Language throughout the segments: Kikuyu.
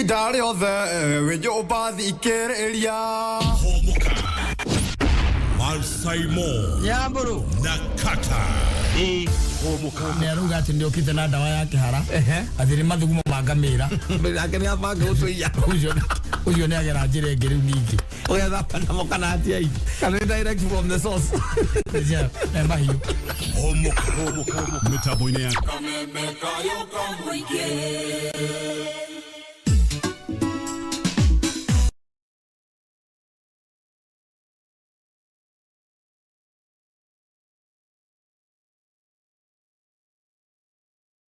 Ihinda rĩothe wĩ nyũmba thikĩrĩria. Homoka. Malsaimo Nyamburu. na Kata. Homoka. Nä arauga atä nä å kä te na ndawa ya kä hara atä nä mathugumo ma ngamä ra. Nake nä abanga gå tå iya. Å cio nä agera njä ra ä ngä rä u ningä. Ũgethamba namo kana atia i kana nĩ direct from the source. Mahiå. Homoka. Mitambo-inĩ ya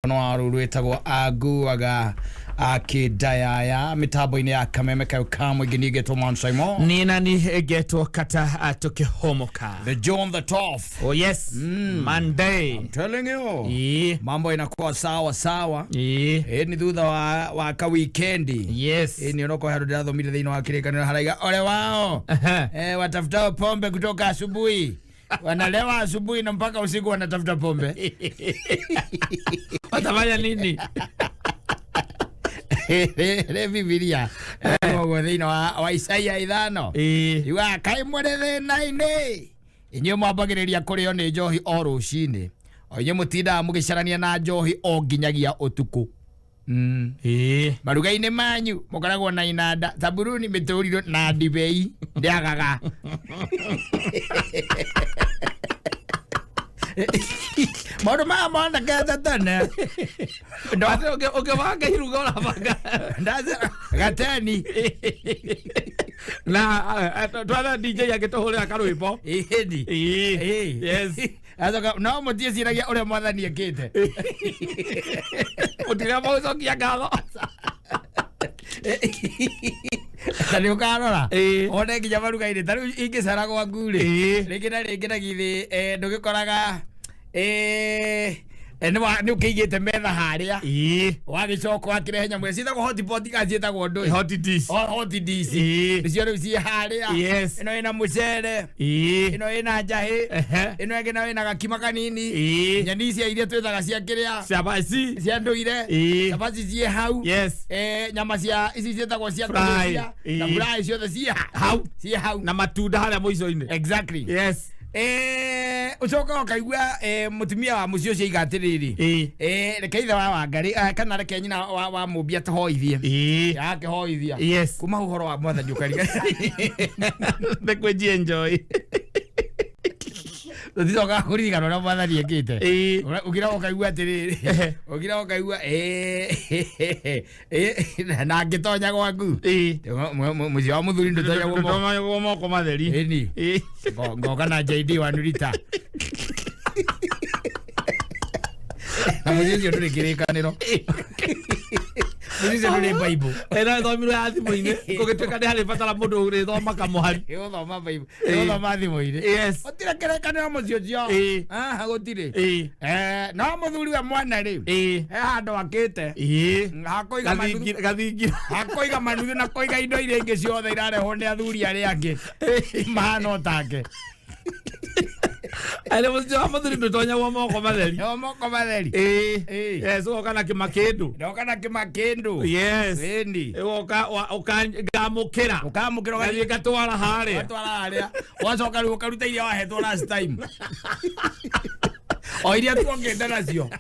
No wa rå rwätagwo anguaga akĩndayaya mĩtambo-inĩ ya kameme kayo ka mũingĩ ningĩtwo Mansaimo. Niĩ nani ngetwo Kata tũkĩhomoka. The John the Toff. Oh yes. Monday. I'm telling you. Ĩĩ. Mambo inakuwa sawa sawa. Ĩĩ. Ĩ nĩ thutha wa ka wikendi. Yes. Ĩ nĩ onoko handũ ndĩrathomire thĩinĩ wa kĩrĩkanĩro haraiga ole wao watafutao pombe kutoka asubuhi, wanalewa asubuhi na mpaka usiku wanatafuta pombe. Watafanya nini? Rĩ Bibilia ũguo thĩinĩ wa Isaia 5. Ĩĩ. Yugaga kaĩ mũrĩ thĩna-inĩ inyuĩ mwambagĩrĩria kũrĩo nĩ njohi o rũcinĩ, o inyuĩ mũtindaga mũgĩcarania na njohi o nginyagia ũtukũ. Ĩĩ. Maruga-inĩ manyu mũkoragwo na inanda, thaburuni, mĩtũrirũ na ndibei ndĩagaga. Maũndũ maya monekete tene. Atĩ ũngĩbanga iruga ũrabanga. Gateni. Na twatha DJ agĩtũhũrĩra karwĩmbo. Ĩni. Ĩĩ. Yes. Acoka no mũtiĩciragia ũrĩa mwathani ekĩte. Mũtiramba gũcokia ngatho. Ta nĩ ũkarora Ĩĩ. wone nginya maruga-inĩ ta rĩu ingĩcera gwaku rĩ, Ĩĩ. rĩngĩ na rĩngĩ na githĩ ndũgĩkoraga nĩ ũkĩigĩte metha harĩa. Ĩĩ. Wagĩcoka wakĩrehe nyamũ ĩrĩa ciĩtagwo hotpot kana ciĩtagwo ndũĩ? Hot dish. Oh, hot dish. Ĩĩ. Nĩcio rĩu ciĩ harĩa. Yes. Ĩno ĩna mũcere. Ĩĩ. Ĩno ĩna njahĩ. Ehe. Ĩno ĩngĩ nayo ĩna gakima kanini. Ĩĩ. Nyeni cia iria twĩtaga cia kĩrĩa Cabaci. cia ndũire. Ĩĩ. Cabaci ciĩ hau. Yes. Nyama cia ici ciĩtagwo cia Fry. kũhĩhia na Ĩĩ. fry ciothe ciĩ Hau. ciĩ hau. Na matunda harĩa mũico-inĩ. Exactly. Yes. Ũcokaga ũkaigua mũtumia wa mũciĩ ũcio aiga atĩrĩrĩ, Ĩĩ. Reke ithe wa Wangarĩ kana reke nyina wa Mũmbi atũhoithie. Ĩĩ. Akĩhoithia. Yes. Kuma hau ũhoro wa mwathani ũkariga. Nĩ kwĩnji enjoy. Tũticokaga kũririkana ũrĩa mwathani ekĩte. Ĩĩ. Ũkira ũkaigua atĩrĩrĩ, ũkira ũkaigua na ngĩtonya gwaku. Ĩĩ. Mũciĩ wa mũthuri ndũtonyagwo moko. Ndũtonyagwo moko matheri. Ĩni. Ĩĩ. Ngoka na JD wanurita. Na mũciĩ ũcio ndũrĩ kĩrĩkanĩro. Mũciĩ ũcio ndũrĩ Bible. Ĩno ĩthomirwo ya thimũ-inĩ gũgĩtuĩka nĩ harĩ batara mũndũ ũrĩthoma kamũhari. Ĩgũthoma Bible. Ĩgũthoma thimũ-inĩ. Yes. Gũtirĩ kĩrĩkanĩro mũciĩ ũcio. Ĩĩ. Haha gũtirĩ. Ĩĩ. No mũthuri we mwene rĩ, Ĩĩ. he handũ akĩte. Ĩĩ. Hakũiga manuthu. Gathingira. Hakũiga manuthu na kũiga indo iria ingĩ ciothe irarehwo nĩ athuri arĩa angĩ mahana o take. Arĩ mũciĩ wa mũthuri ndũtonyagwo moko matheri. No moko matheri. Ĩĩ. Ĩĩ. Yes, ũgoka na kĩmakĩndũ. Ndoka na kĩmakĩndũ. Yes. Ĩni. Ũgoka ũkamũkĩra. Ũkamũkĩra Ũgathiĩ ũgathiĩ ngatwara harĩa. watwara harĩa wacoka rĩu ũkaruta iria wahetwo last time o iria tuokĩte nacio.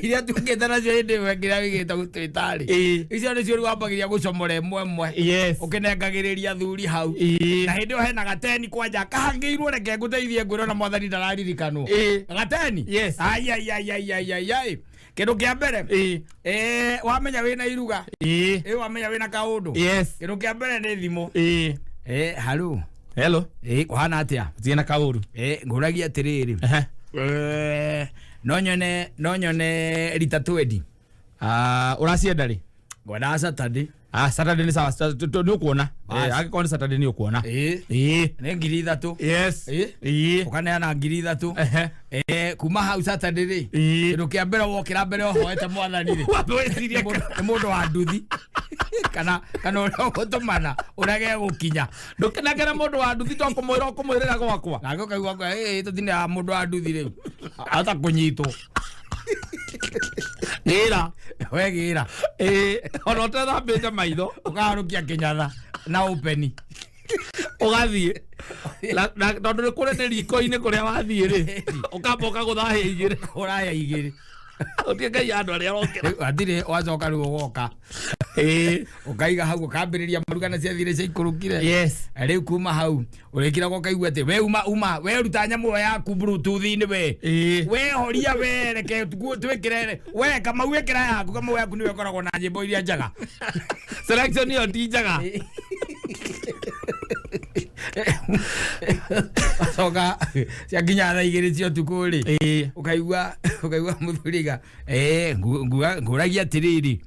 Iria tuokĩte nacio hĩndĩ ĩmwe kĩrĩa wĩgĩte gũtwĩtarĩ. Ĩĩ. Icio nĩcio rĩu wambagĩria gũcomora ĩmwe ĩmwe. Yes. Ũkĩnengagĩrĩria athuri hau. Ĩĩ. Na hĩndĩ ĩyo hena gateni kwanja kahangĩirwo, reke ngũteithie ngwĩrwo na mwathani ndararirikanwo. Ĩĩ. Gateni. Yes. Ai ai ai ai ai ai ai, kĩndũ kĩa mbere, Ĩĩ. wamenya wĩna iruga, Ĩĩ. wamenya wĩna kaũndũ, Yes. kĩndũ kĩa mbere nĩ thimũ. Ĩĩ. Haru. Hello. Kũhana atĩa? Thiĩ na kaũru. Ngũragia atĩrĩrĩ, Ehe. no nyone rita twendi. Ah, ũracienda rĩ? Ngwendaga Saturday. Ah, Saturday nĩ sawa, nĩ ũkuona. Bas. Angĩkorwo nĩ Saturday nĩ ũkuona. Ĩĩ. Ĩĩ. Nĩ 3,000. Yes. Ĩĩ. Ĩĩ. Ũkaneana 3,000. Ehe. Kuma hau Saturday rĩ, Ĩĩ. kĩndũ kĩa mbere wokĩra mbere ũhoete mwathani rĩ, Wambe wĩcirie. nĩ mũndũ wa nduthi kana ũrĩa ũgũtũmana ũrĩa gegũkinya. Ndũkĩnengere mũndũ wa nduthi to kũmwĩra ũkũmwĩrĩra gwakwa. Nake ũkaigua kwa tũtindaga mũndũ wa nduthi rĩu ahota kũnyitwo. Gĩra. We gĩra. Ĩĩ, ona ũtethambĩte maitho. Ũkaharũkia kĩnyatha na upeni. Ũgathiĩ. Na tondũ nĩ kũrĩ nĩ riko-inĩ kũrĩa wathiĩ rĩ, ũkamba ũkagũtha hĩa igĩrĩ. Ũraya igĩrĩ. Ũtige Ngai andũ arĩa arokĩra. Rĩu hatirĩ wacoka rĩu ũgoka. Ĩĩ. Ũkaiga hau ũkambĩrĩria maruga na ciathire ciaikũrũkire. Yes. Rĩu kuma hau ũrĩkĩraga ũkaigua atĩ we uma uma we ruta nyamũ ĩyo yaku bluetooth-inĩ we. Ĩĩ. We horia we reke twĩkĩre we Kamau ĩkĩra yaku. Kamau yaku nĩwe ĩkoragwo na nyĩmbo iria njega. Selection ĩyo ti njega. Wacoka ciakinya thaa igĩrĩ cia ũtukũ rĩ, Ĩĩ. ũkaigua mũthuri ga ngũragia atĩrĩrĩ,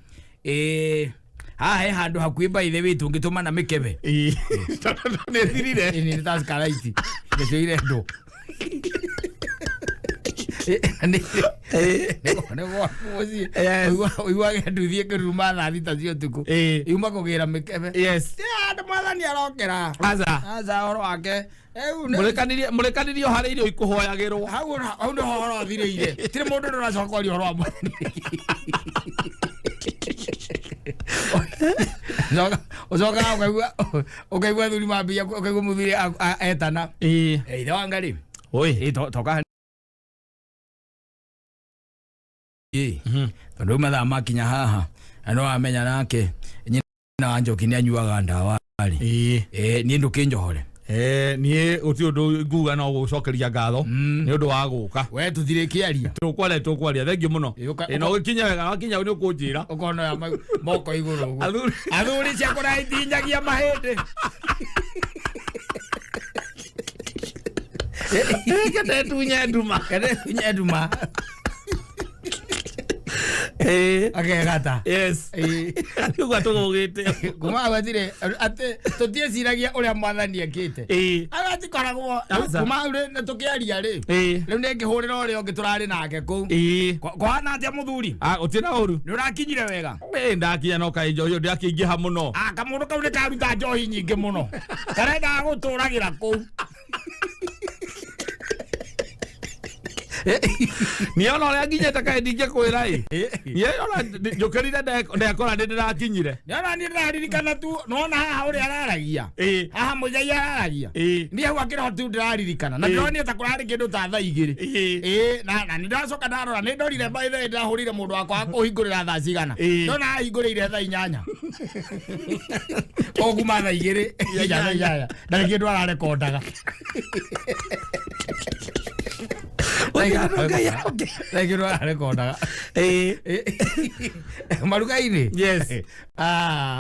haha he handũ hakuhĩ by the way tũngĩtũmana mĩkebe. Ĩĩ. Tondũ nĩ thirire. Ĩĩ, nĩ taskarite nĩcio irendwo. Ũiguage nduthi ĩkĩruruma thaa thita cia ũtukũ. Ĩĩ. Yuma kũgĩra mĩkebe. Yes. Andũ mwathani arokera. Aca. Aca ũhoro wake. Mũrĩkanĩrie harĩ irio ikũhoyagĩrwo. Hau nĩho ũhoro ũthirĩire. Tirĩ mũndũ ũracoka kwaria ũhoro wa mwathani. Ũcokaga ũkaigua athuri mambia ũkaigua mũthuri etana. Ĩĩ. Ithe wa Ngai. Oi. Toka. Tondũ mathaa makinya haha na no wamenya nake nyina wa Njoki nĩ anyuaga ndawa rĩ. Ĩĩ. Niĩ ndũkĩnjohore. Niĩ gũtirĩ ũndũ nguga no gũcokeria ngatho nĩ ũndũ wa gũka. We tũtirĩ kĩaria. Tũkwaria thengiũ mũno. Na ũgĩkinya wega wakinya nĩ ũkũnjĩra. Ũkona ya moko igũrũ ũguo. Athuri. Athuri cia kũraya itinyagia mahĩndĩ. Kete tunye nduma. Kete tunye nduma. Ĩĩ. Akegata. Yes. Ĩĩ. Ũguo tũgũgĩte. Kuma gwatirĩ atĩ tũtieciragia ũrĩa mwathani ekĩte. Ĩĩ. Agatikoragwo Aca. kuma hau rĩ tũkĩaria rĩ. Ĩĩ. Rĩu nĩ ngĩhũrĩra ũrĩa ũngĩ tũrarĩ nake kũu. Ĩĩ. Kũhana atĩa mũthuri? Gũtirĩ na ũru. Nĩ ũrakinyire wega? Ĩĩ ndakinya no kaĩ njohi ĩyo ndĩrakĩingĩha mũno. Kamũndũ kau nĩ karuta njohi nyingĩ mũno. Karendaga gũtũragĩra kũu. Niĩ ona ũrĩa nginyĩte kaĩ ndingĩkwĩra ĩ. Niĩ ona njũkĩrire ndekora nĩ ndĩrakinyire. Nĩona niĩ ndĩraririkana tu nĩwona haha ũrĩa araragia. Ĩĩ. Haha mũigai araragia. Ĩĩ. Niĩ hau akĩroho tu ndĩraririkana. Na Ĩĩ. ndĩronire ta kũrarĩ kĩndũ ta thaa igĩrĩ. Ĩĩ. Ĩĩ, na nĩ ndacoka ndarora nĩ ndorire by the way ndĩrahũrĩire mũndũ wakwa wa kũhingũrĩra thaa cigana. Ĩĩ. Ndona ahingũrĩire thaa inyanya. Koguo thaa igĩrĩ nginya thaa inyanya. Ndarĩ kĩndũ ararekondaga. Ndarĩ kĩndũ ararekondaga. Ĩĩ. Maruga-inĩ. Yes.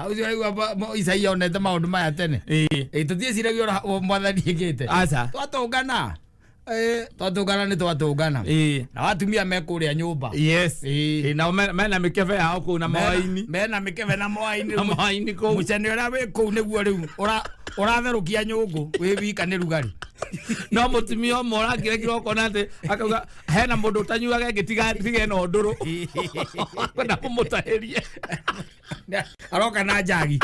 Ũcio ũraigua Isaia onete maũndũ maya tene. Ĩĩ. Tũtieciragia ũrĩa mwathani ekĩte. Aca. Twatũngana. Twatũngana nĩ twatũngana. Ĩĩ. Na atumia me kũrĩa nyũmba. Yes. Ĩĩ. Ĩĩ, nao mena mĩkebe yao kũu na mawaini. Mena mĩkebe na mawaini. Na mawaini kũu. Mũcene ũrĩa wĩ kũu nĩguo rĩu ũratherũkia nyũngũ wĩ wika nĩ rugarĩ. No mũtumia ũmwe ũrakire kĩroko na atĩ akauga hena mũndũ ũtanyuaga ĩngĩ tiga ĩno ndũrũ. Kwenda kũmũtahĩrie. Aroka na njagi.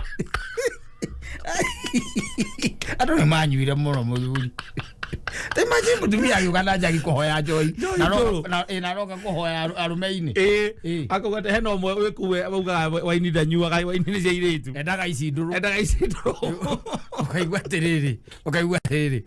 Andũ nĩ manyuire mũno mũthuri. Ta imagine mũtumia agĩũka na njagi kũhoya njohi. Na aroka kũhoya arũme-inĩ. Ĩĩ. Akauga atĩ hena ũmwe wĩ kũu augaga waini ndanyuaga, waini nĩ cia airĩtu. Endaga ici ndũrũ. Endaga ici ndũrũ. Ũkaigua atĩrĩrĩ, ũkaigua atĩrĩrĩ.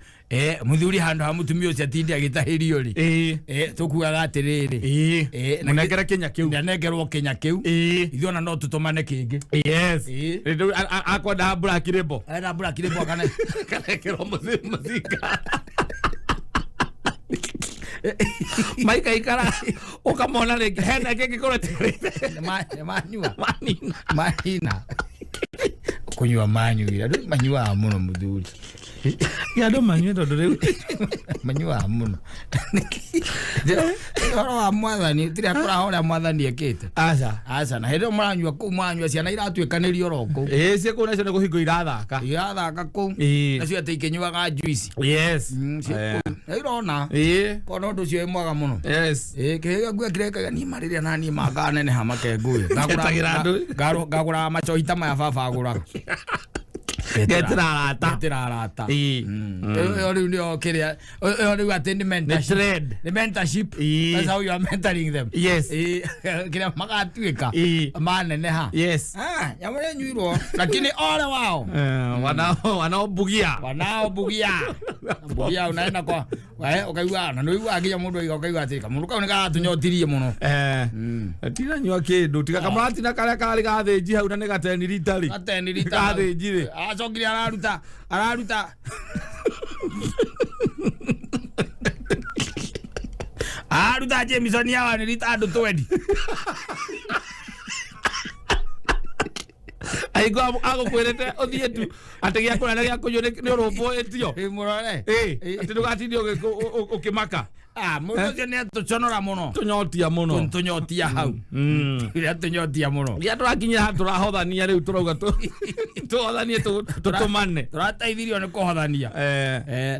Mũthuri handũ ha mũtumia ũcio atinde agĩtahĩrio rĩ. Ĩĩ. Tũkuaga atĩrĩrĩ. Ĩĩ. Mũnengere kĩnya kĩu. Nĩanengerwo kĩnya kĩu. Ĩĩ. Ithuĩ ona no tũtũmane kĩngĩ. Yes. Ĩĩ. Rĩu akwenda black label. Arenda black label kana Kanekĩrwo mũcinga. Maikaikara ũkamona rĩngĩ hena ĩngĩ ĩngĩkorwo ĩtigarĩte. Nĩ manyua. Manina. Manina. Kũnyua manyuire. Andũ manyuaga mũno mũthuri. Andũ manyue tondũ rĩu Manyuaga mũno. Ũhoro wa mwathani tirĩ akũraha ũrĩa mwathani ekĩte. Aca. Aca, na hĩndĩ ĩyo mũranyua kũu mwanyua ciana iratuĩkanĩrio oro kũu. Ĩĩ, ciĩ kũu nacio nĩ kũhingwo irathaka. Irathaka kũu. Ĩĩ. Nacio atĩ ikĩnyuaga juice. Yes. Ciĩ kũu. Nĩ irona. Ĩĩ. Kona ũndũ ũcio wĩ mwega mũno. Yes. Ĩĩ, kĩhĩga nguo kĩrekaga niĩ marĩrĩa na niĩ manganeneha makenguĩ. Ngetagĩra andũ. Ngagũraga macohi ta maya baba agũraga. Ngetĩra arata. Ngetĩra arata. Ĩĩ. Ĩyo rĩu nĩyo kĩrĩa, ĩyo rĩu atĩ nĩ Nĩ mentorship. trend. Nĩ mentorship. Ĩĩ. That's how you are mentoring them. Yes. Ĩĩ, kĩrĩa magatuĩka Ĩĩ. maneneha. Yes. Ah, nyamũ ĩnyuirwo lakini ole wao Wanaobugia. wanaobugia bugia unaenda kwa ukaigua na nĩũiguaga nginya mũndũ aiga ũkaigua atĩrĩ kamũndũ kau nĩkaratũnyotirie mũno. Tinanyua kĩndũ tiga kamũratina karĩa karĩ gathĩnji hau na nĩ gateni rita rĩ. Gateni rita. Gathĩnji rĩ. Acokire araruta araruta aruta Jameson ya wani rita andũ 20. Aigua agũkwĩrĩte ũthiĩ tu atĩ gĩa kũrĩa na gĩa kũnyua nĩ ũrũmbũĩtio. Ĩ mũrore. Ĩ atĩ ndũgatinde ũkĩmaka. Ah, mũndũ ũcio nĩ atũconora mũno. Tũnyotia mũno. Tũnyotia hau. Nĩ atũnyotia mũno. Rĩrĩa tũrakinyia haha tũrahothania rĩu tũrauga tũhothanie tũtũmane. Tũrateithirio nĩ kũhothania.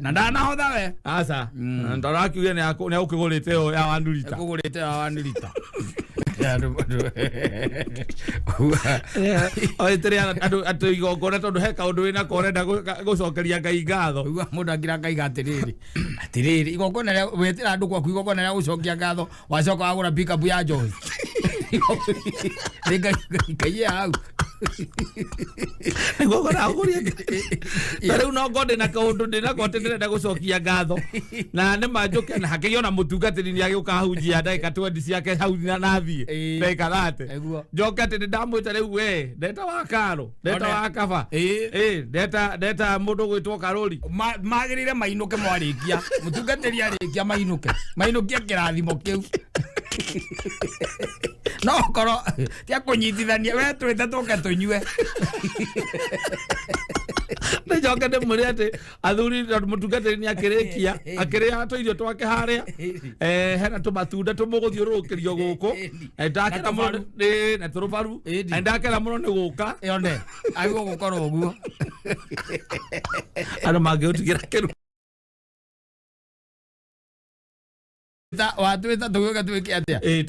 Na ndanahotha we. Aca ndarakiuge nĩ agũkĩgũrĩte ĩyo ya one liter. Ekũgũrĩte ya one liter. Oĩtĩrĩ andũ atĩ igongona tondũ he kaũndũ wĩnako ũrenda gũcokeria Ngai ngatho. Ũigua mũndũ akira akaiga atĩrĩrĩ atĩrĩrĩ igongona rĩa wetĩra andũ gwaku igongona rĩa gũcokia ngatho wacoka wagũra pickup ya njohi. Nĩ Ngai hau. Igongona agũrĩte. Ta rĩu no ngorwo ndĩna kaũndũ ndĩnako atĩ ndĩrenda gũcokia ngatho na nĩ manjũke na hakĩgĩa ona mũtungatĩri nĩ agĩũka ahunjia ndagĩka 20 ciake hau na nathiĩ Ĩĩ. ndagĩka 30. Nĩguo. Njoke atĩ nĩndamwĩta rĩu we ndeta wa karo ndeta One. wa kaba. Ĩĩ. Ĩĩ, ndeta mũndũ ũgwĩtwo Karũri. Magĩrĩire mainũke mwarĩkia mũtungatĩri arĩkia mainũke mainũkie kĩrathimo kĩu. No korwo tia kũnyitithania we twĩte tũke tũnyue. Nĩnjoke ndĩmwĩre atĩ athuri tondũ mũtungatĩri nĩ akĩrĩkia akĩrĩa tũirio twake harĩa hena tũmatunda tũmũgũthiũrũrũkĩrio gũkũ. Ndakena mũno na tũrũbaru. Ndakena mũno nĩ gũka. Yone agĩrĩirwo gũkorwo ũguo. Andũ mangĩũtigĩra kĩru. Watwĩta tũgĩũka twĩke atĩa? Ĩĩ,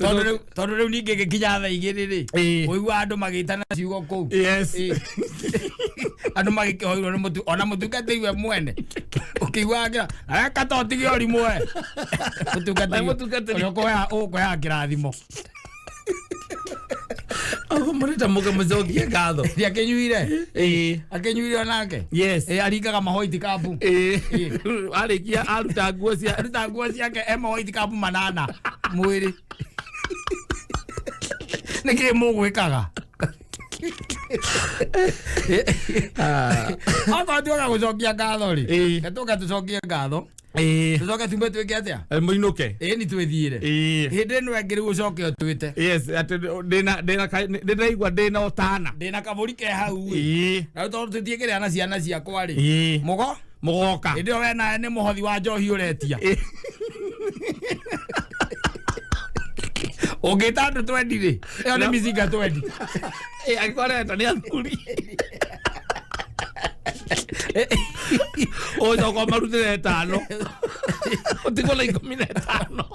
Tondũ rĩu ningĩ gĩkinya thaa igĩrĩ rĩ Ĩĩ. ũigua andũ magĩtana ciugo kũu. Yes. Ĩĩ. Andũ magĩkĩhoirwo nĩ mũtu ona mũtungatĩri we mwene ũkĩigua akĩra weka ta ũtige ũrimũ we. Na mũtungatĩri. Ũrĩa ũkũheaga kĩrathimo. Ũguo mũrĩte mũke mũcokie ngatho. Nĩ akĩnyuire. Ĩĩ. Akĩnyuire onake. Yes. Ĩĩ, aringaga mahoiti kabu. Ĩĩ. Arĩkia aruta nguo cia Aruta nguo ciake e mahoiti kabu manana mwĩrĩ. Nĩkĩ mũgwĩkaga? Okorwo tuoka gũcokia ngatho rĩ, Ĩĩ. reke tũke tũcokie ngatho. Ĩĩ. Tũcoke tume twĩke atĩa? Mũinũke. Ĩĩ ni twĩthiĩre. Ĩĩ. Hĩndĩ ĩno ĩngĩ rĩu ũcoke ũtwĩte. Yes, atĩ ndĩna ndĩraigua ndĩna ũtana. Ndĩna kabũri ke hau ĩ. Ĩĩ. Na rĩu tondũ tũtiĩkĩrĩa na ciana ciakwa rĩ. Ĩĩ. Mũgo? Mũgoka. Hĩndĩ ĩyo we nawe nĩ mũhothi wa njohi ũretia. Ĩĩ. Ũngĩta andũ 20 rĩ, ĩyo nĩ mĩcinga 20. Ĩĩ, angĩkorwo areta nĩ athuri. Ũcoka ũmarutĩre ĩtano. Ũtigwo na 15.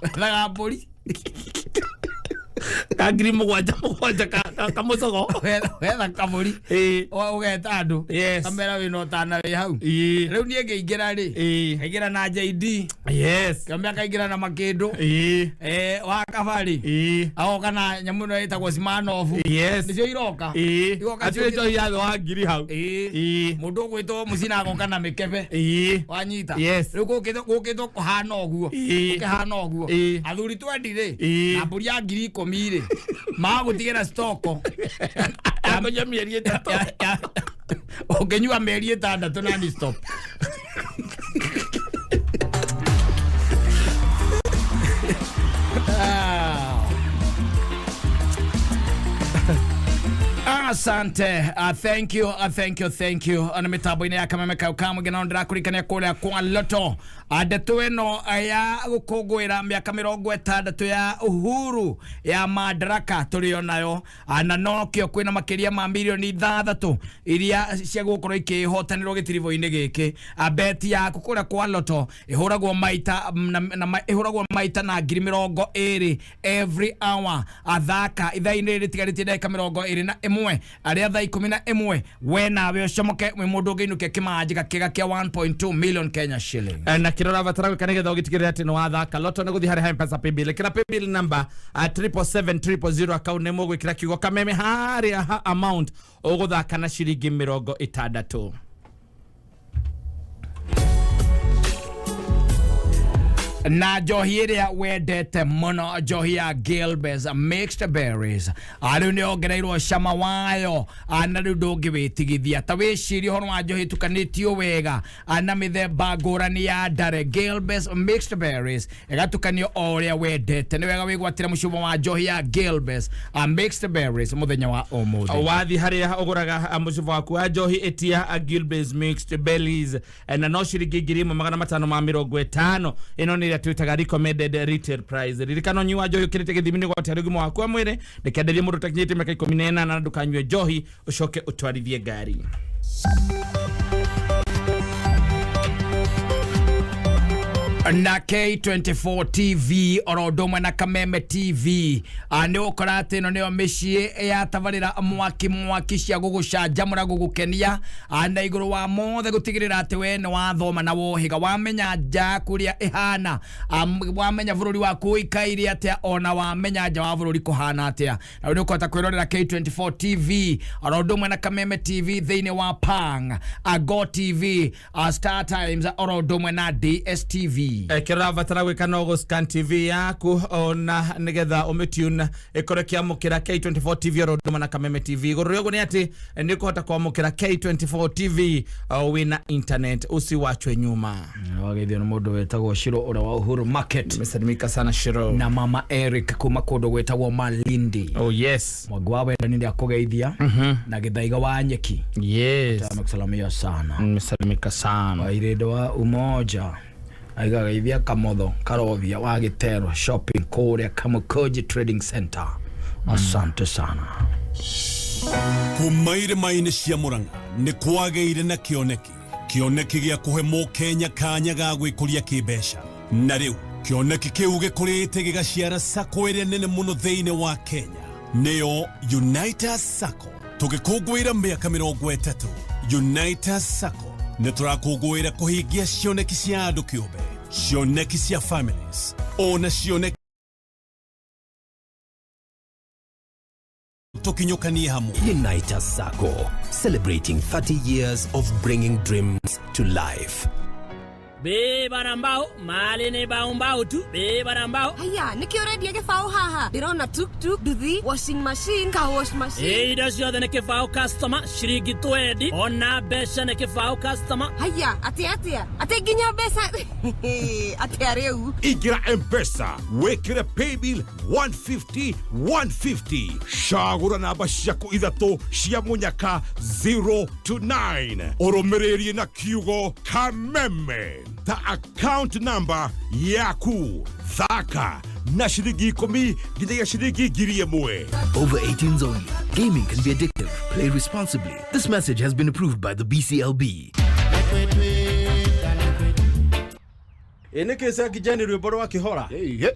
Wethaga mbũri. Ka 7,000 7,000 kamũcogo. Wetha kabũri. Ĩĩ. Ũgeta andũ. Yes. Kamera wĩna ũtana wĩ hau. Ĩĩ. Rĩu niĩ ngĩingĩra rĩ, Ĩĩ. ngaingĩra na JD. Yes. Kĩombia akaingĩra na makĩndũ. Ĩĩ. Wa kaba rĩ, Ĩĩ. agoka na nyamũ ĩno ĩtagwo Smirnoff. Yes. Nĩcio iroka. Ĩĩ. Igoka Atĩ njohi ya thĩ wa 1,000 hau. Ĩĩ. Ĩĩ. Mũndũ ũgwĩtwo Mũcina agoka na mĩkebe. Ĩĩ. Wanyita. Yes. Rĩu gũkĩtwo kũhana ũguo. Ĩĩ. Gũkĩhana ũguo. Ĩĩ. Athuri 20 rĩ, Ĩĩ. na mbũri ya 10,000 rĩ, magũtigĩra stoko. Ya kũnyua mĩeri 3. Ũngĩnyua mĩeri 6 na stop. Asante. Thank you, thank you, thank you. Na mitambo-inĩ ya kameme kau ka mũingĩ no ndĩrakũririkania kũrĩa kwa Lotto. Ndeto ĩno ya gũkũngũĩra mĩaka 60 ya uhuru ya Madaraka tũrĩ o nayo. Na nokĩo kwĩna makĩria ma mirioni 6 iria cia gũkorwo ikĩhotanĩrwo gĩtiribũ-inĩ gĩkĩ. Beti yaku kũrĩa kwa Loto ĩhũragwo maita na ĩhũragwo maita na 20,000 every hour. Athaka ithaa-inĩ rĩrĩ rĩtigarĩtie ndagĩka 21 arĩa thaa 11 we nawe ũcomoke wĩ mũndũ ũngĩinũkia kĩmanjĩka kĩga kĩa 1.2 million Kenya shilling. Na kĩrĩa ũrabatara gwĩka nĩgetha ũgĩtigĩrĩre atĩ nĩ wathaka Loto nĩ gũthiĩ harĩ M-Pesa paybill, ĩkĩra paybill number 777 000, account nĩ mũgwĩkĩra kiugo kameme harĩa ha amount ũgũthaka na ciringi 60. Na njohi ĩrĩa wendete mũno, njohi ya Gilbey's Mixed Berries, rĩu nĩ yongereirwo cama wayo, na rĩu ndũngĩwĩtigithia. Ta wĩcirie ũhoro wa njohi ĩtukanĩtio wega na mĩthemba ngũrani ya ndare. Gilbey's Mixed Berries ĩgatukanio o ũrĩa wendete. Nĩ wega wĩgwatĩre mũcuba wa njohi ya Gilbey's Mixed Berries mũthenya wa ũmũthĩ. Wathi harĩa ũgũraga mũcuba waku wa njohi, ĩtia Gilbey's Mixed Berries, na no ciringi 1550. Ĩno nĩ ĩrĩa twĩtaga recommended retail price. Ririkana ũnyui wa njohi ũkĩrĩte gĩthimi nĩ ũgwati harĩ ũgima waku wa mwĩrĩ. Ndĩkenderie mũndũ ũtakinyĩtie mĩaka 18, na ndũkanyue njohi ũcoke ũtwarithie ngari. Na K24 TV oro ũndũ ũmwe na Kameme TV, nĩ ũgũkora atĩ ĩno nĩyo mĩciĩ ya tabarĩra mwaki mwaki cia gũgũcanjamũra, gũgũkenia, na igũrũ wa mothe gũtigĩrĩra atĩ we nĩ wathoma na wohĩga, wamenya nja kũrĩa ĩhana, wamenya bũrũri waku ũikaire atĩa, ona wamenya nja wa bũrũri kũhana atĩa. Na rĩu nĩ ũkũhota kwĩrorera K24 TV oro ũndũ ũmwe na Kameme TV thĩinĩ wa Pang, Go TV, Star Times oro ũndũ ũmwe na DSTV. Kĩrĩa ũrabatara gwĩka no gũ-scan TV yaku ona nĩgetha ũmĩtune ĩkorwo ĩkĩamũkĩra K24 TV oro ũndũ ũmwe na Kameme TV. Igũrũ rĩa ũguo nĩ atĩ nĩ ũkũhota kwamũkĩra K24 TV wĩna internet, usiwachwe nyuma. Wageithio nĩ mũndũ wĩtagwo Shiro ũrĩa wa Uhuru Market. Umesalimika sana, Shiro. Na mama Eric kuma kũndũ gwĩtagwo Malindi. Oh yes. Mwangi wa wendani nĩ akũgeithia na Gĩthaiga wa nyeki. Amekusalamia sana. Umesalimika sana. Wairĩndũ wa Umoja aigageithia Kamotho Karovia wa Gĩtero shopping kũrĩa Kamukunji Trading Center. Asante sana. Kuma irĩma-inĩ cia Murang'a nĩ kwagĩire na kĩoneki, kĩoneki gĩa kũhe mũkenya kanya ga gwĩkũria kĩmbeca. Na rĩu kĩoneki kĩu gĩkũrĩte gĩgaciara sacco ĩrĩa nene mũno thĩinĩ wa Kenya, nĩyo Unitas Sacco. Tũgĩkũngũĩra mĩaka 30, Unitas Sacco nĩ tũrakũngũĩra kũhingia cioneki cia andũ kĩũmbe, cioneki cia families, ona cioneki tũkinyũkanie hamwe. Unitas Sacco, celebrating 30 years of bringing dreams to life. Beba mbao mali ni bao mbao tu, beba mbao. Haya, nĩkĩ ũrendia gĩbaũ haha? Ndĩrona tuktuk, nduthi, washing machine, car wash machine. Indo ciothe nĩ kĩbaũ customer, ciringi twendi ona mbeca nĩ kĩbaũ customer. Haya, atĩa atĩa? Atĩ nginya mbeca atĩa rĩu? Ingĩra M-Pesa wĩkĩre paybill 150 150, cagũra namba ciaku ithatũ cia mũnyaka 0 to 9, ũrũmĩrĩrie na kiugo kameme ta account number yaku. Thaka na ciringi 10 nginyagia ciringi 1,000. Over 18s only. Gaming can be addictive. Play responsibly. This message has been approved by the BCLB. Ĩ nĩ kĩ cekijeni rwĩmbo rwa kĩhora?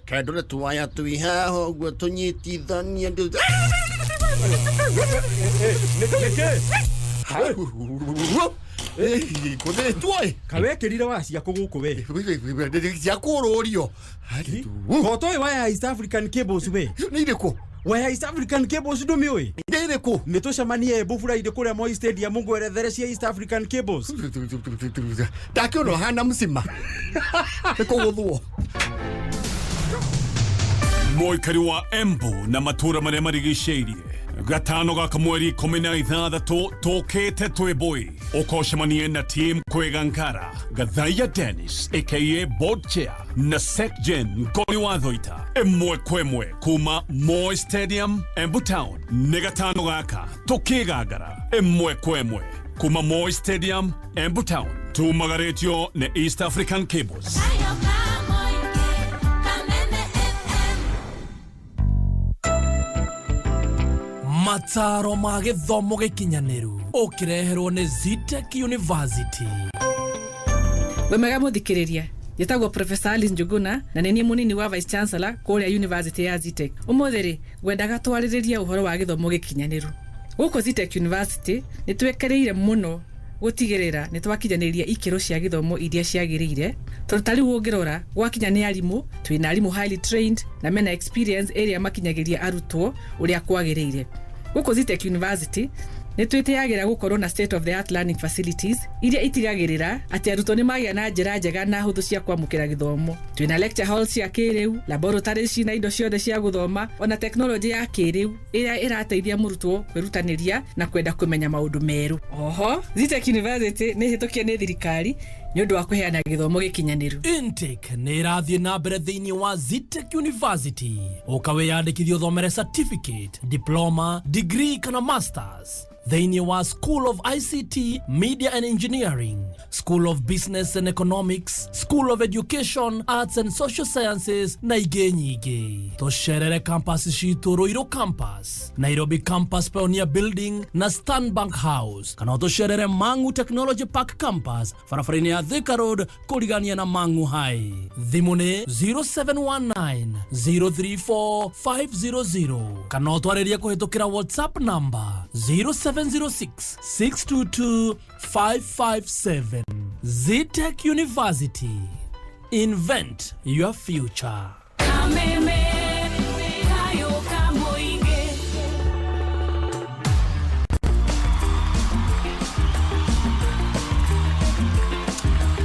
Kendore tuwaya twi haha ũguo tũnyitithanie. Nĩkĩ? Kũthĩtwo. Kawekĩrire waya ciaku gũkũ we? Cia kũrũrio. Kotoĩ waya ya East African Cables we? Nĩ irĩkũ? Waya ya East African Cables ndũmĩũĩ? Nĩ irĩkũ? Nĩ tũcemanie Embu Friday kũrĩa Moi Stadium ngwerethere cia East African Cables. Ndakĩona ũhana mũcima nĩ kũgũthwo. Mũikari wa Embu na matũũra marĩa marigicĩirie, gatano gaka mweri 16 tũkĩte twĩ ũkocemanie na team Kwĩgankara, Gathaiya Dennis aka board chair na Secgen Ngoni wa Thoita ĩmwe kwa ĩmwe kuma Moi Stadium, Embu Town. Nĩ gatano gaka tũkĩgangara ĩmwe kwa ĩmwe kuma Moi Stadium, Embu Town. Tumagarĩtio nĩ East African Cables. Mataro ma gĩthomo gĩkinyanĩru ũkĩreherwo nĩ Zetech University. Wĩ mwega mũthikĩrĩria, njĩtagwo Profesa Alice Njuguna na nĩ niĩ mũnini wa Vice Chancellor kũrĩa University ya Zetech. Ũmũthĩ rĩ, ngwendaga twarĩrĩrie ũhoro wa gĩthomo gĩkinyanĩru. Gũkũ Zetech University nĩ twĩkĩrĩire mũno gũtigĩrĩra nĩ twakinyanĩria ikĩro cia gĩthomo iria ciagĩrĩire, tondũ ta rĩu ũngĩrora gwakinya nĩ arimũ, twĩna arimũ highly trained na mena experience ĩrĩa makinyagĩria arutwo ũrĩa kwagĩrĩire. Gũkũ Zetech University nĩ twĩtĩagĩra gũkorwo na state of the art learning facilities iria itigagĩrĩra atĩ arutwo nĩ magĩa na njĩra njega na hũthũ cia kwamũkĩra gĩthomo. Twĩna lecture halls cia kĩrĩu, laboratories cina indo ciothe cia gũthoma, ona tekinoronjĩ ya kĩrĩu ĩrĩa ĩrateithia mũrutwo kwĩrutanĩria na kwenda kũmenya maũndũ merũ. Oho Zetech University nĩ ĩhĩtũkie nĩ thirikari nĩ ũndũ wa kũheana gĩthomo gĩkinyanĩru. Intake nĩ ĩrathiĩ na mbere thĩinĩ wa Zetech University. Ũka wĩyandĩkithie ũthomere certificate, diploma, degree kana masters thĩinĩ wa School of ICT, Media and Engineering, School of Business and Economics, School of Education, Arts and Social Sciences na ingĩ nyingĩ. Tũcerere campus citũ, Ruiru Campus, Nairobi Campus, Pioneer Building na Stanbank House, kana ũtũcerere Mangu Technology Park Campus, barabara-inĩ ya Thika Road kũrigania na Mangu High. Thimũ nĩ 0719 034 500 kana ũtwarĩrie kũhĩtũkĩra WhatsApp number 0706 622 557. Zetech University. Invent your future. Kameme kayo kamoinge.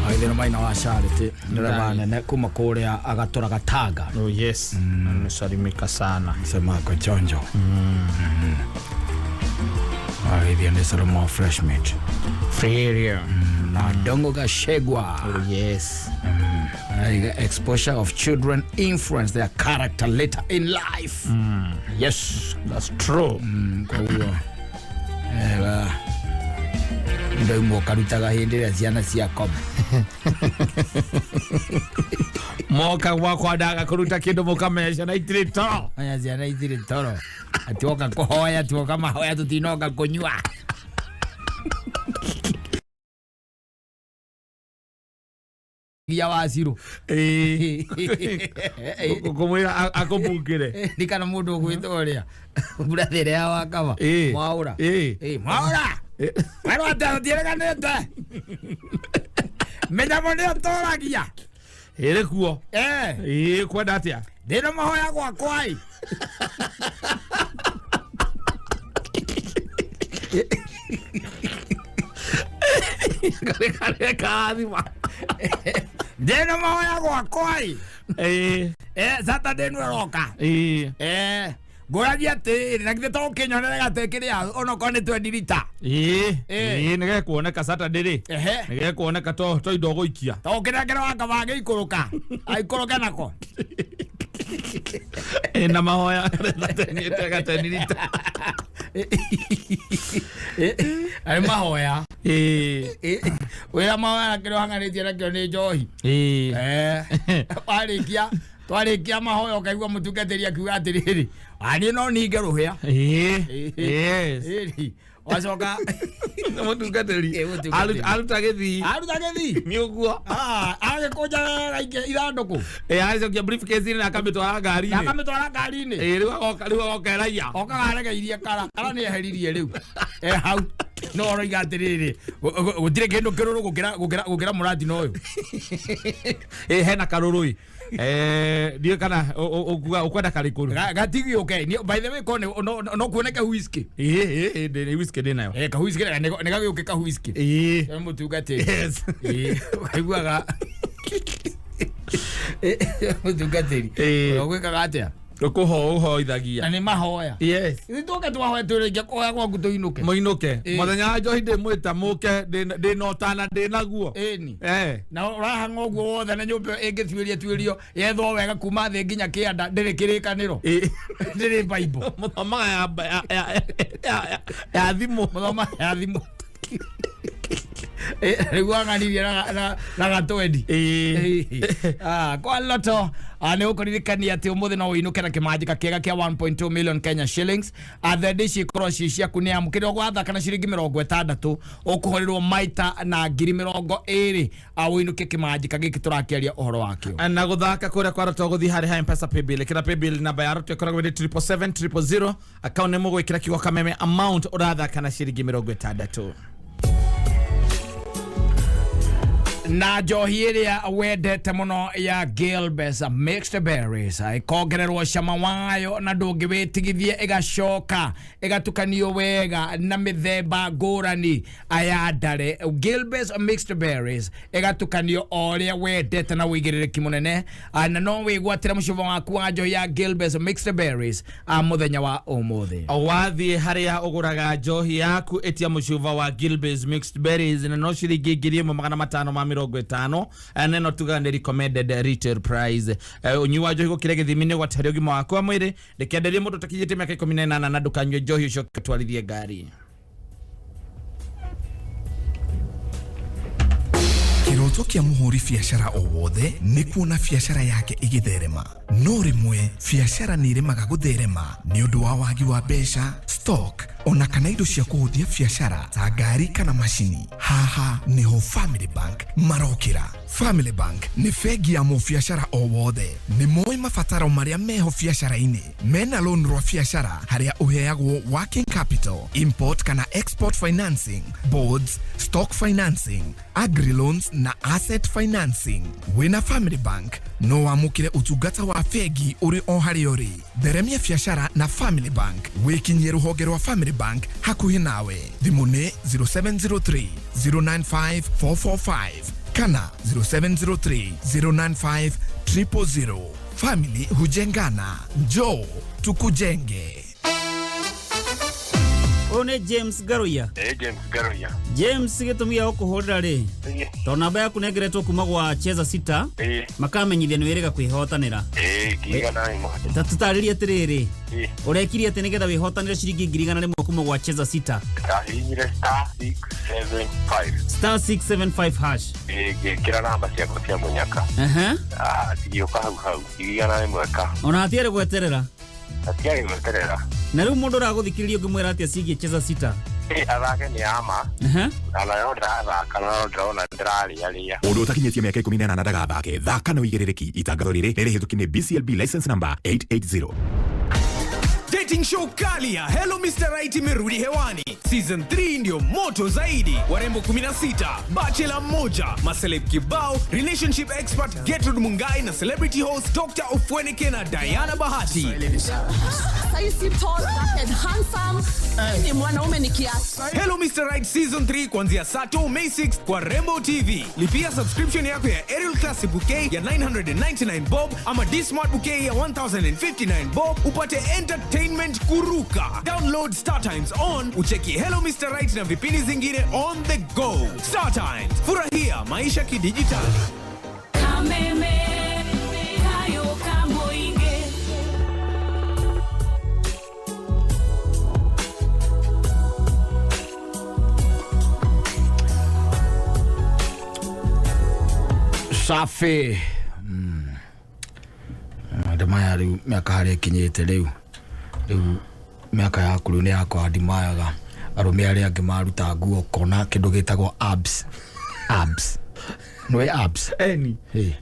Agithino maina wa Charity ndereba nene kuma kuria agatura gatanga. Oh yes, amesalimika sana. Sema ko chonjo. Agithio ni Salomo fresh meat. Free. Na Dongo Gashegwa. Oh yes. Exposure of children influence their character later in life. Yes, that's true. Koguo ndaimwo karutaga hĩndĩ ĩrĩa ciana ciakoma. Moka gwakwa ndaga kũruta kĩndũ mũkamenya ciana itirĩ toro. Aya ciana itirĩ toro. Atioka kũhoya, tuoka mahoya, tutinoka kũnyua. Ya waciru kũmwĩra akũmbungĩre ndikana mũndũ ũgwĩtwo ũrĩa mburathĩre ya wakaba mwaũra mwaũra werwo atĩa ũtiĩrĩganĩte mĩnyamũ nĩ ũtũragia ĩrĩ kuo ĩĩ kwenda atĩa ndĩna mahoya gwakwa ĩ Karekathima ndĩna mahoya gwakwa ĩ Saturday nĩ ĩroka ngũragia atĩrĩrĩ na githĩ to ũkĩnyonere gatĩ kĩrĩa onokorwo nĩ 20 lita ĩĩ nĩgekuoneka Saturday rĩ nĩgekuoneka to indo ũgũikia to ũkĩnengere wakaba agĩikũrũka aikũrũke nako na mahoya gateni lita arĩ mahoya wĩra mahoya na kĩrĩa ũhang'anĩtie nakĩo nĩ njohi warĩkia twarĩkia mahoya ũkaigua mũtungatĩri akiuga atĩrĩrĩ niĩ no ninge rũhĩa. Wacoka mũtungatĩri aruta gĩthii aruta gĩthii nĩ ũguo agĩkũnja wega ithandũkũ agĩcokia briefcase-inĩ na akamĩtwara ngari-inĩ akamĩtwara ngari-inĩ rĩu agoka rĩu agoka eraiya okaga aregeirie kara kara nĩ eheririe rĩu hau no ũroiga atĩrĩrĩ gũtirĩ kĩndũ kĩrũrũ gũkĩra mũratina ũyũ. Hena karũrũ ndiũ kana ũkwenda karĩkũ gatigĩũke by the way ko no kuoneke whisky ĩĩ whisky ndĩ nayo ka whisky nĩ gagĩũke ka whisky ĩĩ mũtungatĩri yes ũkaiguaga mũtungatĩri ũgwĩkaga atĩa Ũkũhoithagia na nĩ mahoya. Yes ithuĩ tũke twahoya twĩrĩkia kũhoya gwaku tũinũke mũinũke mũthenya wa njohi ndĩmwĩta mũke ndĩna ũtana ndĩnaguo ĩni na ũrahang'a ũguo wothe na nyũmba ĩngĩtuĩria tuĩrio yethwo wega kuma thĩ nginya kĩanda ndĩrĩ kĩrĩkanĩro ndĩrĩ Bible mũthomaga ya thimũ mũthomaga ya thimũ. Rĩu wang'anirie na gatwendi. Kwa Loto nĩ ũkũririkania atĩ ũmũthĩ no ũinũke na kĩmanjĩka kĩega kĩa 1.2 million Kenya shillings. Thendi ici ikorwo ci ciaku nĩ amu kĩrĩa ũgwathaka na ciringi 60 ũkũhũrĩrwo maita na 20,000 ũinũke kĩmanjĩka gĩkĩ tũrakĩaria ũhoro wakĩo. Na guthaka kuria kwa Roto guthi hari ha Mpesa paybill kira paybill namba ya Roto ikoragwo iri 777 000 account nĩ mũgwĩkĩra kiugo Kameme amount ũrathaka na ciringi 60. Na njohi ĩrĩa wendete mũno ya Gilbey's Mixed Berries ĩkongererwo cama wayo na ndũngĩwĩtigithia, ĩgacoka ĩgatukanio wega na mĩthemba ngũrani ya ndare. Gilbey's Mixed Berries ĩgatukanio o ũrĩa wendete na ũigĩrĩrĩki mũnene, na no wĩgwatĩre mũcuba waku wa njohi ya Gilbey's Mixed Berries mũthenya wa ũmũthĩ. Wathiĩ harĩa ũgũraga njohi yaku ĩtia mũcuba wa Gilbey's Mixed Berries na no ciringi 1550 neno tugaga nĩ recommended retail price. Ũnyui wa njohi gũkĩra gĩthimi nĩ ũgwatĩria ũgima waku wa mwĩrĩ. Ndĩkĩenderie mũndũ ũtakinyĩtie mĩaka 18 na ndũkanyue njohi ũcoke ũtwarithie ngari. Kĩroto kĩa mũhũri biacara o wothe nĩ kuona biacara yake ĩgĩtherema, no rĩmwe biacara nĩ ĩremaga gũtherema nĩ ũndũ wa wagi wa mbeca, stock ona kana indo cia kũhũthia biacara ta ngari kana macini. Haha nĩho Family Bank marokĩra. Family Bank nĩ bengi ya mũbiacara o wothe. Nĩ moĩ mabataro marĩa meho biacara-inĩ. Mena loan rwa biacara harĩa ũheagwo working capital, import kana export financing, boards, stock financing, agri loans na asset financing. Wĩna Family Bank no wamũkĩre ũtungata wa bengi ũrĩ o harĩa ũrĩ. Theremia biacara na Family Bank. Wĩkinyie rũhonge rwa Family Bank hakuhĩ nawe. Thimũ nĩ 0703 095 445 kana 0703 095 000. Family hujengana, njoo tukujenge. Ũyũ nĩ James Garoia. James Garoia. James gĩtũmi gĩa gũkũhũrĩra rĩ, tondũ namba yaku nengeretwo kuma gwa Cheza Sita makamenyithia nĩ wĩrĩga kwĩhotanĩra. 100,000. Ta tũtarĩrie atĩrĩrĩ, ũrekire atĩ nĩgetha wĩhotanĩre ciringi 100,000 kuma gwa Cheza Sita? Ndahihinyire *675. *675 hash. Ngĩkĩra namba ciakwa cia mũnyaka. Cigĩũka hau hau 100,000 ka. Ona hatiarĩ gweterera. Hatiarĩ gweterera. Na rĩu mũndũ ũragũthikĩrĩria ũngĩmwĩra atĩa ciĩgiĩ Cheza Sita? Athake nĩ ama. Ona no ndĩrathaka no ndĩrona ndĩrarĩarĩa. Ũndũ ũtakinyĩtie mĩaka 18 ndagathake. Thaka na ũigĩrĩrĩki. Itangatho rĩrĩ nĩ rĩhĩtũkie nĩ BCLB license number 880. Dating show kali ya Hello Mr. Right imerudi hewani. Season 3 ndio moto zaidi. Warembo 16, bachelor mmoja, maceleb kibao, relationship expert Gertrude Mungai na celebrity host Dr. Ofweneke na Diana Bahati. Saisi tall, dark and handsome. Ni mwanaume ni kiasi. Hello Mr. Right Season 3 kuanzia Sato May 6 kwa Rembo TV. Lipia subscription yako ya Aerial Classic Bouquet ya 999 bob ama D-Smart Bouquet ya 1059 bob upate entertainment kuruka. Download Star Times on ucheki Hello Mr. Right na vipindi zingine on the go. Star Times, furahia maisha kidijitali. Kameme kayo kamoinge. Safi. Ndimaya rĩu mĩaka harĩa ĩkinyĩte rĩu mĩaka yaku rĩu nĩ yakwa ndimayaga arũme arĩa angĩ maruta nguo ũkona kĩndũ gĩtagwo abs. Abs. Nĩ abs. Eni.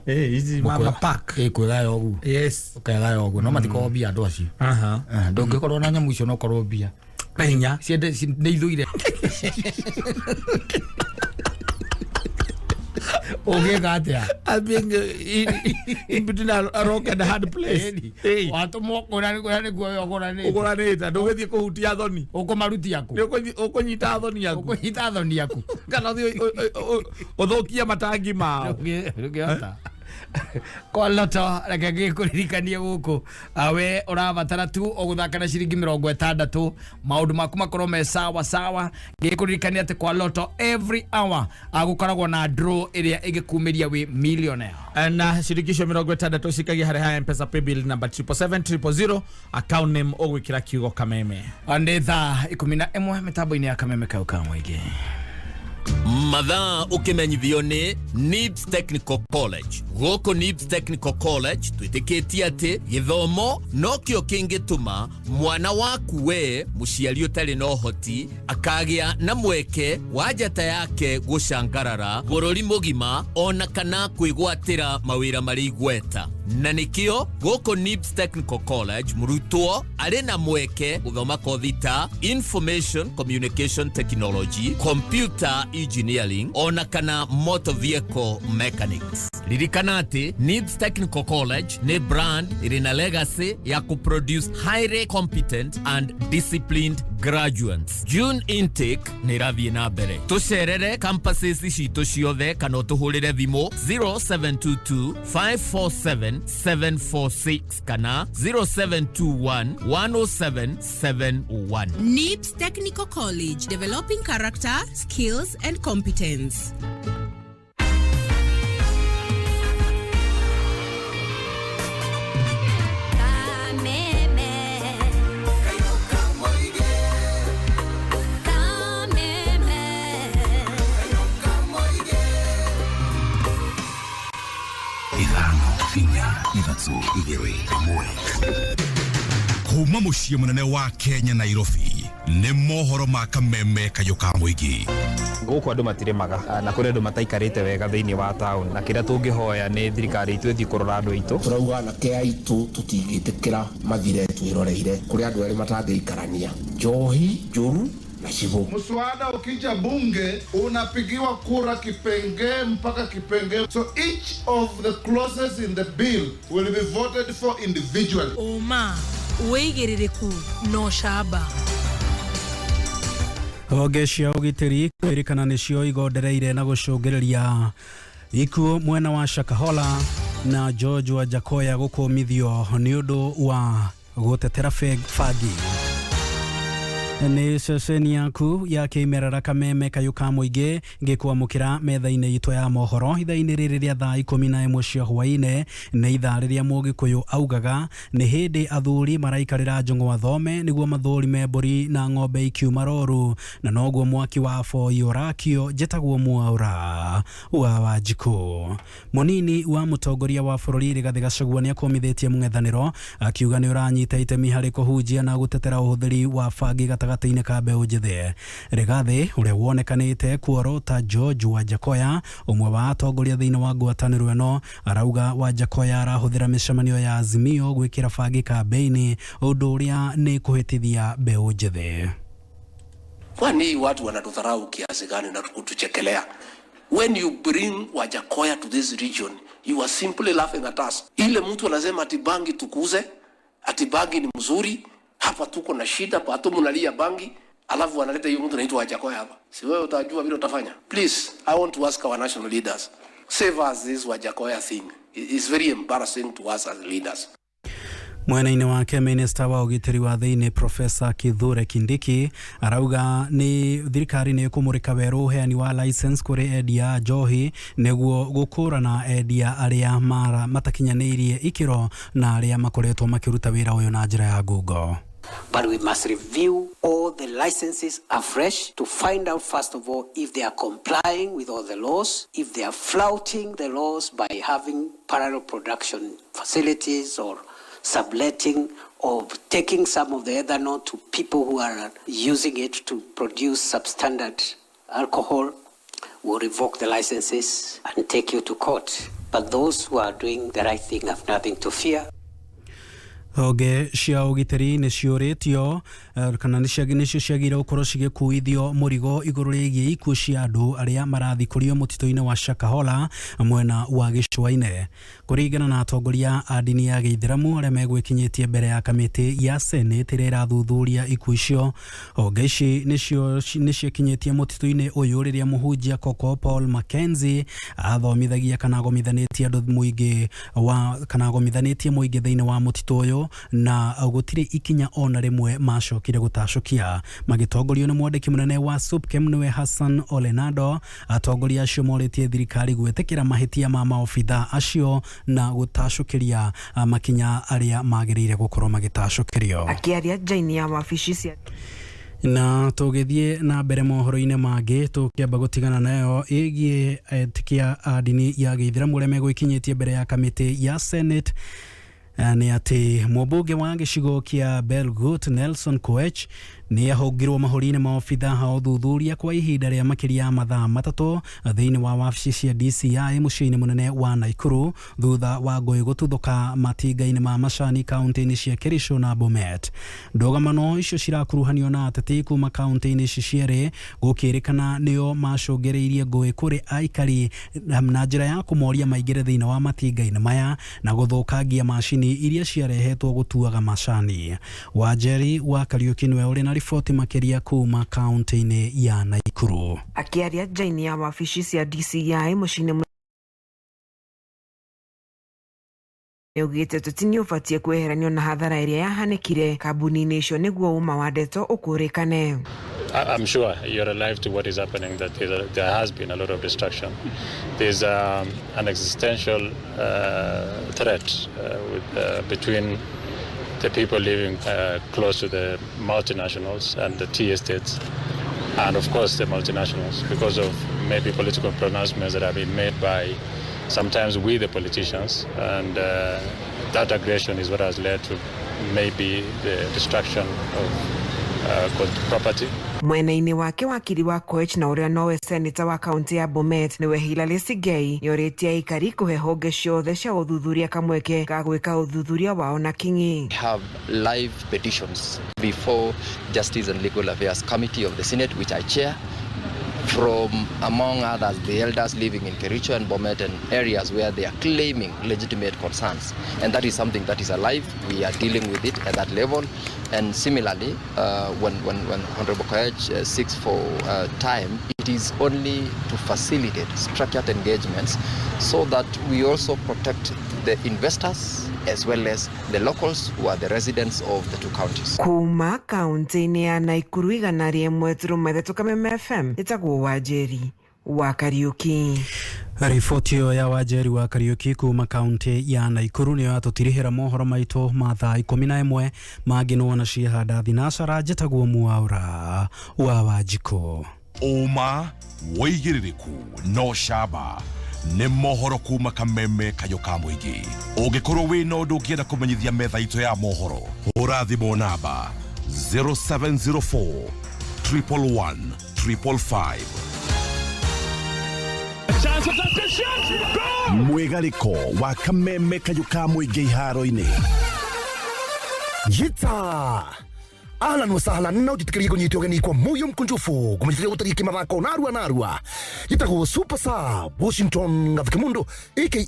Ici mama pack. Kwĩgaya ũguo. Yes. Ũkegaya ũguo no matikorwo mbia andũ acio. Ndũngĩkorwo na nyamũ icio no ũkorwo mbia. Na hinya. Ciende nĩ ithũire. Ũgĩka atĩa? I'm being in between a rock and a hard place. Watũmwo kũrĩa nĩkuo ũgũranĩte. Ũgũranĩte ndũgĩthiĩ kũhutia thoni. Ũkũmarutia kũ? Ũkũnyita thoni yaku. Ũkũnyita thoni yaku. Kana ũthiĩ ũthũkie matangi mao. Ndũngĩhota. Kwa Loto reke ngĩkũririkanie gũkũ we ũrabatara tu ũgũthaka na ciringi 60 maũndũ maku makorwo me sawa sawa. Ngĩkũririkania atĩ kwa Loto every hour gũkoragwo na draw ĩrĩa ĩngĩkumĩria wĩ millionaire. Na ciringi icio 60 cikagia harĩ ha Mpesa paybill number 777 000 account name ũgwĩkĩra kiugo Kameme. Nĩ thaa 11 mĩtambo-inĩ ya Kameme kau ka mũingĩ. Mathaa ũkĩmenyithio nĩ NIBS Technical College. Gũkũ NIBS Technical College twĩtĩkĩtie atĩ gĩthomo nokĩo kĩngĩtũma mwana waku we mũciari ũtarĩ na ũhoti akagĩa na mweke wa njata yake gũcangarara bũrũri mũgima ona kana kwĩgwatĩra mawĩra marĩ igweta. Na nĩkĩo gũkũ NIBS Technical College mũrutwo arĩ na mweke gũthoma kothi ta Information Communication Technology, Computer Engineering ona kana Motor Vehicle Mechanics. Ririkana atĩ NIBS Technical College nĩ brand ĩrĩ na legacy ya kũproduce highly competent and disciplined graduates. June intake nĩ ĩrathiĩ na mbere. Tũcerere campuses citũ ciothe kana ũtũhũrĩre thimũ 0722 547 746 kana 0721 107 701. NIBS Technical College, developing character, skills, and competence. Ithano, inya, ithatũ, igĩrĩ, ĩmwe. Kuma mũciĩ mũnene wa Kenya, Nairobi, nĩ mohoro ma Kameme kayũ ka mũingĩ. Gũkũ andũ matirĩmaga na kũrĩ andũ mataikarĩte wega thĩinĩ wa town, na kĩrĩa tũngĩhoya nĩ thirikari itũ ĩthiĩ kũrora andũ aitũ. Tũrauga anake aitũ tũtingĩtĩkĩra mathire twĩroreire kũrĩ andũ erĩ matangĩikarania, njohi njũru na cibũ. Mswada ukija bunge unapigiwa kura kipengee mpaka kipengee. So each of the clauses in the bill will be voted for individually. Ũma, wĩigĩrĩrĩku na ũcamba. Honge cia ũgitĩri kwĩrĩkana nĩcio igondereire na gũcũngĩrĩria ikuũ mwena wa Shakahola na George Wajackoyah gũkũmithio nĩ ũndũ wa gũtetera bangi. Nĩ ceceni yaku ya kĩmerera Kameme kayũ ka mũingĩ ngĩkwamũkĩra metha-inĩ itũ ya mohoro ithaa-inĩ rĩrĩ rĩa thaa 11 cia hwaĩ-inĩ. Nĩ ithaa rĩrĩa Mũgĩkũyũ augaga nĩ hĩndĩ athuri maraikarĩra njũng'wa thome nĩguo mathũrime mbũri na ng'ombe ikiuma roru, na noguo mwaki wa boi ũrakio. Njĩtagwo Mwaura wa Wanjikũ. Mũnini wa mũtongoria wa bũrũri Rigathĩ Gachagua nĩ akũmithĩtie mũng'ethanĩro akiuga nĩ ũranyita itemi harĩ kũhunjia na gũtetera ũhũthĩri wa bangi gatagatĩ-inĩ ka mbeũ njĩthĩ. Rigathĩ ũrĩa wonekanĩte kuorota George Wajackoyah, ũmwe wa atongoria thĩinĩ wa ngwatanĩro ĩno, arauga Wajackoyah arahũthĩra mĩcemanio ya Azimio gwĩkĩra bangi kambĩini, ũndũ ũrĩa nĩ kũhĩtithia mbeũ njĩthĩ. Kwani watu wanatudharau kiasi gani na kutuchekelea? When you bring Wajackoyah to this region, you are simply laughing at us. Ile mtu anasema ati bangi tukuze, ati bangi ni mzuri, hapa tuko na shida, pato mnalia bangi, alafu wanaleta hiyo mtu anaitwa Wajackoyah hapa. Si wewe utajua vile utafanya. Please, I want to ask our national leaders, save us this Wajackoyah thing. It's very embarrassing to us as leaders. Mwena-inĩ wake minista wa ũgitĩri wa thĩinĩ Profesa Kithure Kindiki arauga nĩ thirikari nĩ ĩkũmũrĩka werũ ũheani wa license kũrĩ endia a njohi nĩguo gũkũrana endia arĩa matakinyanĩirie ikĩro na arĩa makoretwo makĩruta wĩra ũyũ na njĩra ya ngungo. But we must review all the licenses afresh to find out, first of all, if they are complying with all the laws, if they are flouting the laws by having parallel production facilities or subletting or taking some of the ethanol to people who are using it to produce substandard alcohol. We'll revoke the licenses and take you to court. But those who are doing the right thing have nothing to fear. Honge cia ũgitĩri nĩ ciũrĩtio kana nĩcio ciagĩrĩire gũkorwo cigĩkuithio mũrigo igũrũ rĩgiĩ ikuũ cia andũ arĩa marathikũrio mũtitũ-inĩ wa Shakahola mwena wa gĩcũa-inĩ. Kũringana na atongoria a ndini ya gĩithĩramu arĩa megwĩkinyĩtie mbere ya kamĩtĩ ya Senate ĩrĩa ĩrathuthuria ikuũ icio, honge ici nĩcio nĩciĩkinyĩtie mũtitũ-inĩ ũyũ rĩrĩa mũhunjia Koko Paul Mackenzie athomithagia kana agomithanĩtie andũ mũingĩ wa kana agomithanĩtie mũingĩ thĩinĩ wa mũtitũ ũyũ, na gũtirĩ ikinya ona rĩmwe macokire gũtacũkia. Magĩtongorio nĩ mwandĩki mũnene wa SUPKEM nĩwe Hassan Olenado, atongoria acio morĩtie thirikari gwĩtĩkĩra mahĩtia ma maobitha acio na gũtacũkĩria makinya arĩa magĩrĩire gũkorwo magĩtacũkĩrio. Akĩaria nja-inĩ ya wabici cia Na tũgĩthiĩ na mbere mohoro-inĩ mangĩ, tũkĩamba gũtigana nayo ĩgiĩ etĩkia a ndini ya gĩithĩramu arĩa megũikinyĩtie mbere ya kamĩtĩ ya Senate, nĩ atĩ mũmbunge wa gĩcigo kĩa Belgut Nelson Koech nĩ ahũngirwo mahũri-inĩ ma obitha a ũthuthuria kwa ihinda rĩa makĩria ya mathaa 3 thĩinĩ wa wabici cia DCI mũciĩ-inĩ mũnene wa Naikuru thutha wa ngũĩ gũtuthũka matinga-inĩ ma macani kaunti-inĩ cia Kericho na Bomet. Ndũgamano icio cirakuruhanio na ateti kuma kaunti-inĩ ici cierĩ gũkĩrĩkana nĩo macũngĩrĩirie ngũĩ kũrĩ aikari na njĩra ya kũmoria maingĩre thĩinĩ wa matinga-inĩ maya na gũthũkangia macini iria ciarehetwo gũtuaga macani. Wanjeri wa Kariuki nĩwe ũrĩ na riboti makĩria kuma kaunti-inĩ ya Naikuru. Akĩaria nja-inĩ ya wabici cia DCI mũciĩ-inĩ nĩaugĩte ũteti nĩũbatiĩ kweheranio na hathara ĩrĩa yahanĩkire kambuni-inĩ icio nĩguo ũma wa ndeto ũkũrĩkane. I'm sure you're alive to what is happening, that there has been a lot of destruction. There's an existential threat between the people living close to the multinationals and the tea estates, and of course the multinationals, because of maybe political pronouncements that have been made by sometimes we the politicians, and that aggression is what has led to maybe the destruction of property. Mwena-inĩ wake wakiri wa Koech na ũrĩa nowe seneta wa kaunti ya Bomet nĩwe Hilary Sigei nĩorĩtie aikari kũhe honge ciothe cia ũthuthuria kamweke ga gwĩka ũthuthuria wao na kinyi. Have live petitions before Justice and Legal Affairs Committee of the Senate, which I chair, from, among others, the elders living in Kericho and Bomet and areas where they are claiming legitimate concerns. And that is something that is alive. We are dealing with it at that level. And similarly, when Honorable Koech seeks for time, it is only to facilitate structured engagements so that we also protect the investors as well as the locals who are the residents of the two counties. Kuma kaunti-inĩ ya Naikuru 101.3 Kameme FM, ĩtagwo Wanjeri wa Kariuki. Riboti ĩyo ya Wanjeri wa Kariuki kuma kaunti ya Naikuru nĩyo yatũtirihĩra mohoro maitũ ma thaa 11 mangĩ nĩwona ciehanda thinacara. Njĩtagwo Mwaura wa Wanjikũ. Ũma wĩigĩrĩrĩku no camba nĩ mohoro kuma Kameme kayũ ka mũingĩ. Ũngĩkorwo wĩna ũndũ ũngĩenda kũmenyithia metha itũ ya mohoro, hũra thimũ namba 0704 111 555. Mwĩgarĩko wa Kameme kayũ ka mũingĩ iharo-inĩ. Jita ahlan wa sahlan na ũnjĩtĩkĩrie kũnyita ũgeni kwa moyo mkunjufu kũmenyithia gũtariĩ kĩmathako narua narua. Jitagwo Super Sub Washington Gathikemundo aka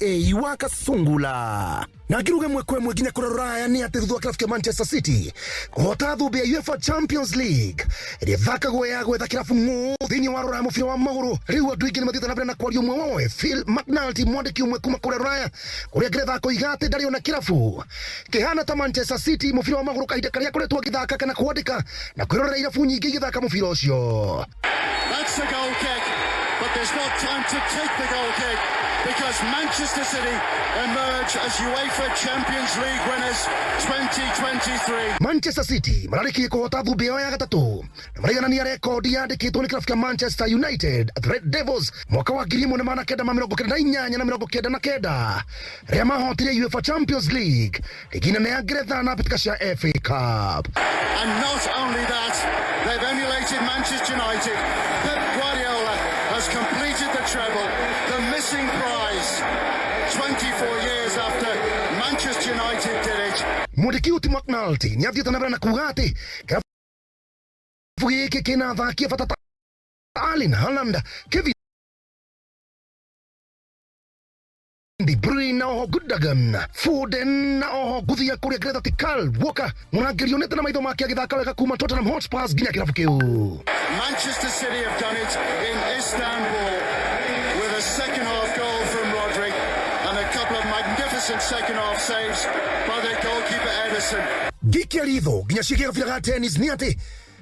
Wakasungula na ngiruge mwe kwa mwe nginya kũrĩa Rũraya nĩ atĩ thutha wa kĩrabu kĩa Manchester City kũhota thũmbĩ ya UEFA Champions League ĩrĩa ĩthakagwo ya gwetha kĩrabu ng'ũ thĩinĩ wa Rũraya mũbira wa magũrũ. Rĩu andũ aingĩ nĩ mathiĩte na mbere na kwaria ũmwe wao Phil McNulty, mwandĩki ũmwe kuma kũrĩa Rũraya kũrĩa Ngeretha akoiga atĩ ndarĩ ona kĩrabu kĩhana ta Manchester City mũbira wa magũrũ kahinda karĩa akoretwo agĩthaka kana kwandĩka na kwĩrorera irabu nyingĩ igĩthaka mũbira ũcio. That's the goal kick, but there's not time to take the goal kick because Manchester City emerge as UEFA Champions League winners 2023. Manchester City mararĩkirie kũhota thũmbĩ yao ya gatatũ na maraiganania rekondi yandĩkĩtwo nĩ kĩrabu kĩa Manchester United The Red Devils mwaka wa 1998 na 99 rĩrĩa mahotire UEFA Champions League, rigi nene ya Ngeretha na mbĩtĩka cia FA Cup. And not only that, they've emulated Manchester United. Pep Guardiola has completed the treble, the missing prize, 24 years after Manchester United did it. Mwandĩki Uti McNulty nĩathiĩte na mbere na kuga atĩ kĩrabu gĩkĩ kĩna athaki a bata ta Erling Haaland, Kevin De Bruyne na oho Gundogan, Foden na oho nguthia kũrĩa Ngeretha ti Kyle Walker, mũrangĩri onete na maitho make agĩthaka wega kuma Tottenham Hotspurs nginya kĩrabu kĩu. Manchester City have done it in Istanbul with a second half goal from Rodri and a couple of magnificent second half saves by their goalkeeper Ederson. Ngikia ritho nginya ciĩgiĩ gabira ga tennis nĩ atĩ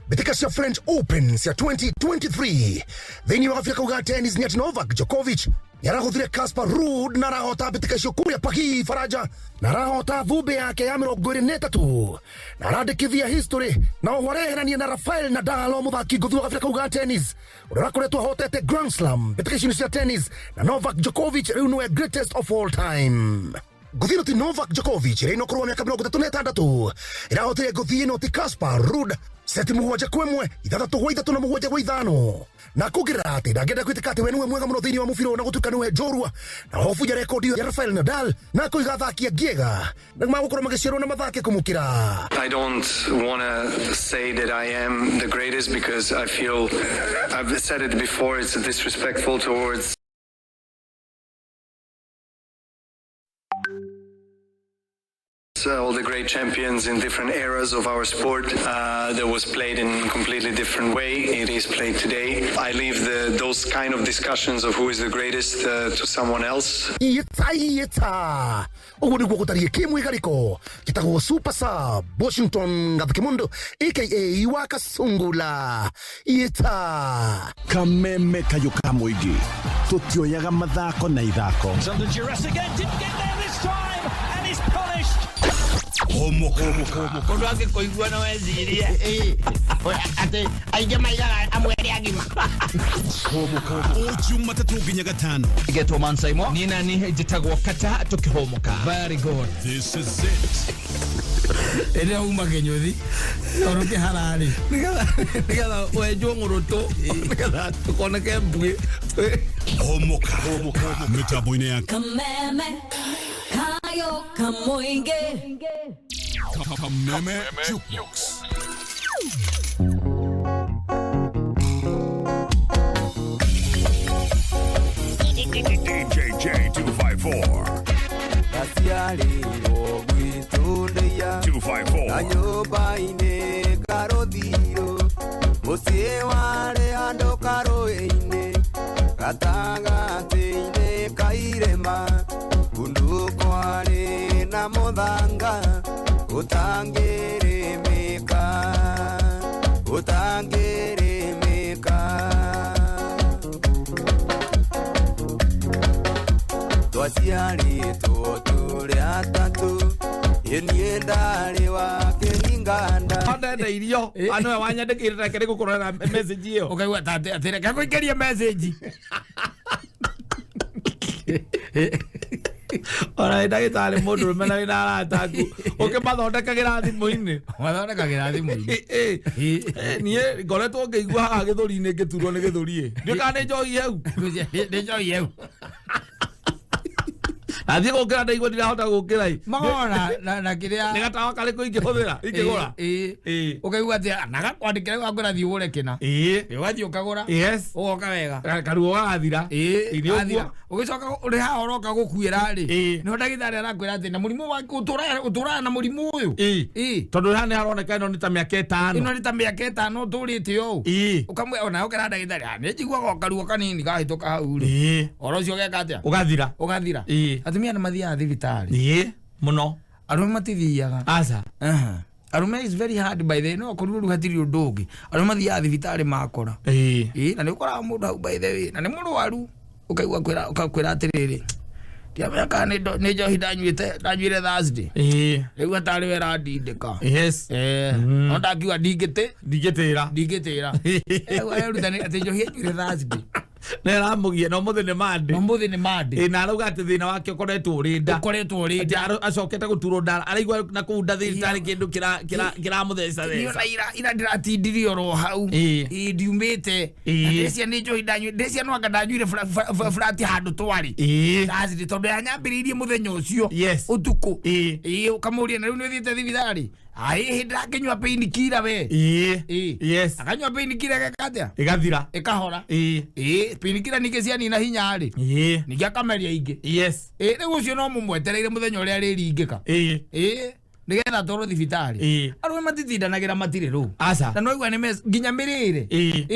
mbĩtĩka cia French Open cia 2023 thĩinĩ wa gabira kau ga tennis nĩ atĩ Novak Djokovic Nĩaragũthire Casper Ruud na arahota mbĩtĩka icio kũrĩa Paris Faranja, na arahota thũmbĩ yake ya 23 na arandĩkithia history, na oho areherania na Rafael Nadal, o mũthaki ngũthi wa gabira kau ga tennis ũrĩa ũrakoretwo ahotete Grand Slam mbĩtĩka icio cia tennis, na Novak Djokovic rĩu nĩwe greatest of all time. Ngũthi ĩno ti Novak Djokovic ĩrĩa ĩna ũkũrũ wa mĩaka 36, ĩrahotire ngũthi ĩno ti Casper Ruud seti 7-1, 6-3 na 7-5, na kuongerera atĩ ndangĩenda gwĩtĩka atĩ we nĩwe mwega mũno thĩinĩ wa mũbira ũyũ na gũtuĩka nĩwe njorua, na oho rekodi ya Rafael Nadal na kũiga athaki angĩ ega na magũkorwo magĩciarwo na mathake kũmũkĩra. I don't want to say that I am the greatest because I feel I've said it before, it's disrespectful towards all the great champions in different eras of our sport that was played in a completely different way. It is played today. I leave those kind of discussions of who is the greatest to someone else. Yeta yeta ũguo nĩguo gũtariĩ kĩmwĩgarĩko gĩtagwo Super Sub Washington Gathikimundo aka wa Kasungula. Yeta Kameme kayũ ka mũingĩ, tũtioyaga mathako na ithako. Under duress again, didn't get there this time and is punished. Mũndũ angĩkũigua no ecirie atĩ aingĩ maigaga amwe arĩa agima. O Jumatatũ nginya Gatano. Getwo Mansaimo ni nani njĩtagwo Kata tũkĩhũmũka. Very good. This is it. Ĩrĩa uma kĩnyũthi tondũ kĩhararĩ nĩgetha wenjwo ng'ũrũtũ nĩgetha tũkoneke mbuĩ. Homoka mĩtambo-inĩ ya Kameme kayo kamoinge. Kameme Jukebox. DJ 254. Ndaciarĩirwo gwitũ ndĩia 254. Na nyũmba-inĩ karũthiro, mũciĩ warĩ handũ karũĩ-inĩ, gatagatĩ-inĩ ka irĩma, kũndũ kwarĩ na mũthanga ũtangĩrĩmĩka, ũtangĩrĩmĩka. Twaciarĩtwo tũrĩ atatũ, niĩ ndarĩ wa kĩringanda. Ndenda irio ano wanyandĩkĩire reke nĩngũkũrorera message ĩyo. Ũkaigua ta atĩ reke ngũikĩrie message. Ona ndagĩtarĩ mũndũrũme na wĩna arata aku ũkĩmathondekagĩra thimũ-inĩ. Mathondekagĩra thimũ-inĩ. Niĩ ngoretwo ngĩigua haha gĩthũri-inĩ ngĩturwo nĩ gĩthũri ĩ. Ndiũĩ kana nĩ njohi hau. Nĩ njohi hau. Nathiĩ gũkĩra ndaigua ndirahota gũkĩra ĩ. Magona na kĩrĩa nĩ gatawa karĩkũ ingĩhũthĩra ingĩgũra. Ũkaigua atĩ na gakwandĩkĩra gakwĩra thiĩ ũgũre kĩna. Ũgathiĩ ũkagũra. Yes. Ũgoka wega. Karuo gagathira. Nĩ ũguo. Ũgĩcoka ũrĩ haha ũroka gũkuĩra rĩ, nĩho ndagĩtarĩ arakwĩra atĩ na mũrimũ waku ũtũraga na mũrimũ ũyũ. Tondũ haha nĩ haroneka ĩno nĩ ta mĩaka ĩtano. Ĩno nĩ ta mĩaka ĩtano ũtũrĩte ũũ. Ũkamwĩra ona ũkera ndagĩtarĩ nĩ njiguaga o karuo kanini kahĩtũka hau rĩ. Ũhoro ũcio ũgeka atĩa? Ũgathira. Ũgathira. Atumia nĩ mathiaga thibitarĩ. Mũno. Arũme matithiaga. Aca. Arũme is very hard by the way, no akorirwo rĩu hatirĩ ũndũ ũngĩ. Arũme mathiaga thibitarĩ makora. Na nĩ ũkoraga mũndũ hau by the way, na nĩ mũrwaru. Ũkaigua ũkakwĩra atĩrĩrĩ, ndiramenya kana nĩ njohi ndanyuĩte, ndanyuire Thursday. Rĩu hatarĩ we ĩrandindĩka. Yes. No ndakiuga ndingĩtĩra. Ndingĩtĩra. Erutani atĩ njohi anyuire Thursday. Nĩ ĩramũgia na ũmũthĩ nĩ Monday. Ũmũthĩ nĩ Monday. Na arauga atĩ thĩna wake ũkoretwo ũrĩ nda. Ũkoretwo ũrĩ nda. Atĩ acokete gũturwo nda, araigua na kũu nda thibitarĩ kĩndũ kĩramũtheca Niĩ ona ira ndĩratindirie oro hau. Ndiumĩte. Na ndĩcia nĩ njohi ndanyuire, ndĩcia no anga ndanyuire flat handũ twarĩ. Thursday tondũ yanyambĩrĩirie mũthenya ũcio. Ũtukũ. Ũkamũria na rĩu nĩ ũthiĩte thibitarĩ. Ai ndĩrakĩnyua painkiller we. Yes. Akanyua painkiller geka atĩa? Ĩgathira. Ĩkahora. Painkiller ningĩ cianina hinya rĩ. Ningĩ akameria ingĩ. Yes. Rĩu ũcio no mũmwetereire mũthenya ũrĩa arĩringĩka. Nĩgetha atwarwo thibitarĩ. Arũme matitindanagĩra matirĩ rũu. Aca. Na no igua nĩ nginya mĩrĩre.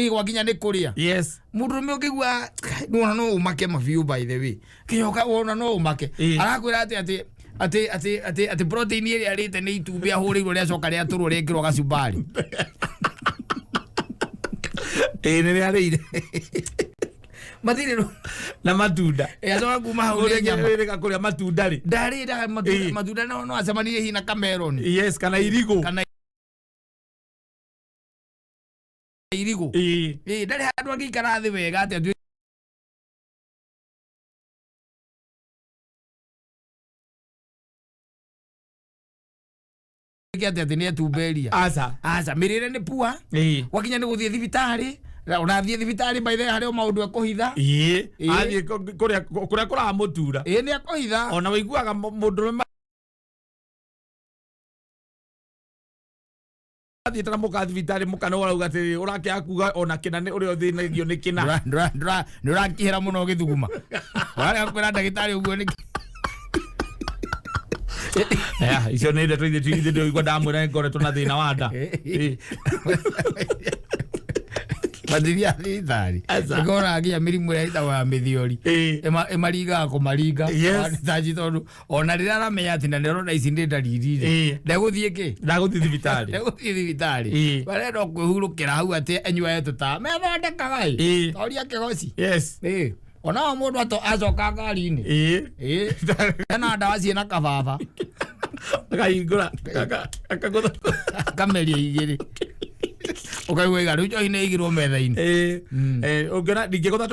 Gwa nginya nĩ kũrĩa. Yes. Mũndũrũme ũkĩigua wona no ũmake mabiũ by the way. Kinya wona no ũmake. Arakwĩra atĩ atĩ atĩ atĩ atĩ protein ĩrĩa arĩte nĩ itumbĩ ahũrĩirwo rĩacoka rĩatũrwo rĩekĩrwo gacumbari. Nĩ rĩarĩire. Mathirĩ na matunda. Acoka kuma hau nĩ nyama. Ũrĩa kũrĩa matunda rĩ. Ndarĩ matunda no acemanirie hihi na kameroni. Yes, kana irigũ. Kana irigũ. Ĩĩ. Ndarĩ handũ angĩikara thĩ wega atĩ atĩ nĩ etumberia. Aca. Aca, mĩrĩre nĩ pua. Wakinya nĩ gũthiĩ thibitarĩ. Ũrathiĩ thibitarĩ by the way harĩ o maũndũ ekũhitha. Ĩĩ. Athiĩ kũrĩa kũramũtura. Ĩĩ nĩ ekũhitha. Ona wĩiguaga mũndũrũme athiĩte na mũka thibitarĩ mũka nĩ ũrauga atĩrĩrĩ ũrakĩaga kuga ona kĩna nĩ ũrĩa ũthĩnagio nĩ kĩna. Nĩ ũrakĩhera mũno ũgĩthuguma. Ũrarega kwĩra ndagĩtarĩ ũguo nĩkĩ? Icio nĩ ndeto ithuĩ ndĩraigua ndamwĩra ngoretwo na thĩna wa nda. Mathiria thibitarĩ. Ũkona nginya mĩrimũ ĩrĩa ĩtagwo ya mĩthiori. Ĩmaringaga kũmaringa. Thanji tondũ ona rĩrĩa aramenya atĩ na nĩarona ici nĩ ndariri rĩ. Ndegũthiĩ kĩ? Ndagũthiĩ thibitarĩ. Ndegũthiĩ thibitarĩ. Barenda kwĩhurũkĩra hau atĩ anyuae tũtawa. Methondekaga ĩ. Toria kĩgoci. Yes. Ona o mũndũ acoka ngari-inĩ. Ena ndawa ciĩna kababa. Akahingũra. Akagũtha. Akameria igĩrĩ. Ũkaigua iga rĩu njohi nĩ ĩigirwo metha-inĩ. Ũngĩona ndingĩgũtha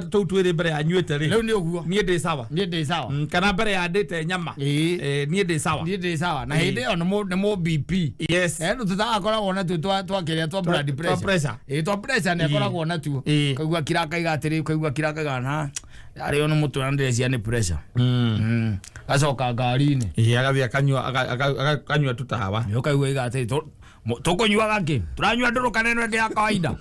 tũu twĩrĩ mbere ya nyuĩte rĩ. Rĩu nĩ ũguo. Niĩ ndĩ sawa. Niĩ ndĩ sawa. Kana mbere ya ndĩte nyama. Niĩ ndĩ sawa. Niĩ ndĩ sawa. Na hĩndĩ ĩyo nĩ mũ BP. Yes. Tũtagakoragwo natuo twa kĩrĩa twa blood pressure. Twa pressure nĩ akoragwo natuo. Kaigua kirakaiga atĩrĩ, kaigua kirakaiga na arĩo nĩ mũtwe na ndĩreciria nĩ pressure. Acoka ngari-inĩ. Agathiĩ akanyua tũtawa. Ũkaigua iga atĩrĩ tũkũnyuaga kĩ? Tũranyua ndũrũ kana ĩno ĩngĩ ya kawaida?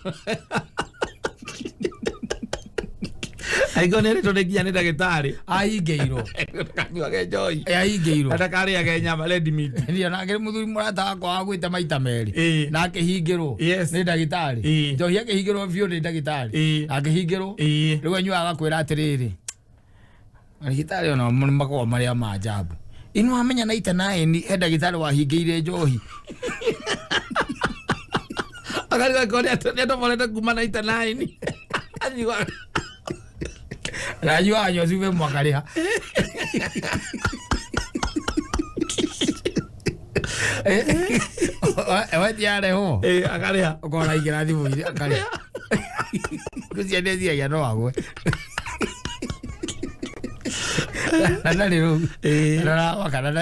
Aigua nĩ erĩtwo nĩ nginya nĩ ndagĩtarĩ. Ahingĩirwo. Ndakanyuage njohi. Ahingĩirwo. Ndakarĩage nyama red meat. Ndio nake mũthuri mũrata wakwa wagwĩte maita merĩ. Na akĩhingĩrwo nĩ ndagĩtarĩ. Njohi akĩhingĩrwo biũ nĩ ndagĩtarĩ. Akĩhingĩrwo. Rĩu anyuaga agakwĩra atĩrĩrĩ. Ndagĩtarĩ ona makoragwo marĩ a maajabu. Ino amenya na itanaeni he ndagĩtarĩ wahingĩire njohi. Akariga kore nĩatoborete kuma na itanaeni. Anyuaga. Anyuaga anyua cumbĩ mwakarĩha. Wetia arehwo. Akarĩha. Ũkona aingĩra thimũ-inĩ akarĩha. Ngũcia nĩeciagia no agwe. Na ndarĩ rũu. Rora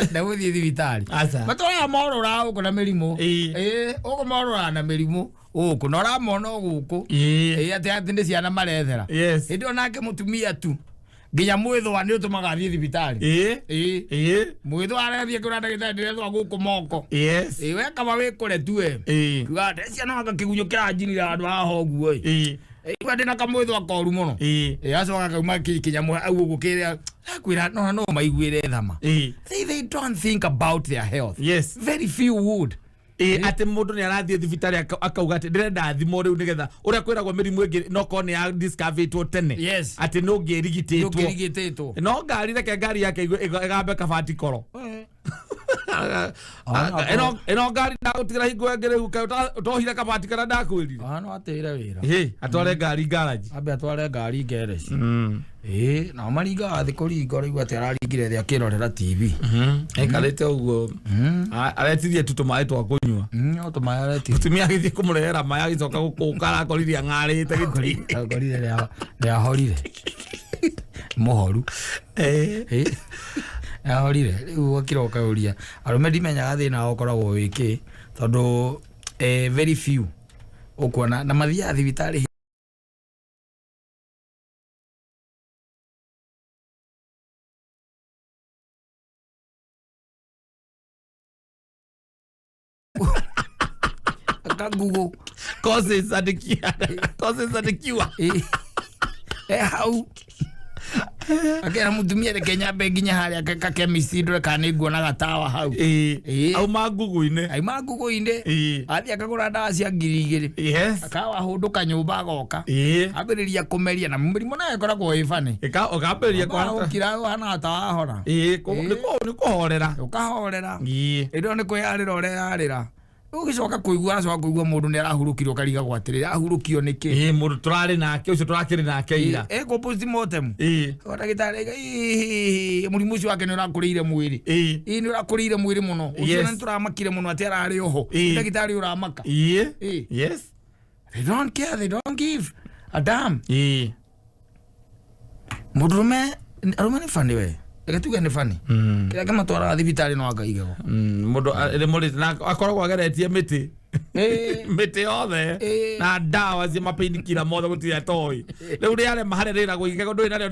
ndegũthiĩ thibitarĩ. Matũraga morũra gũkũ na mĩrimũ. Gũkũ morũraga na mĩrimũ gũkũ na ũramona o gũkũ. Atĩ nĩ ciana marethera. Hĩndĩ ĩyo nake mũtumia tu nginya mwĩthwa nĩ ũtũmaga athiĩ thibitarĩ. Mwĩthwa arathiĩ kwĩra ndagĩtarĩ ndĩrethwa gũkũ moko. We kaba wĩ kũre tu we. Kiuga ndeciana anga kĩgunyũ kĩranjinire handũ haha ũguo ĩ. Igua ndĩna kamwĩthwa koru mũno. Acoka kauma kĩnyamũ hau ũguo kĩrĩa akwĩra no maiguĩre thama. They don't think about their health. Yes. Very few would. Atĩ mũndũ nĩ arathiĩ thibitarĩ akauga atĩ ndĩrenda thimũ rĩu nĩgetha ũrĩa kwĩragwo mĩrimũ ĩngĩ no korwo nĩ ya discoveretwo tene. Yes. Atĩ nĩ ũngĩrigitĩtwo. Ndũngĩrigitĩtwo. No ngari reke ngari yake ĩgambe kabati koro. Ĩno ngari ndagũtigĩra hingo ĩngĩ rĩu ũtohire kabati karĩa ndakwĩrire. No atĩire wĩra. Atware ngari garage. Ambe atware ngari garage. Nao maringaga thĩ kũringa ũraigua atĩ araringire thĩ akĩrorera TV. Aikarĩte ũguo. Aretirie tu tũmaĩ twa kũnyua. No tũmaĩ aretirie. Mũtumia agĩthiĩ kũmũrehera maĩ agĩcoka gũkũka arakorire ang'arĩte gĩtĩ. Akorire nĩahorire. Mũhoru. Ahorire rĩu wakira ũkauria arũme ndimenyaga thĩna wao ũkoragwo wĩ kĩ tondũ very few ũkuona na mathiaga thibitarĩ Google causes and the cure. Hau akera mutumia reke nyambe nginya haria ka chemist ndore kana nĩ nguona gatawa hau. Auma ngugu-inĩ. Auma ngugu-inĩ. Athiĩ akagũra ndawa cia 2,000. Yes. Akawa hũndũka nyũmba agoka. Ambĩrĩria kũmeria na mũrimũ nayo ĩkoragwo ĩ funny. Ũkambĩrĩria ũkira ũhana ta wahora. Nĩ kũhorera. Ũkahorera. Ĩndĩ ĩyo nĩ kwĩyarĩra ũreyarĩra. Ũgĩcoka kũigua aracoka kũigua mũndũ nĩ arahurũkirwo karigagwo atĩrĩrĩ ahurũkio nĩkĩ? Ĩĩ mũndũ tũrarĩ nake ũcio tũrakĩrĩ nake ira. Ekwo postmortem. Ĩĩ. Ndagĩtarĩ mũrimũ ũcio wake nĩ ũrakũrĩire mwĩrĩ. Ĩĩ nĩ ũrakũrĩire mwĩrĩ mũno. Ũcio nĩ tũramakire mũno atĩ ararĩ oho. Ndagĩtarĩ ũramaka. Ĩĩ. Yes. They don't care, they don't give a damn. Ĩĩ. Mũndũrũme arũme nĩ funny we. Reke tuge nĩ funny. Kĩrĩa kĩmatwaraga thibitarĩ no anga igego. Mũndũ rĩmwe na akoragwo ageretie mĩtĩ. Mĩtĩ yothe na ndawa cia mapainkiller mothe gũtirĩ atoĩ. Rĩu rĩarema harĩa rĩragwo igego ndũĩ narĩo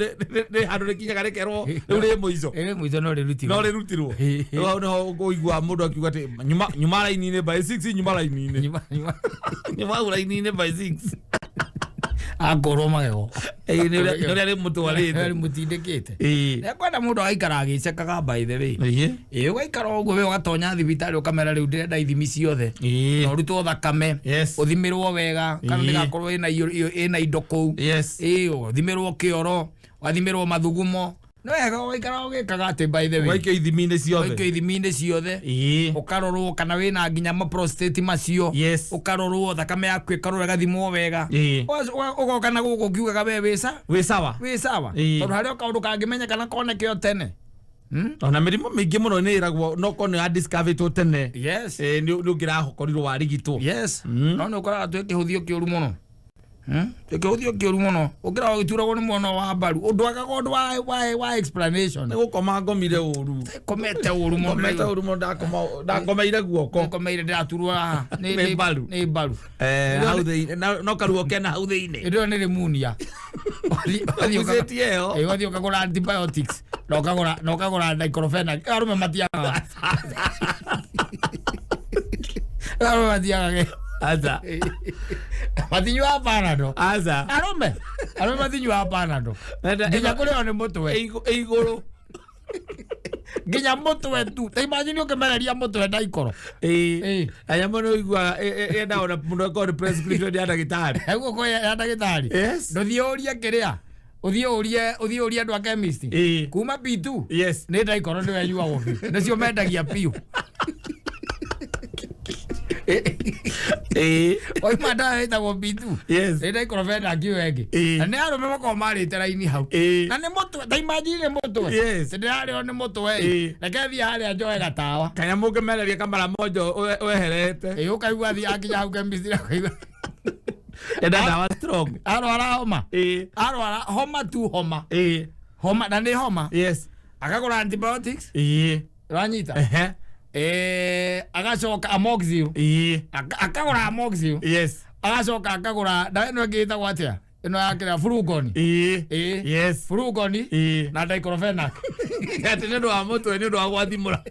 rĩ handũ rĩkinyaga rĩkerwo rĩu rĩ mũico. Rĩ mũico no rĩrutirwo. No rĩrutirwo. Rĩu hau nĩho ũiguaga mũndũ akiuga atĩ nyuma raini-inĩ by 6 nyuma raini-inĩ. Nyuma hau raini-inĩ by 6. Akorwo magego. Ĩĩ nĩ ũrĩa rĩmũtwarĩte. Rĩmũtindĩkĩte. Nĩkwenda mũndũ agaikara agĩcekaga by the way. Ĩĩ ũgaikara ũguo we ũgatonya thibitarĩ ũkamera rĩu ndĩrenda ithimi ciothe. Na ũrutwo thakame. Ũthimĩrwo wega kana ndĩgakorwo ĩna indo kũu. Ĩĩ ũthimĩrwo kĩoro, ũgathimĩrwo mathugumo. No wega ũgaikara ũgĩkaga atĩ by the way. Ũgaikio ithimi-inĩ ciothe. Ũgaikio ithimi-inĩ ciothe. Ũkarorwo kana wĩna nginya ma prostate macio. Ũkarorwo thakame yaku ĩkarorwo ĩgathimwo wega. Ũgoka na gũkũ ũkiugaga we wĩ sawa. Wĩ sawa. Wĩ sawa. Tondũ harĩ o kaũndũ kangĩmenyeka na koneke o tene. Ona mĩrimũ mĩingĩ mũno nĩ ĩragwo no korwo nĩ ya discover tene. Yes. Nĩ ũngĩrakorirwo warigitwo. Yes. No nĩ ũkoraga twĩ kĩhũthio kĩũru mũno. Kĩhũthio kĩũru mũno ũkĩra ũgĩturagwo nĩ mwana wa mbaru ũndũ akaga ũndũ wa explanation. Nĩ gũkoma ngomire ũru. Komete ũru mũno. Komete ũru mũno ndakomeire guoko. Komeire ndĩraturwo haha. Nĩ mbaru. Nĩ mbaru. Hau thĩinĩ no karuo kena hau thĩinĩ. Ĩndĩ ĩyo nĩ pneumonia. Ũgucĩtie ĩyo. Ũgathiĩ ũkagũra antibiotics na ũkagũra diclofenac. Arũme matiagaga. Arũme matiagaga. Aza. Matinyuaga Panadol. Aza. Arũme. Arũme matinyuaga Panadol. Nginya kũrĩo nĩ mũtwe. Igũrũ. Nginya mũtwe tu. Ta imagine ũkĩmereria mũtwe ndaikoro. Ĩĩ. Aya mũno ũiguaga enda ona mũndũ akorwo nĩ prescription ya ndagĩtarĩ. Guoko ya ndagĩtarĩ. Yes. Ndũthiĩ ũrie kĩrĩa. Ũthiĩ ũrie andũ a chemist. Kuma P2. Yes. Nĩ ndaikoro nĩwe nyuagwo biũ. Nĩcio mendagia biũ. Oima ndawa ĩtagwo B2. Yes. Nĩ diclofenac ĩyo ĩngĩ. Na nĩ arũme makoragwo marĩte raini hau. Na nĩ mũtwe, ta imagine nĩ mũtwe. Yes. Ndĩrarĩo nĩ mũtwe. Reke thiĩ harĩa njoe gatawa. Kanyamũ ũngĩmereria kamara moja weherete. Ĩĩ ũkaigua thiĩ akinya hau chemist ũkaigua. Enda ndawa strong. Arwara homa. Arwara homa tu homa. Homa na nĩ homa. Yes. Akagũra antibiotics. Ũranyita? Agacoka amoxil. Akagũra amoxil. Yes. Agacoka akagũra ndawa ĩno ĩngĩ ĩtagwo atĩa? Ĩno ya kĩrĩa Flugon. Yes. Flugon na diclofenac. Atĩ nĩ ũndũ wa mũtwe nĩ ũndũ wa gwathimũra.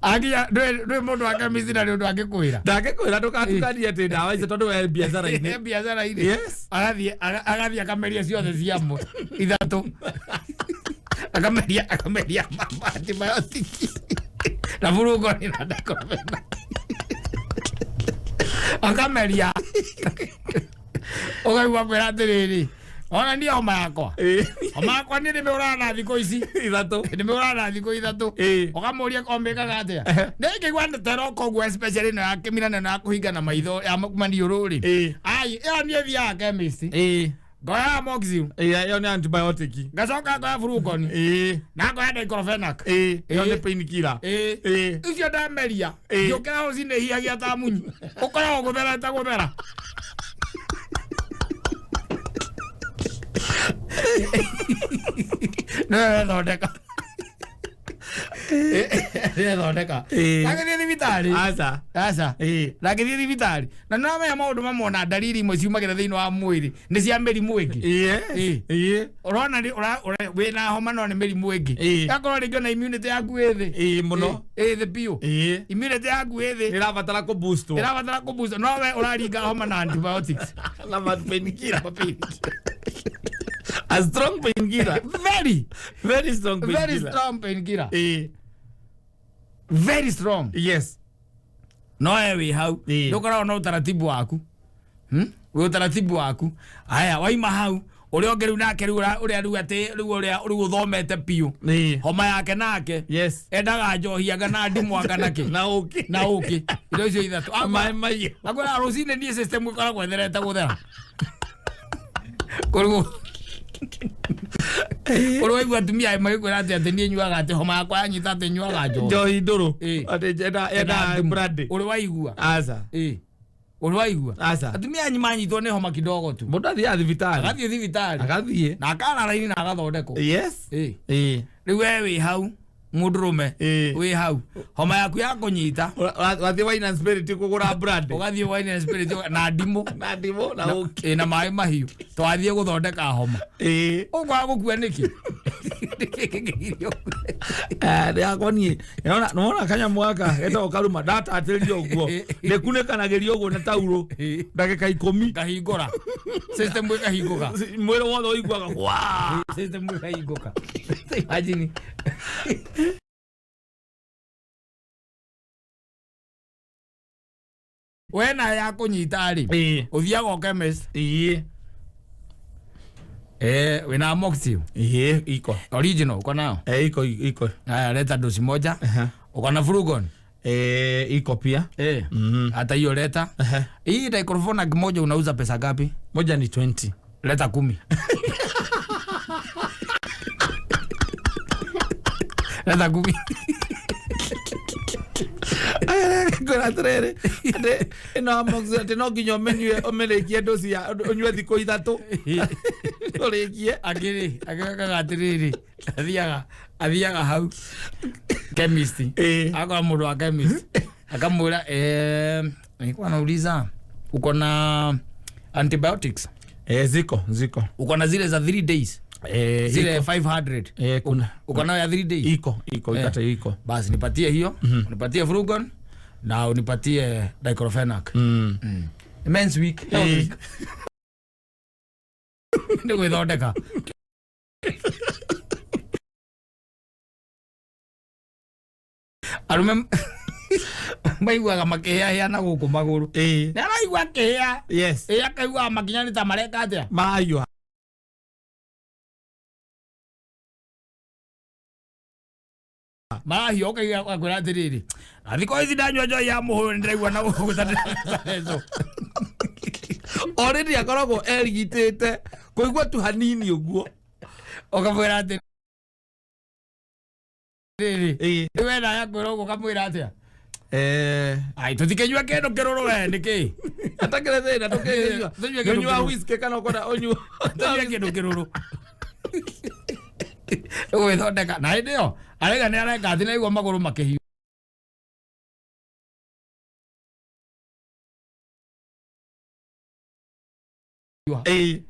Agia ndwĩ mũndũ wa chemist na nĩ ũndũ angĩkwĩra. Ndangĩkwĩra ndũgatukanie atĩ ndawa icio tondũ we biacara-inĩ. Biacara-inĩ. Yes. Agathiĩ akameria ciothe ciamwe ithatũ. Akameria antibiotic na Flugon na diclofenac. Akameria. Ũkaigua kwĩra atĩrĩrĩ ona niĩ homa yakwa. Homa yakwa niĩ ndĩmĩũraga na thikũ ici ithatũ. Ndĩmĩũraga na thikũ ithatũ. Ũkamũria omĩkaga atĩa. Nĩ ngĩigua ndeteroko ũguo especially ĩno ya kĩmira na ĩno ya kũhingana maitho ya maniũrũ rĩ. Ai ĩyo niĩ thiaga chemist. Ngoya amoxil. Ĩyo nĩ antibiotic. Ngacoka ngoya Flugon. Na ngoya diclofenac. Ĩyo nĩ painkiller. Icio ndameria. Ngĩũkĩra rũcinĩ hihagia ta munyi. Ũkoragwo gũthera ta gũthera. Nĩ thondeka. Nĩ Ndagĩthiĩ thibitarĩ. Aca. Aca. Ndagĩthiĩ thibitarĩ. Na nĩ ũramenya maũndũ mamwe ona ndariri imwe ciumagĩra thĩinĩ wa mwĩrĩ nĩ cia mĩrimũ ĩngĩ. Ũrona wĩna homa no nĩ mĩrimũ ĩngĩ. Yakorwo rĩngĩ ona immunity yaku ĩ thĩ. Ĩĩ mũno. Ĩ thĩ biũ. Immunity yaku ĩ thĩ. Ĩrabatara kũ boost. Ĩrabatara kũ boost. No we ũraringa homa na antibiotics. Na painkiller. A strong painkiller. Very, very strong painkiller. Very strong painkiller. Very strong. Yes. No we hau. Ndũkoragwo na utaratibu waku. Wĩ utaratibu waku. Aya waima hau Ũrĩa ũngĩ rĩu nake rĩu ũrĩa rĩu atĩ rĩu ũrĩa rĩu ũthomete biũ homa yake nake endaga njohi anga na ndimũ anga na kĩ na ũkĩ na ũkĩ indo icio ithatũ Maĩ mahiũ. Akwĩra rũcinĩ niĩ system ĩkoragwo ĩtherete gũthera kũrigwo ũrĩ waigua atumia magĩkwĩra atĩ atĩ niĩ nyuaga atĩ homa yakwa yanyita atĩ nyuaga njohi Njohi ndũrũ. Atĩ enda brandy. Ũrĩ waigua Aca. Ũrĩ waigua Aca. Atumia anyu manyitwo nĩ homa kidogo tu Mũndũ athiaga thibitarĩ. Agathiĩ thibitarĩ. Agathiĩ. Na akara raini na agathondekwo. Yes. Rĩu we wĩ hau mũndũrũme wĩ hau homa yaku ya kũnyita Wathiĩ wine and spirit kũgũra brandy. Ũgathiĩ wine and spirit na ndimũ na ndimũ na ũkĩ na maĩ mahiũ twathiĩ gũthondeka homa. Ũkwaga gũkua nĩkĩ? Yakwa niĩ nĩwona kanyamũ gaka getagwo karuma ndatatĩria ũguo ndĩkunĩkanagĩria ũguo na taurũ ndagĩka 10 Kahingũra system ĩkahingũka mwĩrĩ wothe ũiguaga wa system ĩkahingũka. Imagine we na ya kũnyita rĩ ũthiaga o chemist wĩna amoxil iko original uko nayo iko iko. Haya leta dosi moja. Uko na Frugon iko pia hata hiyo leta. Hii diclofenac moja unauza pesa ngapi? Moja ni 20. Leta 10. Leta 10. Ngwĩra atĩrĩrĩ atĩ ĩno amoxil atĩ no nginya ũmĩnyue ũmĩrĩkie dosi ya ũnyue thikũ 3 ũrĩkie. Akĩrĩ agĩkaga atĩrĩrĩ athiaga hau chemist akora mũndũ wa chemist akamwĩra nilikuwa nauliza uko na antibiotics? Ziko. Uko na zile za 3 days? Zile 500. Kuna. Uko nayo ya 3 days? Iko ikate iko. Basi nipatie hiyo, unipatie Frugon na unipatie diclofenac. Men's week. Health week. Nĩ gwĩthondeka. Arũme maiguaga makĩhĩahĩa na gũkũ magũrũ. Nĩ araigua akĩhĩa. Yes. Akaiguaga makinya nĩ ta mareka atĩa? Marahiũha. Marahiũha ũkaigua akwĩra atĩrĩrĩ na thikũ ici ndanyua njohi ya mũhũyũ nĩndĩraigua na gũkũ ta ndĩraceco. Already akoragwo erigitĩte kũigua tu hanini ũguo ũkamwĩra atĩrĩrĩ rĩu wena yakwĩra ũguo ũkamwĩra atĩa? Ai tũtikĩnyua kĩndũ kĩrũrũ we nĩkĩ? Atakĩrĩ thĩna tũkĩnyua. Ũnyua whisky kana ũkwenda ũnyua tũnyue kĩndũ kĩrũrũ. Ũgwĩthondeka na hĩndĩ ĩyo araiga nĩ areka atĩ nĩaigua magũrũ makĩhiũha.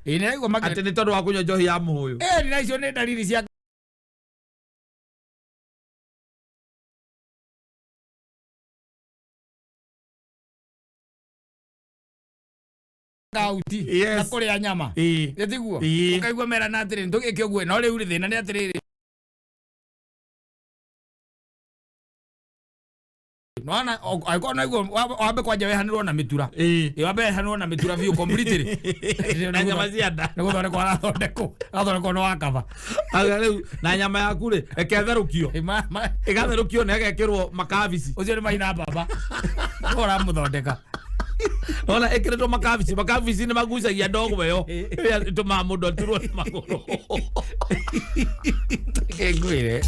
Nĩaigua makĩhiũha. Atĩ nĩ tondũ wa kũnyua njohi ya mũhũyũ. Na icio nĩ ndariri cia gauti na kũrĩa nyama. Nĩ tiguo? Ũkaigua merana atĩrĩrĩ tũgĩke ũguo no rĩu rĩ thĩna nĩ atĩrĩrĩ nwana angĩkorwo no iguo wambe kwanja wehanĩrwo na mĩtura. Wambe wehanĩrwo na mĩtura biũ completely. Na nyama cia nda. Nĩ gũthondekwo arathondekwo. Arathondekwo nĩ wakaba. Aga rĩu na nyama yaku rĩ ĩketherũkio. Ĩgatherũkio na ĩgekĩrwo makabici. Ũcio nĩ maina baba. Ũramũthondeka. Ona ĩkĩrĩtwo makabici, makabici nĩ magucagia ndogo ĩyo ĩrĩa ĩtũmaga mũndũ aturwo nĩ magũrũ. Ngwĩre.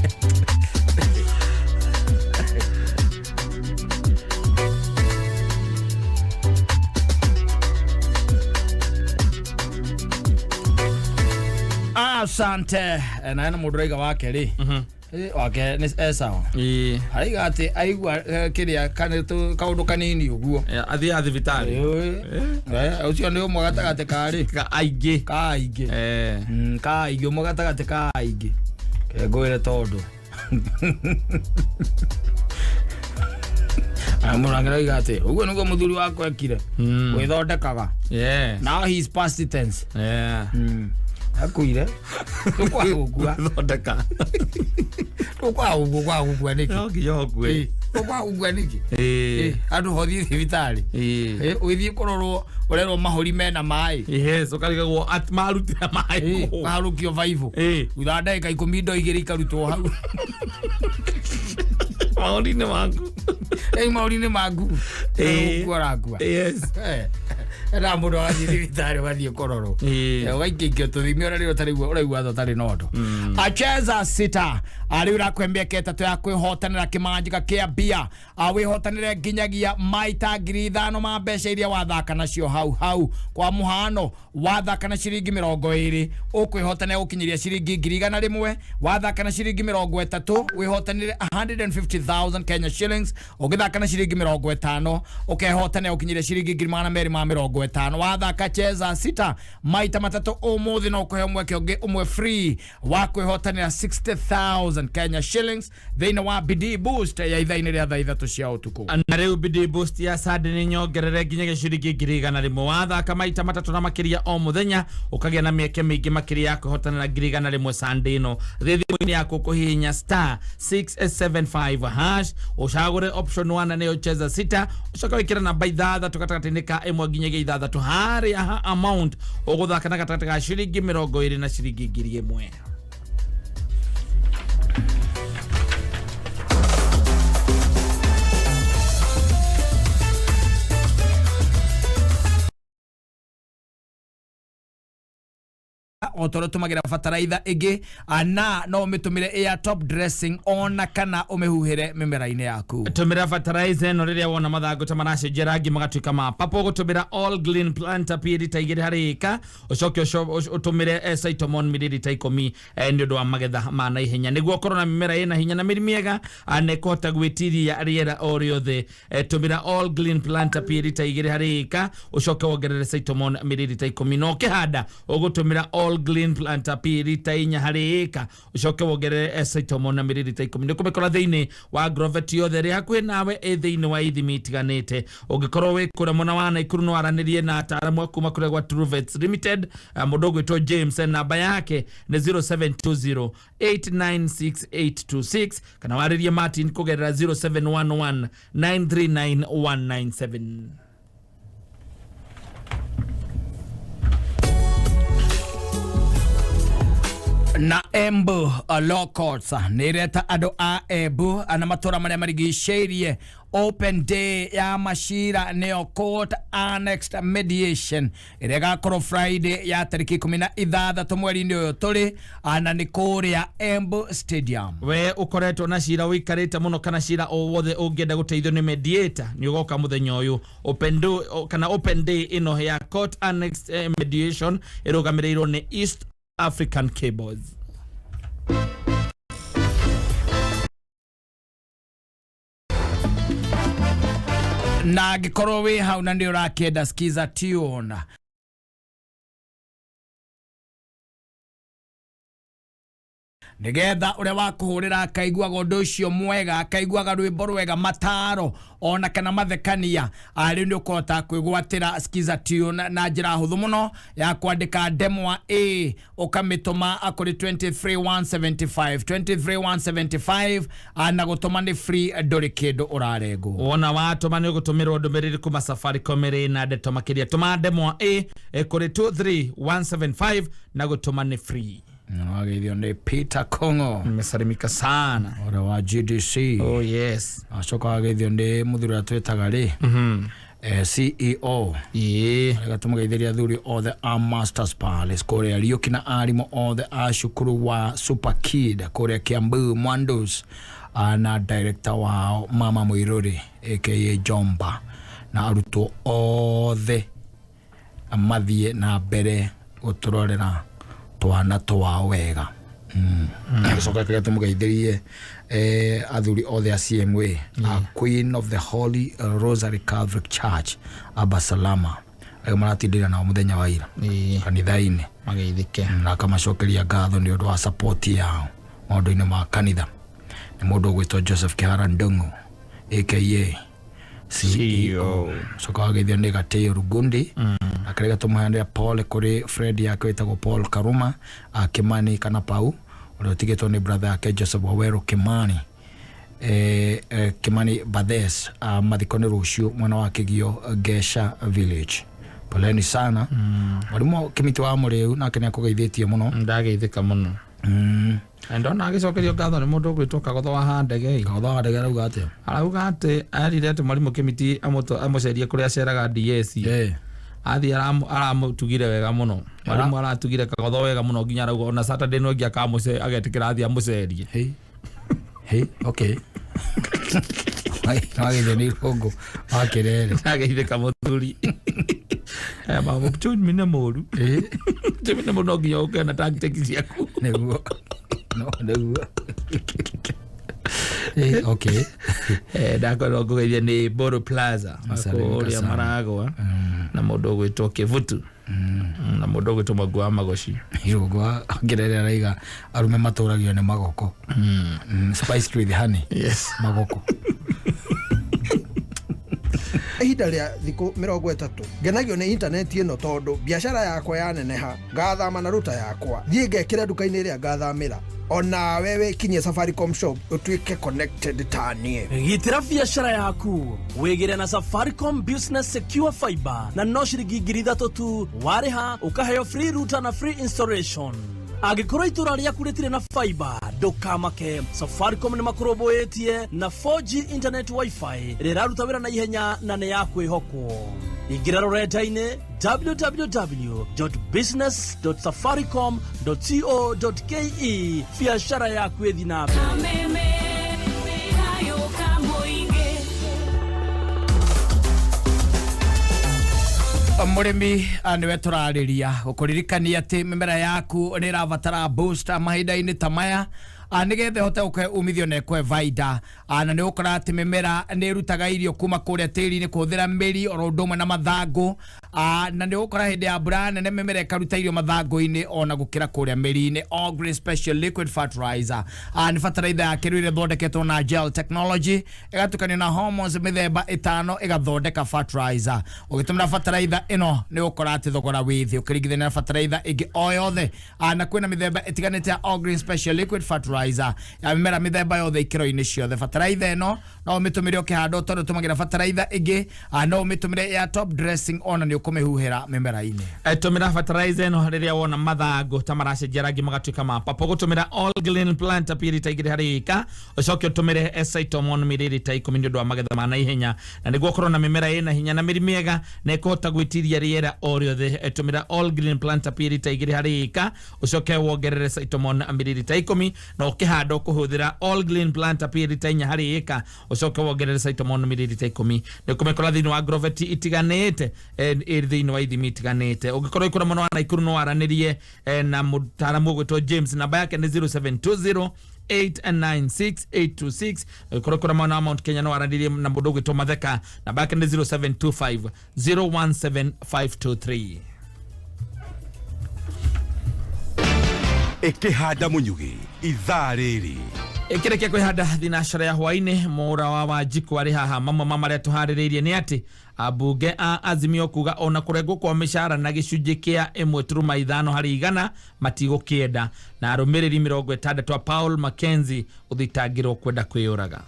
Asante. Na ena mũndũ raiga wake rĩ wake nĩ e sawa. Araiga atĩ aigua kĩrĩa kaũndũ kanini ũguo athiaga thibitarĩ. Ũcio nĩ ũmwe gatagatĩ ka rĩ ka aingĩ ka aingĩ ka aingĩ ũmwe gatagatĩ ka aingĩ. Ngwĩre tondũ Mũndũ angĩraiga atĩ ũguo nĩguo mũthuri wakwa ekire gwĩthondekaga. Now he is past tense. Akuire tukwa gukua thondeka tukwa gukua gukua niki no nginya ũkue. Ũkwa nĩkĩ? Andũ hothiĩ thibitarĩ. Ũgĩthiĩ kũrorwo ũrerwo mahũri mena maĩ. Yes, ũkarigagwo atĩ marutĩra maĩ kũ. Ũkaharũkio baibũ. Thutha wa ndagĩka 10 indo 2 ikarutwo hau. Mahũri-inĩ maku. Mahũri-inĩ maku. Ũkua ũrakua. Yes. Ena mũndũ agathiĩ thibitarĩ ũgathiĩ kũrorwo. Ũgaikĩikio tũthimi ona rĩrĩa ũtarĩ ũraigua ta ũtarĩ na ũndũ. Acheza sita rĩu ũrakũhe mĩaka 3 ya kwĩhotanĩra kĩmanjĩka kĩa mbia. Wĩhotanĩre nginyagia maita 5,000 ma mbeca iria wathaka nacio hau hau. Kwa mũhano wathaka na ciringi 20 ũkwĩhotanĩra gũkinyĩria ciringi 100,000. Wathaka na ciringi 30 wĩhotanĩre 150,000 Kenya shillings. Ũgĩthaka na ciringi 50 ũkehotanĩra gũkinyĩria ciringi 250. Wathaka cheza sita maita 3 ũmũthĩ no ũkũheo mweke ũngĩ ũmwe free wa kwĩhotanĩra 60,000 Kenya shillings thĩinĩ wa Bidii Boost ya ithaa-inĩ rĩa thaa 3 cia ũtukũ. Na rĩu Bidii Boost ya Sunday nĩ nyongerere nginyagia ciringi 100,000. Wathaka maita 3 na makĩria o mũthenya ũkagĩa na mĩeke mĩingĩ makĩria ya kwĩhotanĩra 100,000 Sunday ĩno. Thiĩ thimũ-inĩ yaku kũhihinya star 675 hash ũcagũre option 1 nĩyo cheza sita, ũcoke wĩkĩre namba 6 gatagatĩ-inĩ ka 1 nginyagia 6 harĩa ha amount ũgũthaka na gatagatĩ ga ciringi 20 na ciringi 1,000. Otoro tumagira bataraitha ĩngĩ na no ũmĩtũmĩre ĩa top dressing ona kana ũmĩhuhĩre mĩmera-inĩ yaku. Tũmĩra fertilizer ĩno rĩrĩa wona mathangũ ta maracenjia rangi magatuĩka ma purple. Ũgũtũmĩra all green plant P lita 2 harĩ ĩka, ũcoke ũtũmĩre Cytomon mililita 10 nĩ ũndũ wa magetha ma naihenya nĩguo ũkorwo na mĩmera ĩna hinya na mĩri mĩega na ĩkũhota gwĩtiria rĩera o rĩothe. Tũmĩra all green plant P lita 2 harĩ ĩka, ũcoke wongerere Cytomon mililita 10 na ũkĩhanda ũgũtũmĩra all green plant P lita 4 harĩ ĩka, ũcoke wongerere Cytomon na mililita 10. Nĩ ũkũmĩkora thĩinĩ wa Agrovet yothe ĩrĩ hakuhĩ nawe ĩ thĩinĩ wa ithimi itiganĩte. Ũngĩkorwo wĩ kũrĩa mwena wa Naikuru no waranĩrie na ataaramu a kuma kũrĩa gwa Truevets Limited, mũndũ ũgwĩtwo James, namba yake nĩ 0720 896826 kana warĩrie Martin kũgerera 0711 939 197. Na Embu Law Courts nĩ ĩreta andũ a Embu na matũra marĩa marigicĩirie open day ya macira nĩyo court annexed mediation ĩrĩa ĩgakorwo Friday ya tarĩki 16 mweri-inĩ ũyũ tũrĩ na nĩ kũrĩa Embu Stadium. We ũkoretwo na cira ũikarĩte mũno kana cira o wothe ũngĩenda gũteithio nĩ mediator nĩ ũgoka mũthenya ũyũ. Open day, kana open day ĩno ya court annexed mediation ĩrũgamĩrĩirwo nĩ East African Cables. Na angĩkorwo wĩ hau na nĩ ũrakĩenda skiza tune nigetha ũrĩa wa kũhũrĩra akaiguaga ũndũ ũcio mwega, akaiguaga rwĩmbo rwega, mataro ona kana mathekania, rĩu nĩ ũkũhota kwĩgwatĩra skiza tune na njĩra hũthũ mũno ya kwandĩka ndemwa A ũkamĩtũma kũrĩ 23175 23175 na gũtũma nĩ free, ndũrĩ kĩndũ ũrarengwo. Wona watũma nĩ ũgũtũmĩrwo ndũmĩrĩri kuma Safaricom ĩrĩ na ndeto makĩria. Tũma ndemwa A kũrĩ 23175 na gũtũma nĩ free. Wageithio nĩ Peter Kongo. Nimesalimika sana. Ũrĩa wa GDC. Oh yes. Acoka wageithio nĩ mũthuri ũrĩa twĩtaga rĩ CEO. Reka tũmũgeithĩrie athuri othe a Masters Palace kũrĩa Riũki na arimũ othe a cukuru wa Super Kid kũrĩa Kiambu Mwandos, na director wao Mama Mũirũrĩ aka Jomba, na arutwo othe mathiĩ na mbere gũtũrorera twana twao wega. Acoka kĩrĩa tũmũgeithĩrie athuri othe a CMA, a Queen of the Holy Rosary Catholic Church Abasalama, arĩa maratindĩra nao mũthenya wa ira kanitha-inĩ, mageithĩke na akamacokeria ngatho nĩ ũndũ wa support yao maũndũ-inĩ ma kanitha. Nĩ mũndũ ũgwĩtwo Joseph Kihara Ndung'u aka CEO. Coka wageithio nĩ Gatĩo Rugundi, akarega tũmũheanĩre pole kũrĩ friend yake wĩtagwo Paul Karuma Kimani kana Pau, ũrĩa ũtigĩtwo nĩ brother yake Joseph Waweru Kimani. Kimani Bathes, mathiko nĩ rũciũ mwena wa Kĩgio Gesha Village. Poleni sana. Mwalimu Kimiti wa Mũrĩu nake nĩ akũgeithĩtie mũno. Ndageithĩka mũno. Ndona agĩcokerio ngatho nĩ mũndũ ũgwĩtwo Kagotho wa Handege. Kagotho wa Handege arauga atĩa? Arauga atĩ erire atĩ mwarimũ Kimiti amũcerie kũrĩa aceraga DS. Athiĩ aramũtugire wega mũno. Mwarimũ aratugire Kagotho wega mũno nginya arauga ona Saturday no nginya akamũce agetĩkĩra athiĩ amũcerie. Hey, okay. Wagĩthio nĩ irũngũ wa kĩrere. Ageithĩka mũthuri. Mama nĩ mũru. Uchumi nĩ mũru no nginya ũke na tactics ciaku. Nĩguo. No, nĩguo. Okay. Ndakorwo ngũgeithia nĩ Boro Plaza kũrĩa Maragwa na mũndũ ũgwĩtwo Kĩvutu na mũndũ ũgwĩtwo Mwangu wa Magoci. Irũngũ wa kĩrere araiga arũme matũragio nĩ magoko. Spiced with honey. Yes. Magoko. Ihinda rĩa thikũ 30 ngenagio nĩ intaneti ĩno tondũ biacara yakwa yaneneha ngathama na ruta yakwa thiĩ ngekĩre nduka-inĩ ĩrĩa ngathamĩra onawe wĩkinyie Safaricom shop ũtuĩke connected ta niĩ. Gitĩra biacara yaku wĩgĩre na Safaricom Business Secure Fiber na no ciringi 3,000 tu warĩha ũkaheo free router na free installation. Angĩkorwo itũra rĩaku rĩtirĩ na fiber ndũkamake, Safaricom nĩ makũrũmbũĩtie na 4G internet wifi ĩrĩa ĩraruta wĩra na ihenya na nĩ ya kwĩhokwo. Ingĩra rũrenda-inĩ www.business.safaricom.co.ke biacara yaku ĩthiĩ na mbere. Kameme kayo kamoinge. Mũrĩmi nĩwe tũrarĩria gũkũririkania atĩ mĩmera yaku nĩ ĩrabatara booster mahinda-inĩ ta maya nĩgetha ĩhote gũkũhe umithio na ĩkũhe baida, na nĩ ũgũkora atĩ mĩmera nĩ ĩrutaga irio kuma kũrĩa tĩri-inĩ kũhũthĩra mĩri oro ũndũ ũmwe na mathangũ, na nĩ ũgũkora hĩndĩ ya mbura nene mĩmera ĩkaruta irio mathangũ-inĩ ona gũkĩra kũrĩa mĩri-inĩ. All Green Special Liquid Fertilizer nĩ fertilizer ya kĩrĩu ĩrĩa ĩthondeketwo na gel technology ĩgatukanio na hormones mĩthemba 5 ĩgathondeka fertilizer. Ũgĩtũmĩra fertilizer ĩno nĩ ũgũkora atĩ thogora wĩ thĩ ũkĩringithania na fertilizer ĩngĩ o yothe, na kwĩna mĩthemba ĩtiganĩte ya All Green Special Liquid Fertilizer ya mĩmera mĩthemba yothe ikĩro-inĩ ciothe. Fertilizer ĩno no ũmĩtũmĩre ũkĩhanda tondũ ũtũmagĩra fertilizer ĩngĩ, no ũmĩtũmĩre ya top dressing ona nĩ ũkũmĩhuhĩra mĩmera-inĩ. Tũmĩra fertilizer ĩno rĩrĩa wona mathangũ ta maracenjia rangi magatuĩka ma purple. Gũtũmĩra All Green Plant pirita 2 harĩ ĩka, ũcoke ũtũmĩre Esaitomon mililita 10 nĩ ũndũ wa magetha ma naihenya, na nĩguo ũkorwo na mĩmera ĩna hinya na mĩri mĩega na ĩkũhota gwĩtiria rĩera o rĩothe. Tũmĩra All Green Plant pirita 2 harĩ ĩka, ũcoke wongerere Saitomon mililita 10 na ũkĩhanda ũkũhũthĩra All Green Plant pirita 4 harĩ ĩka, ũcoke wongerere Saitomon mililita 10. Nĩ ũkũmĩkora thĩinĩ wa Agrovet itiganĩte thĩinĩ wa ithimi itiganĩte. Ũngĩkorwo ikũra mũno wa Naikuru no waranĩrie na mũtaaramu ũgwĩtwo James, namba yake nĩ 0720 896 826. Ũngĩkorwo ikũra mwena wa Mount Kenya no waranĩrie na mũndũ ũgwĩtwo Matheka, namba yake nĩ 0725 017 523. Ĩkĩhanda mũnyugĩ ithaa rĩrĩ ĩkĩrĩkia kwĩhanda thinacara ya hwaĩ-inĩ. Mũra wa Wanjikũ arĩ haha. Mamwe ma marĩa tũharĩrĩirie nĩ atĩ ambunge a Azimio kuga ona kũrengwo kwa mĩcara na gĩcunjĩ kĩa 1.5 harĩ igana matigũkĩenda, na arũmĩrĩri 60 a Paul Mackenzie gũthitangĩrwo kwenda kwĩyũraga.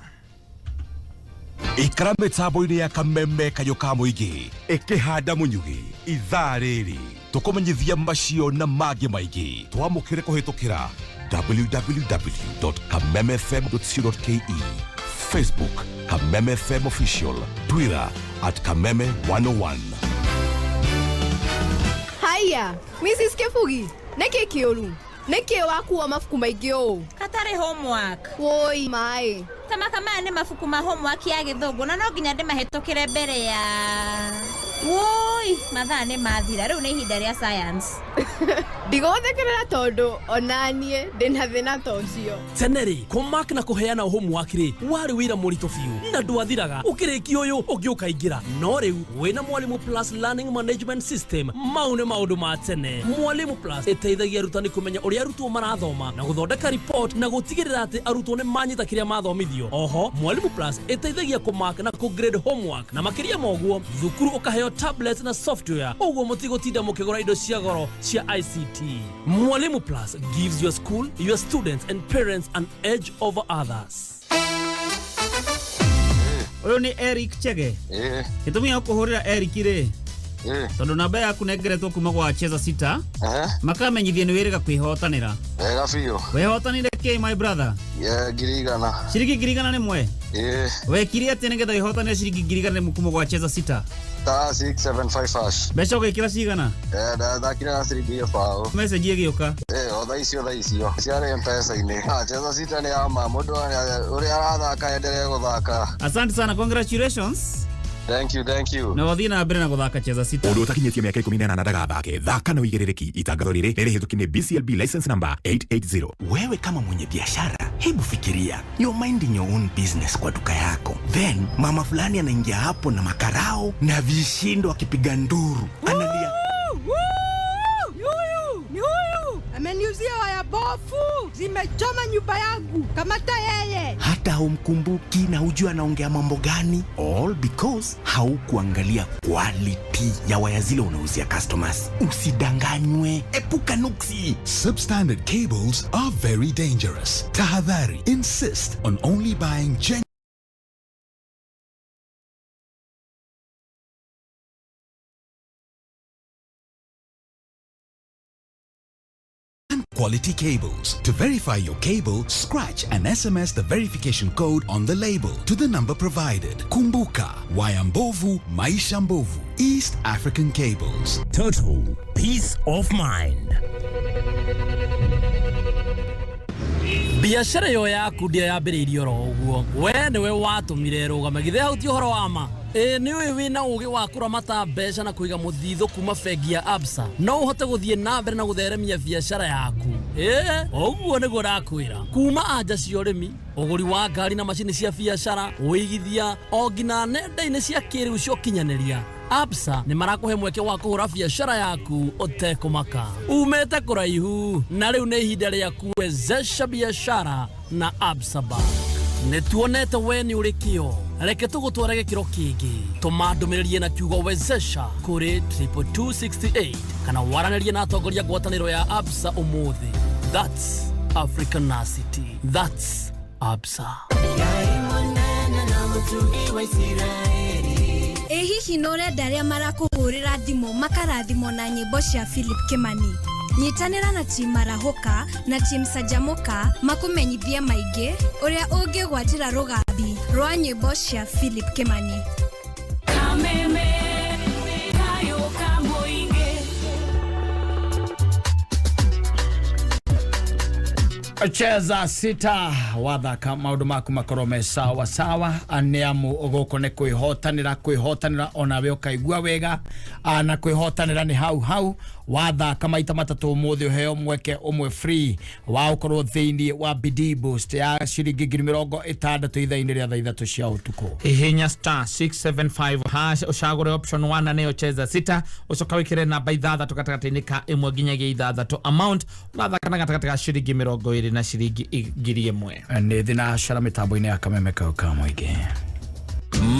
Ikara mĩtambo-inĩ ya Kameme Kayo ka Mũingĩ ĩkĩhanda mũnyugĩ ithaa rĩrĩ tũkũmenyithia macio na mangĩ maingĩ. Twamũkĩre kũhĩtũkĩra www.kamemefm.co.ke, Facebook Kameme FM Official, Twitter at Kameme 101. Haya, Mrs. Kefugi, nĩkĩ kĩũru? Nĩkĩ wakuo mabuku maingĩ ũũ? Katarĩ homework. Woi maĩ. Tamaka maya nĩ mabuku ma homework ya gĩthũngũ na no nginya ndĩmahĩtũkĩre mbere ya. Woi, mathaa nĩ mathira, rĩu nĩ ihinda rĩa science. Ndigũthekerera tondũ onaniĩ ndĩna thĩna ta ũcio. Tene rĩ, kũmark na kũheana homework rĩ warĩ wĩra mũritũ biũ na ndwathiraga, ũkĩrĩkia ũyũ ũngĩ ũkaingĩra. No rĩu wĩna Mwalimu Plus Learning Management System, mau nĩ maũndũ ma tene. Mwalimu Plus ĩteithagia arutani kũmenya ũrĩa arutwo marathoma na gũthondeka report na gũtigĩrĩra atĩ arutwo nĩ manyita kĩrĩa mathomithio. Oho, Mwalimu Plus ĩteithagia kũmark na kũgrade homework, na makĩria ma ũguo thukuru ũkaheo tablets na software, ũguo mũtigũtinda mũkĩgũra indo cia goro cia ICT. Mwalimu Plus gives your school, your students and parents an edge over others. Ũyũ nĩ Eric Chege. Ĩĩ. Gĩtũmi gĩa kũhũrĩra Eric rĩ, Ĩĩ. tondũ namba yaku nengeretwo kuma gwa Cheza Sita, Ehe. makamenyithie nĩ wĩrĩga kwĩhotanĩra. Wega biũ. Wehotanire kĩ, my brother? Yeah, 100,000. Ciringi 100,000? Ĩĩ. Wekire atĩa nĩgetha wĩhotanĩre ciringi 100,000 kuma gwa Cheza Sita? *675#. Mbeca ũgĩkĩra cigana? Eh, ndathakire na ciringi 20. Message ĩgĩũka. Ĩĩ, o thaa icio thaa icio. Ciarĩ M-Pesa-inĩ. Ah, Cheza Sita nĩ ya ma mũndũ ũrĩa arathaka endelee gũthaka. Asante sana, congratulations. Thank you, thank you. Na wathiĩ na mbere na gũthaka Cheza Sita. Mũndũ ũtakinyĩtie mĩaka 18 ndagathake. Thaka na ũigĩrĩrĩki. Itangatho rĩrĩ nĩ rĩhĩtũkie nĩ BCLB license number 880. Wewe kama mwenye biashara, hebu fikiria, you're minding your own business kwa duka yako, then mama fulani anaingia hapo na makarao na vishindo akipiga nduru, analia Ni huyu, ni huyu ameniuzia waya bofu, zimechoma nyumba yangu. Kamata yeye. Hata humkumbuki na hujui anaongea mambo gani, all because haukuangalia quality ya waya zile unauzia customers. Usidanganywe, epuka nuksi. Substandard cables are very dangerous. Tahadhari, insist on only buying genuine quality cables. To verify your cable, scratch and SMS the verification code on the label to the number provided. Kumbuka, waya mbovu, maisha mbovu. East African Cables. Total peace of mind. Biacara ĩyo yaku ndia yambĩrĩirie oro ũguo, we nĩwe watũmire ĩrũgame. Githĩ hau ti ũhoro wa ma? Ĩ nĩ ũĩ wĩna ũgĩ wa kũramata mbeca na kũiga mũthithũ kuma bengi ya Absa, no ũhote gũthiĩ na mbere na gũtheremia biacara yaku. Ĩ ũguo nĩguo ndakwĩra, kuma anja cia ũrĩmi, ũgũri wa ngari na macini cia biacara, ũigithia o nginya nenda-inĩ cia kĩrĩu cia ũkinyanĩria. Absa nĩ marakũhe mweke wa kũhũra biacara yaku ũtekũmaka. Umĩte kũraihu na rĩu nĩ ihinda rĩa kuwezesha biashara na Absa Bank. Nĩ tuonete we nĩ ũrĩ kĩo, reke tũgũtware gĩkĩro kĩngĩ. Tũma ndũmĩrĩri na kiugo wezesha kũrĩ 22268 kana waranĩrie na atongoria ngwatanĩro ya Absa ũmũthĩ. That's Africanacity. That's Absa. Ĩ hihi nĩ ũrenda arĩa marakũhũrĩra thimũ makarathimwo na nyĩmbo cia Philip Kimani? Nyitanĩra na team Arahũka na team Canjamũka makũmenyithie maingĩ ũrĩa ũngĩgwatĩra rũgambi rwa nyĩmbo cia Philip Kimani. Kameme kayo kamoinge. Cheza Sita, wathaka maundu maku makorwo me sawa sawa. Nĩ amu gũkũ nĩ kwĩhotanĩra, kwĩhotanĩra onawe ũkaigua wega. Na kwĩhotanĩra nĩ hau hau. Wathaka maita matatũ ũmũthĩ ũheo mweke ũmwe free wa ũkorwo thĩinĩ wa Bidii Boost ya ciringi 60,000 ithaa-inĩ rĩa thaa 3 cia ũtukũ. Hihinya *675# ũcagũre option 1 na nĩyo Cheza Sita, ũcoka wĩkĩre namba 6 gatagatĩ-inĩ ka 1 nginyagia 6. Amount ũrathaka na gatagatĩ ka ciringi 20 na ciringi 1,000. Nĩ thinacara mĩtambo-inĩ ya Kameme kau ka mũingĩ.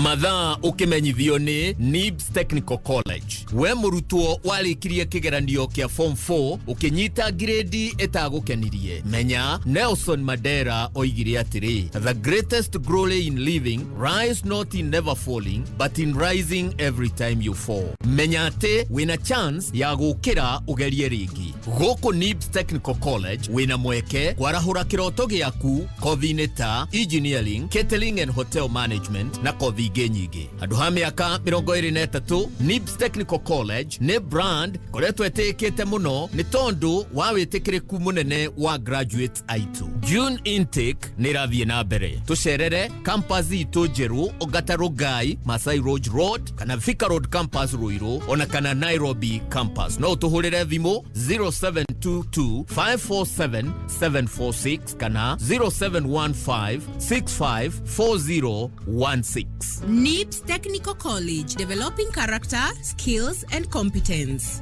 Mathaa ũkĩmenyithio nĩ NIBS Technical College. We mũrutwo warĩkirie kĩgeranio kĩa form 4 ũkĩnyita grade ĩtagũkenirie, menya Nelson Mandela oigire atĩrĩ, the greatest glory in living lies not in never falling but in rising every time you fall. Menya atĩ wĩna chance ya gũkĩra ũgerie rĩngĩ. Gũkũ NIBS Technical College wĩna mweke kwarahũra kĩroto gĩaku kothi-inĩ ta engineering, catering and hotel management na kothi ingĩ nyingĩ. Handũ ha mĩaka 23, NIBS Technical College nĩ brand koretwo ĩtĩkĩte mũno nĩ tondũ wa wĩtĩkĩrĩku mũnene wa graduates aitũ. June intake nĩ ĩrathiĩ na mbere. Tũcerere campus itũ njerũ Ongata Rongai, Masai Lodge Road kana Thika Road campus Ruiru ona kana Nairobi campus. No ũtũhũrĩre thimũ 0722 547 746 kana 0715 654016. NIBS Technical College, developing character, skills and competence.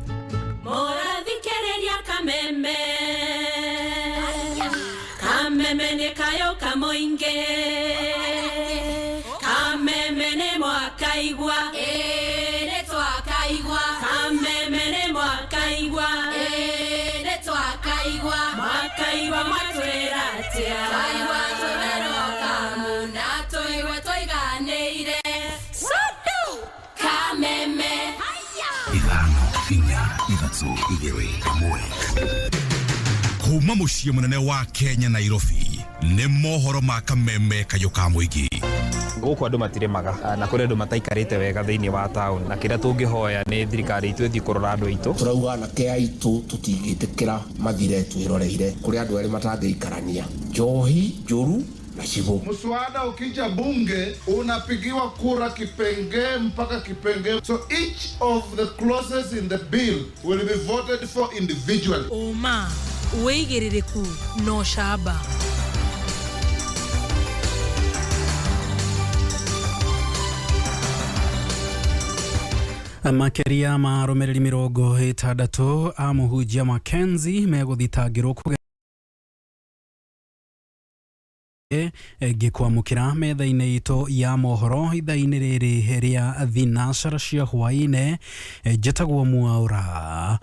Morathikereria Kameme. Kameme nĩ kayo kamoinge. Kameme nĩ mwakaigua. Ĩ nĩ twakaigua. Kameme nĩ mwakaigua. Ĩ nĩ twakaigua. Mwakaigua mwatwĩra atĩa? Twaigua twĩwerokamu na tũigue tũiganĩire. 3 2 1. Kuma muciĩ mũnene wa Kenya Nairobi nĩ mohoro ma kameme kayũ ka mũingĩ. Gũkũ andũ matirĩmaga na kũrĩ andũ mataikarĩte wega thĩinĩ wa town, na kĩrĩa tũngĩhoya nĩ thirikari itũ ĩthiĩ kũrora andũ aitũ. Tũrauga anake aitũ tũtingĩtĩkĩra mathire twĩroreire kũrĩ andũ erĩ matangĩikarania, njohi njũru na cibũ. Mswada ukija bunge unapigiwa kura kipengee mpaka kipengee, so each of the clauses in the bill will be voted for individually. Ũma, wĩigĩrĩrĩku na ũcamba. Makĩria ma arũmĩrĩri 60 a mũhunjia Mackenzie megũthitangĩrwo ngĩkwamũkĩra metha-inĩ itũ ya mohoro ithaa-inĩ rĩrĩ rĩa thinacara cia hwaĩ-inĩ. Njĩtagwo Mwaũra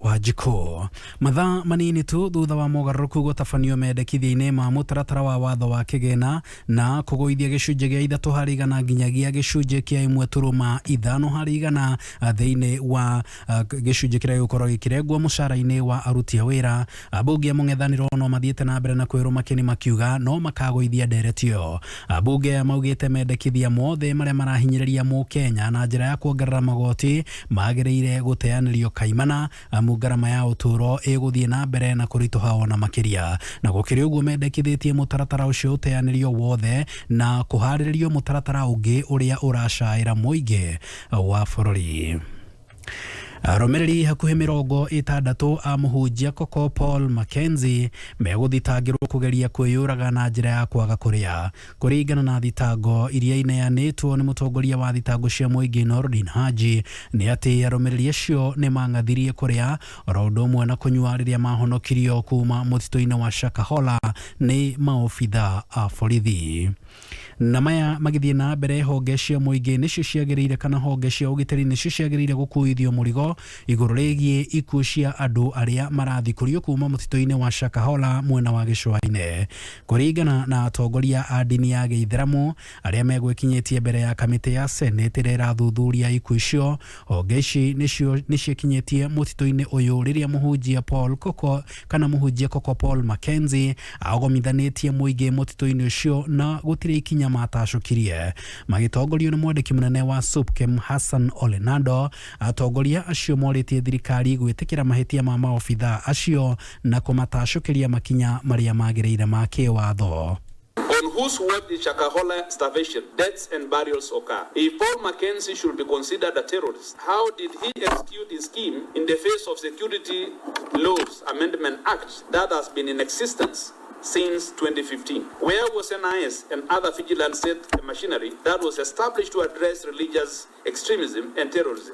wa Njikũ. Mathaa manini tu thutha wa mogarũrũku gũtabanio mendekithia-inĩ ma mũtaratara wa watho wa kĩgĩna na kũgũithia gĩcunjĩ gĩa 3 harĩ igana nginyagia gĩcunjĩ kĩa 1.5 harĩ igana thĩinĩ wa gĩcunjĩ kĩrĩa gĩgũkorwo gĩkĩrengwo mũcara-inĩ wa aruti a wĩra, ambunge a mũng'ethanĩro no mathiĩte na mbere na kwĩrũma kĩni makiuga no makagũithia ndereti ĩyo. Ambunge aya maugĩte mendekithia mothe marĩa marahinyĩrĩria mũkenya na njĩra ya kuongerera magoti magĩrĩire gũteanĩrio kaimana, amu ngarama ya ũtũũro ĩgũthiĩ na mbere na kũritũha ona makĩria. Na gũkĩrĩ ũguo mendekithĩtie mũtaratara ũcio ũteanĩrio wothe na kũharĩrĩrio mũtaratara ũngĩ ũrĩa ũracaĩra mũingĩ wa bũrũri. Arũmĩrĩri hakuhĩ 60 a mũhunjia Koko Paul Mackenzie megũthitangĩrwo kũgeria kwĩyũraga na njĩra ya kwaga kũrĩa, kũringana na thitango iria ineanĩtwo nĩ mũtongoria wa thitango cia mũingĩ Noordin Haji nĩ atĩ arũmĩrĩri acio nĩ mang'athirie kũrĩa oro ũndũ ũmwe na kũnyua rĩrĩa mahonokirio kuma mũtitũ-inĩ wa Shakahola nĩ maobitha a borithi. Na maya magĩthiĩ na mbere, honge cia mũingĩ nĩcio ciagĩrĩire kana honge cia ũgitĩri nĩcio ciagĩrĩire gũkuithio mũrigo igũrũ rĩgiĩ ikuũ cia andũ arĩa marathikũrio kuma mũtitũ-inĩ wa Shakahola mwena wa gĩcũa-inĩ. Kũringana na atongoria a ndini ya gĩithĩramu arĩa megwĩkinyĩtie mbere ya kamĩtĩ ya Senate ĩrĩa ĩrathuthuria ikuũ icio, honge ici nĩciĩkinyĩtie mũtitũ-inĩ ũyũ rĩrĩa mũhunjia Paul Koko kana mũhunjia Koko Paul Mackenzie agomithanĩtie mũingĩ mũtitũ-inĩ ũcio na gũtirĩ ikinya matacũkirie. Magĩtongorio nĩ mwandĩki mũnene wa SUPKEM Hassan Olenado, atongoria acio morĩtie thirikari gwĩtĩkĩra mahĩtia ma maobitha acio na kũmatacũkĩria makinya marĩa magĩrĩire ma kĩwatho. On whose web did Shakahola starvation, deaths and burials occur? If Paul Mackenzie should be considered a terrorist, how did he execute his scheme in the face of Security Laws Amendment Act that has been in existence since 2015? Where was NIS and other vigilant state machinery that was established to address religious extremism and terrorism?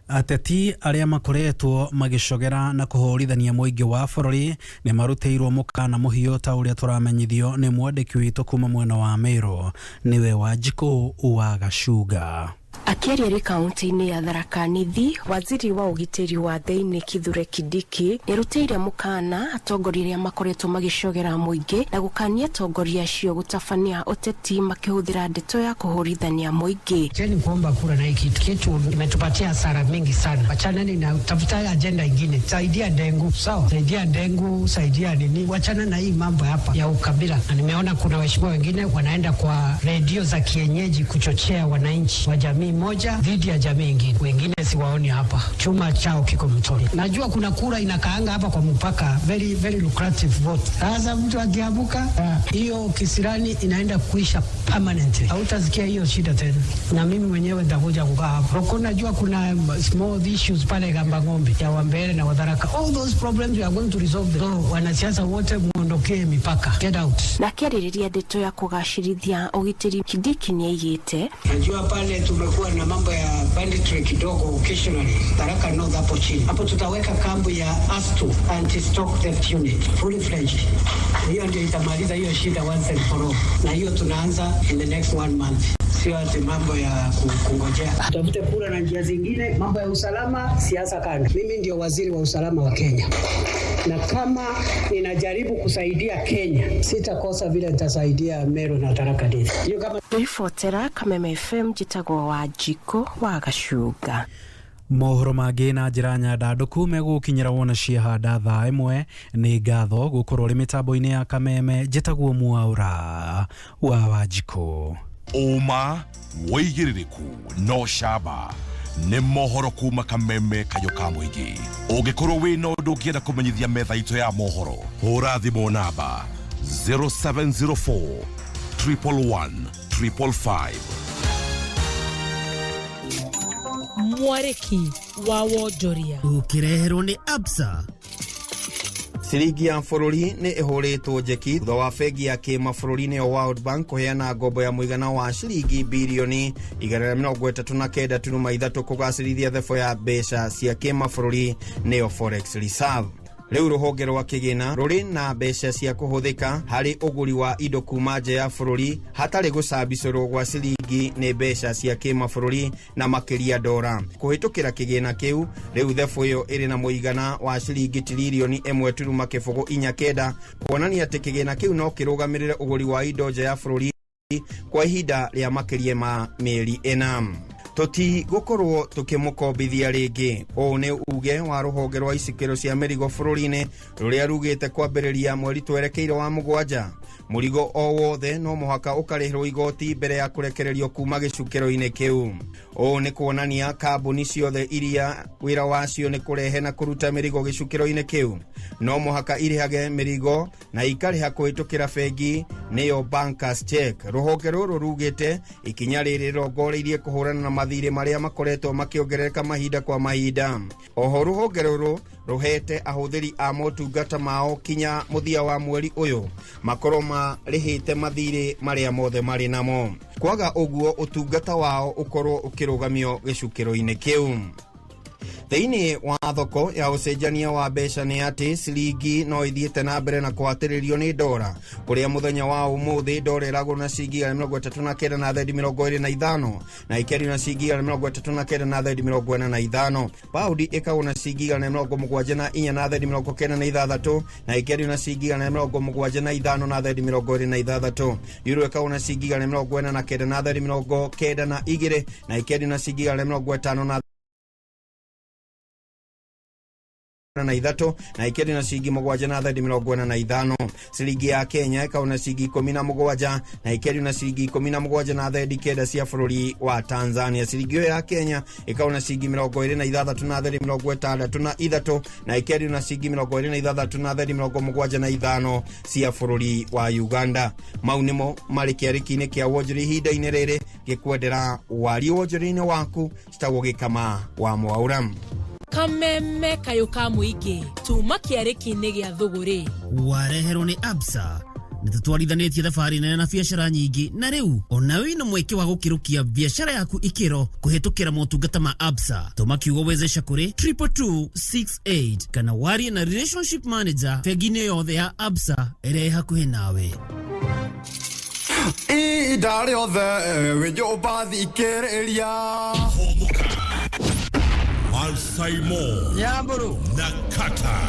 Ateti arĩa makoretwo magĩcogera na kũhũrithania mũingĩ wa bũrũri nĩ marutĩirwo mũkana mũhiũ ta ũrĩa tũramenyithio nĩ mwandĩki witũ kuma mwena wa Meru, nĩwe Wanjikũ wa Gacunga. Akĩaria rĩ kaunti-inĩ ya Tharaka Nithi, waziri wa ũgitĩri wa thĩinĩ Kithure Kindiki nĩarutĩire mũkana atongoria arĩa makoretwo magĩcogera mũingĩ na gũkania atongoria acio gũtabania ũteti makĩhũthĩra ndeto ya kũhũrithania mũingĩ. Cheni kuomba kura na hii kitu imetupatia hasara mingi sana. Wachaneni na tafuta agenda ingine, saidia ndengu, sawa, saidia ndengu, saidia nini, wachana na hii mambo hapa ya ukabila. Na nimeona kuna waheshimiwa wengine wanaenda kwa redio za kienyeji kuchochea wananchi wa jamii moja dhidi ya jamii ingine, wengine siwaoni hapa, chuma chao kiko mtoni. Najua kuna kura inakaanga hapa kwa mpaka, very very lucrative vote. Sasa mtu akiamuka hiyo kisirani inaenda kuisha permanently, hautasikia hiyo shida tena. Na mimi mwenyewe nitakuja kukaa hapo huko. Najua kuna small issues pale Gamba Ng'ombe ya Wambere na Wadharaka, all those problems we are going to resolve them. So wanasiasa wote muondokee mipaka, get out. Na akĩarĩrĩria ndeto ya kũgacĩrithia ũgitĩri, Kindiki nĩaigĩte Najua pale tumekuwa na mambo ya banditry kidogo occasionally Tharaka North hapo chini hapo, tutaweka kambi ya ASTU, anti stock theft unit, fully fledged. Hiyo ndio itamaliza hiyo shida once and for all, na hiyo tunaanza in the next one month, sio ati mambo ya kungojea. Tutafute kura na njia zingine, mambo ya usalama, siasa kando. Mimi ndio waziri wa usalama wa Kenya, na kama ninajaribu kusaidia Kenya sitakosa vile nitasaidia Meru na Tharaka Nithi. Hiyo kama Ribotera Kameme FM, njĩtagwo Wanjikũ wa Gacunga. Mohoro mangĩ na njĩra nyandandũku megũgũkinyĩra wona ciahanda thaa 1. Nĩ ngatho gũkorwo ũrĩ mĩtambo-inĩ ya Kameme. Njĩtagwo Mwaura wa Wanjikũ. Ũma wĩigĩrĩrĩku no camba nĩ mohoro kuma Kameme kayo ka mũingĩ. Ũngĩkorwo wĩna ũndũ ũngĩenda kũmenyithia metha itũ ya mohoro, hũra thimũ namba 0704 111 555. Mwarĩki wa wonjoria ũkĩreherwo nĩ Absa. Ciringi ya bũrũri nĩ ĩhũrĩtwo njeki thutha wa bengi ya kĩmabũrũri nĩyo World Bank kũheana ngombo ya mũigana wa ciringi birioni 139.3 kũgacĩrithia thebo ya mbeca cia kĩmabũrũri nĩyo Forex Reserve. Rĩu rũhonge rwa kĩgĩna rũrĩ na mbeca cia kũhũthĩka harĩ ũgũri wa indo kuma nja ya bũrũri hatarĩ gũcambicũrwo gwa ciringi nĩ mbeca cia kĩmabũrũri na makĩria dora. Kũhĩtũkĩra kĩgĩna kĩu, rĩu thebũ ĩyo ĩrĩ na mũigana wa ciringi tiririoni 1.49, kuonania atĩ kĩgĩna kĩu no kĩrũgamĩrĩre ũgũri wa indo nja ya bũrũri kwa ihinda rĩa makĩria ma mĩeri 4. Tũtigũkorwo tũkĩmũkombithia rĩngĩ. Ũũ nĩ uge wa rũhonge rwa icukĩro cia mĩrigo bũrũri-inĩ rũrĩa rugĩte kwambĩrĩria mweri twerekeire wa 7. Mũrigo o wothe no mũhaka ũkarĩhĩrwo igoti mbere ya kũrekererio kuma gĩcukĩro-inĩ kĩu. Ũũ nĩ kuonania kambuni ciothe iria wĩra wacio nĩ kũrehe na kũruta mĩrigo gĩcukĩro-inĩ kĩu no mũhaka irĩhage mĩrigo na ikarĩha kũhĩtũkĩra bengi nĩyo bankers check. Rũhonge rũrũ rugĩte ikinya rĩrĩ rĩrongoreirie kũhũrana na mathirĩ marĩa makoretwo makĩongerereka mahinda kwa mahinda. Oho rũhonge rũrũ rũhete ahũthĩri a motungata mao kinya mũthia wa mweri ũyũ makorwo marĩhĩte mathirĩ marĩa mothe marĩ namo. Kwaga ũguo ũtungata wao ũkorwo ũkĩrũgamio gĩcukĩro-inĩ kĩu. Thĩinĩ wa thoko ya ũcenjania wa mbeca nĩ atĩ ciringi no ithiĩte na mbere na kũhatĩrĩrio nĩ dora, kũrĩa mũthenya wa ũmũthĩ dora ĩragũrwo na ciringi 139 na thendi 25 na ĩkerio na ciringi 139 na thendi 45. Paundi ĩkagũrwo na ciringi 174 na thendi 96 na ĩkerio na ciringi 175 na thendi 26. Euro ĩkagũrwo na ciringi 149 na thendi 92 na ĩkerio na ciringi 150 na 3 na ikeri na ciringi 7 na thendi 45. Ciringi ya Kenya ĩkauna na ciringi 17 na ikeri na ciringi 17 na thendi 9 cia bũrũri wa Tanzania. Ciringi ĩyo ya Kenya ĩkauna na ciringi 26 na thendi 63 na ikeri na ciringi 26 na thendi 75 cia bũrũri wa Uganda. Mau nĩmo marĩ kĩarĩki-inĩ kĩa wonjoria ihinda-inĩ rĩrĩ gĩkwendera warie wonjoria-inĩ waku citagwo Gĩkama wa Mwaura. Kameme kayo ka mũingĩ tuma kĩarĩki-inĩ gĩa thũgũrĩ wareherwo nĩ Absa. Nĩ tũtwarithanĩtie thabarĩ nene na biacara nyingĩ, na rĩu ona wĩna mweke wa gũkĩrũkia biacara yaku ikĩro kũhĩtũkĩra motungata ma Absa. Tũma kiugo wezesha kũrĩ 22268 kana warie na relationship manager bengi-inĩ yothe ya Absa ĩrĩa ĩ hakuhĩ nawe. Ihinda rĩothe wĩ nyũmba thikĩrĩria Alsaimo Nyamburu na Kata.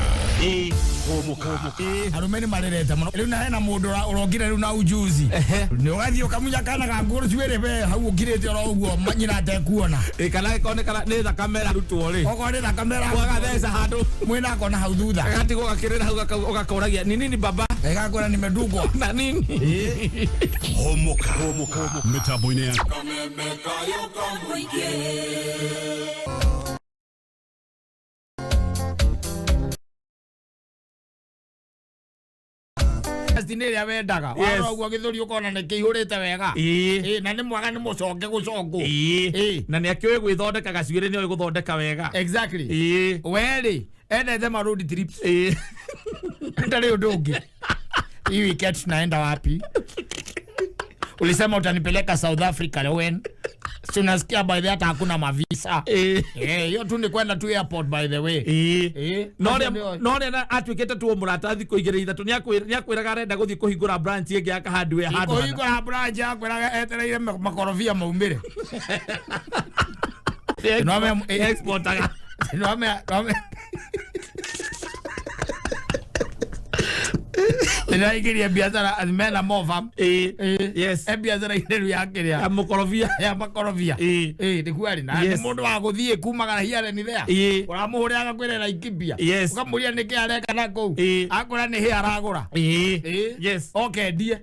Arume nĩ marerete mũno rĩu, na hena mũndũ ũrokire rĩu na ujuzi nĩ ũgathiĩ ũkamunya kana ga ngũrũ cuĩrĩ we hau ũkirĩte oro ũguo nyina atekuona. Kana ĩkonekana nĩ thakame ĩrarutwo rĩ, okorwo nĩ thakame ũgatheca handũ mwĩna akona hau thutha, gagatigwo gakĩrĩra hau ũgakoragia ni nini baba, gagakwĩra nimedungwa na nini. Homoka mĩtambo-inĩ ya Kameme kayo ka mũingĩ. Nĩ ĩrĩa wendaga warora ũguo gĩthũri ũkona nĩ kĩihũrĩte wega, na nĩ mwega nĩ mũconge gũcongwo, na nĩ akĩũĩ gwĩthondeka gacuĩrĩ, nĩ oĩ gũthondeka wega. Exactly. We rĩ endete ma road trips, ndarĩ ũndũ ũngĩ. Hii weekend tunaenda wapi? Ulisema utanipeleka South Africa when? Si unasikia by the hata hakuna mavisa. Hiyo tu ni kwenda tu airport by the way. No rĩa atuĩkĩte tu mũrata thikũ igĩrĩ ithatũ, nĩakwĩraga arenda gũthiĩ kũhingũra branch ĩngĩ ya hardware handũ hana. Kũhingũra branch akwĩraga etereire makorobia maumĩre. Exportaga. Ndĩraingĩria biacara mena mova. Yes. E biacara inĩ ya kĩrĩa. Ya mũkorobia. Ya makorobia. Nĩguo arĩ na nĩ mũndũ wa gũthiĩ kumaga here ni there. Ũramũhũrĩra agakwĩra Laikipia. Yes. Ũkamũria nĩkĩ areka na kũu. Akwĩra nĩ hĩ aragũra. Yes. Okendie.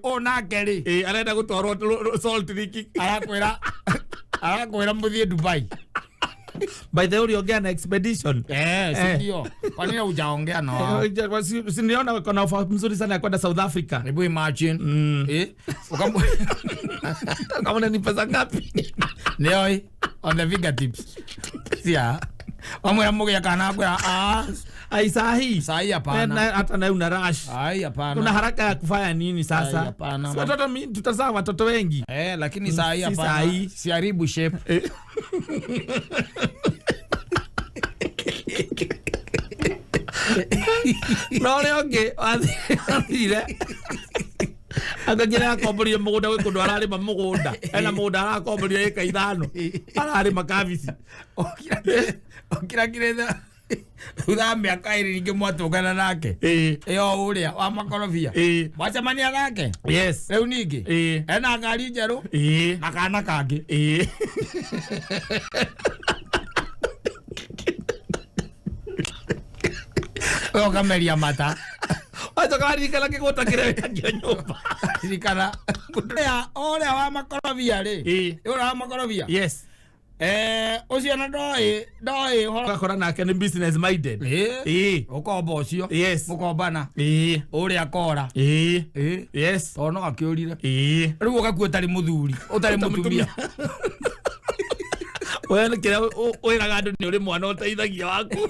Ũũ nake rĩ. Arenda gũtwarwo Salt Lake. Arakwĩra arakwĩra mũthiĩ Dubai. By the way, uliongea na expedition. Ndio. Kwa nini hujaongea na wao? Si niliona kuna ofa mzuri sana ya kwenda South Africa. Hebu imagine. Kama ni pesa ngapi? Ndio, on the fingertips. Sia. Wamwe mmoja kana kwa ai sahi. Sahi hapana. Hata na una rush. Ai hapana. Una haraka ya kufanya nini sasa? Hapana. Si watoto tutazaa watoto wengi. Lakini sahi hapana. Siharibu shape. No le onge athire. Akagira akomboria mugunda gwi kundu ararima mugunda ena mugunda arakomboria eka 5 ararima kabici okira kiretha thutha miaka ĩrĩ ningĩ mwatũngana nake ĩyo ũrĩa wa makorobia mwacemania nake. Yes. Rĩu ningĩ ena ngari njerũ na kana kangĩ. Ũkameria mata. Acha karirikana kĩgũta kĩrĩa wĩkagio nyũmba. Ririkana ũrĩa wa makorobia rĩ. Ũrĩa wa makorobia. Yes. Ũcio na ndoĩ ũhoro. Ũgakora nake nĩ business minded. Ũkomba ũcio. Yes. Mũkombana. Ũrĩa kora. Yes. Tondũ no akĩũrire. Rĩu ũgakua ũtarĩ mũthuri, ũtarĩ mũtumia. We kĩrĩa wĩraga andũ nĩ ũrĩ mwana ũteithagia waku.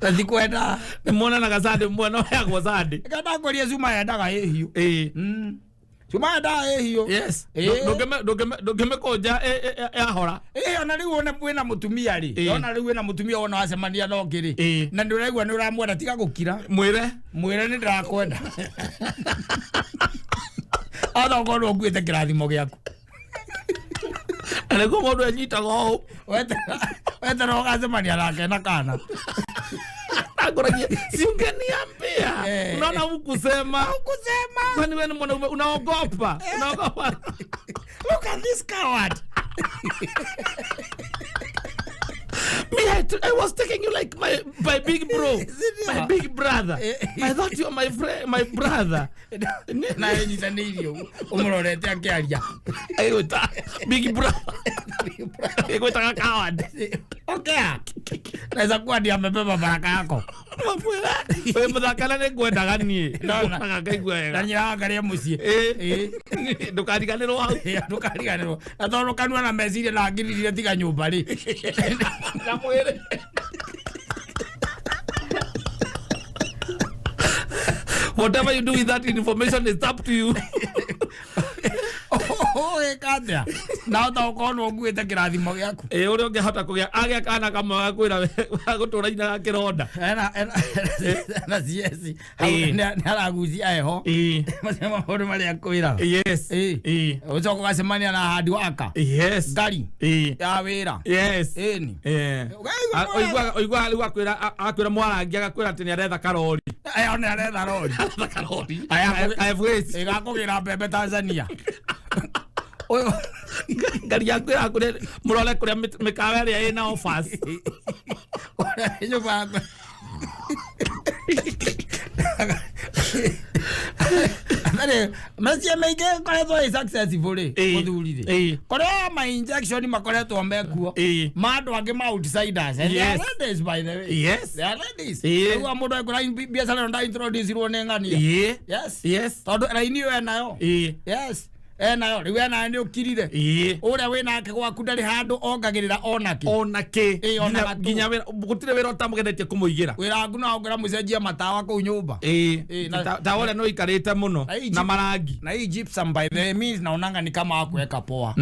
Na thikwenda nĩ muonanaga Sunday mwana ũheagwo Sunday. Kana ngũrie cuma yendaga ĩhiũ. Cuma yendaga ĩhiũ. Yes. Ndũngĩmĩkũnja yahora. Ona rĩu wona wĩna mũtumia rĩ. Ona rĩu wĩna mũtumia wona wacemania na ũngĩ rĩ. Na nĩ ũraigua nĩ ũramwenda tiga gũkira. Mwĩre. Mwĩre nĩ ndĩrakwenda. Ona ũkorwo ũkuĩte kĩrathimo gĩaku. Na nĩguo mũndũ enyitaga ũũ. Wetera ũgacemania nake na kana. Akoragia si ungeniambia. Unaona hukusema. Hukusema. Kwani wewe ni mwanaume unaogopa? Unaogopa. Look at this coward. Me, I was taking you like my big bro, my big brother. I thought you were my friend, my brother. Na nyitanĩirio ũmũrorete akĩaria. Agĩgwĩta big brother. Agĩgwĩtaga coward. Okay. Naweza kuwa ndiye amebeba baraka yako. Wewe mũthakana nĩ ngwendaga niĩ. Ndona ngaigua wega. Na nyiraga mũciĩ. Ndũkariganĩrwo hau. Ndũkariganĩrwo. Na tondũ kanua na meciria na ngirire tiga nyũmba rĩ. Na mwĩrĩ. Whatever you do with that information is up to you. Ũgĩka atĩa? Na ũtaũkorwo nĩ ũkuĩte kĩrathimo gĩaku. Ũrĩa ũngĩhota kũgĩa agĩa kana kamwe gakwĩra gũtũra nyina kĩronda. Ena CS. Nĩ aragucia heho. Macio maũndũ marĩa akwĩraga. Yes. Ũcoka ũgacemania na handi waka. Yes. Ngari. Ya wĩra. Yes. Ĩni. Ũiguaga rĩu akwĩra mwarangi agakwĩra atĩ nĩ aretha karori. Nĩ aretha rori. Aretha karori. Ĩgakũgĩra mbembe Tanzania. Ngari yaku ĩrakũrĩa mũrore kũrĩa mĩkawa ĩrĩa ĩna offers. Nyũmba yakwa. Atharĩ meciria maingĩ koretwo ĩ successful rĩ mũthuri rĩ kũrĩa ma injection makoretwo mekuo ma andũ angĩ ma outsiders. And they are ladies, by the way. Yes. They are ladies. Rĩu mũndũ ekũra biacara ĩno nda introduce irwo nĩ ng'ania. Yes. Yes. Tondũ raini ĩyo enayo. Yes. Enayo rĩu enayo nĩ ũkirire. Ũrĩa wĩnake gwaku ndarĩ handũ ongagĩrĩra onakĩ. Onakĩ. Nginya wĩra gũtirĩ wĩra ũtamũgenetie kũmũigĩra. Wĩra waku no ũngĩra mũcenjia matawa kũu nyũmba. Tawa ũrĩa no ũikarĩte mũno na marangi. Na hii gypsum by the means naonanga ni kama hakuweka poa.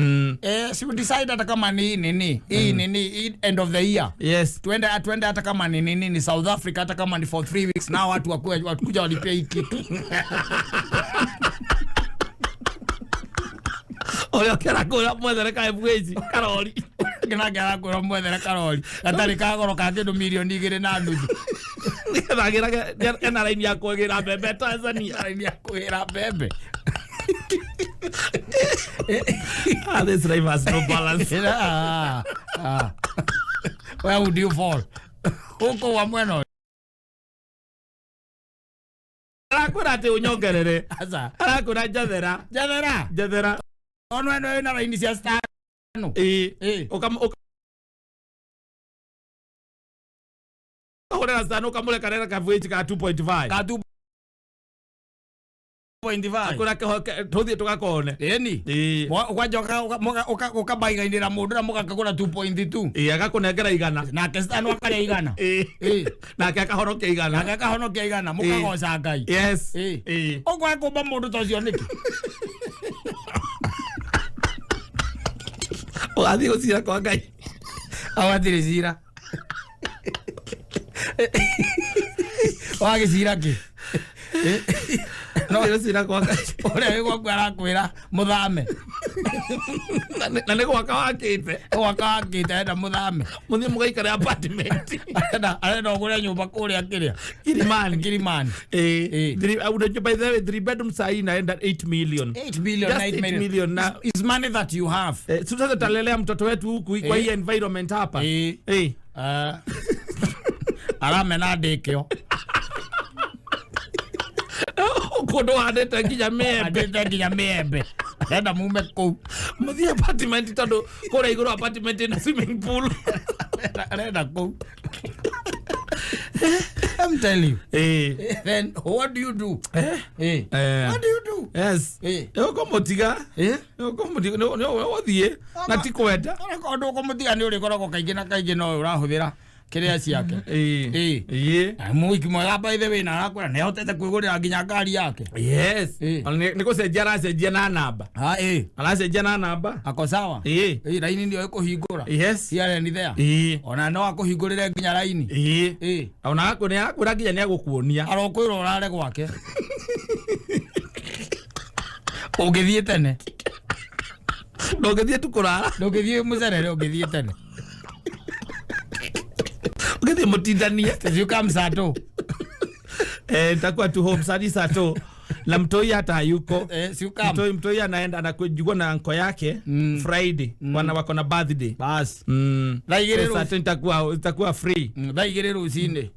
Si decide hata kama ni nini. Hii nini end of the year. Yes. Tuende hata kama ni nini ni South Africa hata kama ni for 3 weeks na watu wakuja walipia hii kitu. Ũrĩa ũkĩra kũra mwethere ka FH karori. Kĩnake arakũra mwethere karori. Gatarĩ ka goro ka kĩndũ mirioni 2.5. Nĩgetha agĩrage ena raini ya kwĩgĩra mbembe Tanzania. Raini ya kwĩgĩra mbembe. Ah, this life has no balance. Ah, ah. Where would you fall? Huko wa mwena. Arakwĩra atĩ ũnyongerere. Aca. Arakwĩra njathera. Njathera. Njathera. Ono eno ena raini cia stano. Ĩĩ. Ũkahũrĩra stano ũkamũrekarera kabuĩci ka 2.5. Ka 2.5. Akwĩra tũthiĩ tũgakone. Ĩni. Ũkwanja ũkabaigainĩra mũndũ na mũgakagũra 2.2. Ĩĩ, agakũnengera igana. Nake stano akarĩa igana. Ĩĩ. Nake akahonokia igana. Nake akahonokia igana mũkagoca Ngai. Yes. Ĩĩ. Ũkwaga kũmba mũndũ ta ũcio nĩkĩ? Ũgathiĩ gũcira kwa Ngai. Au hatirĩ cira. Wagĩcira kĩ? No gũcira kwa Ngai. Ũrĩa wĩ gwaku arakwĩra mũthame. Na nĩ gwaka wakĩte. Gwaka wakĩte arenda mũthame. Mũthiĩ mũgaikare apartment. Arenda ũgũre nyũmba kũrĩa kĩrĩa. Kilimani. Kilimani. Ĩĩ. Unajua by the way 3 bedroom sahi inaenda 8 million. 8 million, Just 8 8 million na is money that you have. Sasa tutalelea mtoto wetu huku kwa hii environment hapa. Eh. Aramena ndĩkĩo. Kũndũ handĩte nginya mĩembe. Handĩte nginya mĩembe. Arenda mume kũu. Mũthiĩ apartment tondũ kũrĩa igũrũ apartment ĩna swimming pool. Arenda kũu. I'm telling you. Then what do you do? What do you do? Yes. Ũkũmũtiga. Ũkũmũtiga nĩ ũthiĩ na ti kwenda. Onakorwo ndũkũmũtiga nĩ ũrĩkoragwo kaingĩ na kaingĩ no ũrahũthĩra kĩrĩa ciake. Ĩĩ. Mũhiki mwega by the way na arakwĩra nĩ ahotete kwĩgũrĩra nginya ngari yake. Yes. Nĩ gũcenjia aracenjia na namba. Ĩĩ. Aracenjia na namba. Ako sawa. Ĩĩ. Ĩĩ, raini ndio ĩkũhingũra. Yes. Here and there. Ĩĩ. Ona no akũhingũrĩre nginya raini. Ĩĩ. Ĩĩ. Ona nĩ akwĩra nginya nĩ agũkuonia. Arokwĩra ũrare gwake. Ũngĩthiĩ tene. Ndũngĩthiĩ tu kũrara. Ndũngĩthiĩ mũcerere ũngĩthiĩ tene. Ũngĩthiĩ mũtindanie. You come saa two. Nitakuwa tu home saa 2. Na mtoi hata hayuko. Si mtoi anaenda anakujua na anko yake Friday. Wana wako na birthday. Bas. Thaa igĩrĩ saa 2 nitakuwa free. Thaa igĩrĩ rũcinĩ.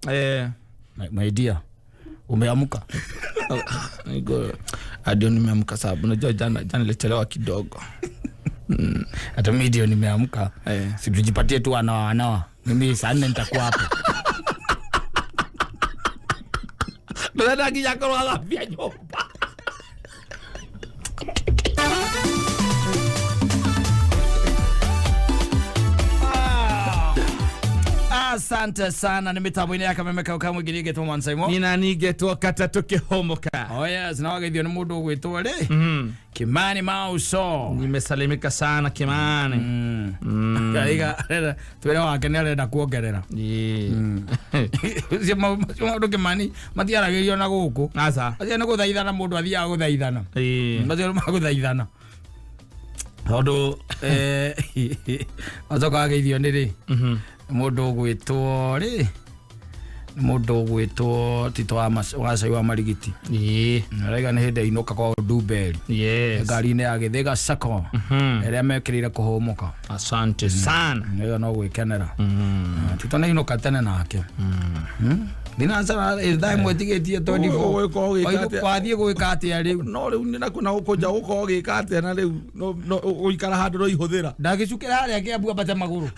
My dear, umeamka? Ndio nimeamka sababu unajua jana nilichelewa kidogo. Hata mimi ndio nimeamka. Si tujipatie tu anawa. Mimi saa 4 nitakuwa hapa. Ndũrenda nginya korwo athambia nyũmba. Asante sana nĩ mĩtambo-inĩ ya Kameme kau kamwe nginya ĩgetwo Mansaimo. Nina nigetwo katatũ kĩhomoka. Oh yes, na wageithio nĩ mũndũ ũgwĩtwo rĩ Kimani Mauso. Nimesalimika sana Kimani. Kaiga twĩre wake nĩ arenda kuongerera. Ũcio maũndũ Kimani matiaragĩrio na gũkũ. Aca. Acio nĩ gũthaithana mũndũ athiaga gũthaithana. Macio nĩ magũthaithana. Tondũ acoka ageithio nĩ rĩ mũndũ ũgwĩtwo rĩ mũndũ ũgwĩtwo Tito wa Cai wa Marigiti. Araiga nĩ hĩndĩ ainũka kwa Ndumberi. Ngari-inĩ ya Gĩthĩga Sacco ĩrĩa mekĩrĩire kũhũmũka. Asante sana. Ĩyo no gwĩkenera. Tito nĩ ainũka tene nake. Thinacara thaa ĩmwe ĩtigĩtie 24. Wathiĩ gwĩka atĩa rĩu? No rĩu nĩ naku na gũkũ nja gũkorwo ũgĩka atĩa na rĩu gũikara handũ no ihũthĩra. Ndagĩcukĩra harĩa Kĩambu ambate magũrũ.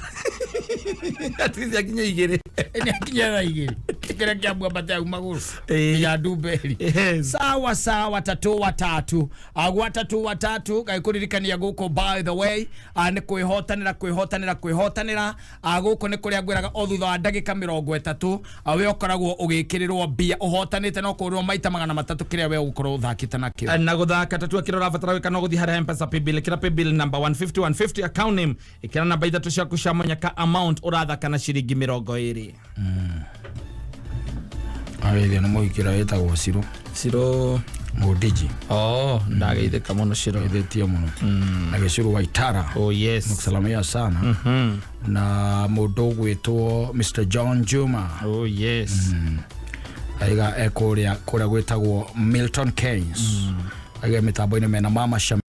Atici akinya igĩrĩ. Nĩ akinya thaa igĩrĩ. Kĩrĩa Kĩambu ambate au magũrũ. Nginya Ndumberi. Sawa sawa, tatu watatu. Agwa tatu watatu ngaikũririkania gũkũ by the way nĩ kwĩhotanĩra kwĩhotanĩra kwĩhotanĩra gũkũ nĩ kũrĩa ngwĩraga o thutha wa ndagĩka 30 we ũkoragwo ũgĩkĩrĩrwo mbia ũhotanĩte no kũrwo maita 300 kĩrĩa we ũgũkorwo ũthakĩte nakĩo. Na gũthaka tatu kĩrĩa ũrabatara gwĩka no gũthiĩ harĩa M-Pesa paybill, ĩkĩra paybill number 150 150 account name, ĩkĩra namba ithatũ ciaku cia mũnyaka amount ũrathaka na ciringi 20. Ageithio nĩ mũhikĩra wĩtagwo Ciro. Ciro Mũndiji. Oh, ndageithĩka mũno Shiro. Geithĩtie mũno. Na Gĩcuru wa Itara. Oh yes. Nakusalamia sana. Na mũndũ ũgwĩtwo Mr John Juma. Oh yes. Aiga ekũrĩa kũrĩa gwĩtagwo Milton Keynes. Aiga mĩtambo-inĩ mena Mama Shamira.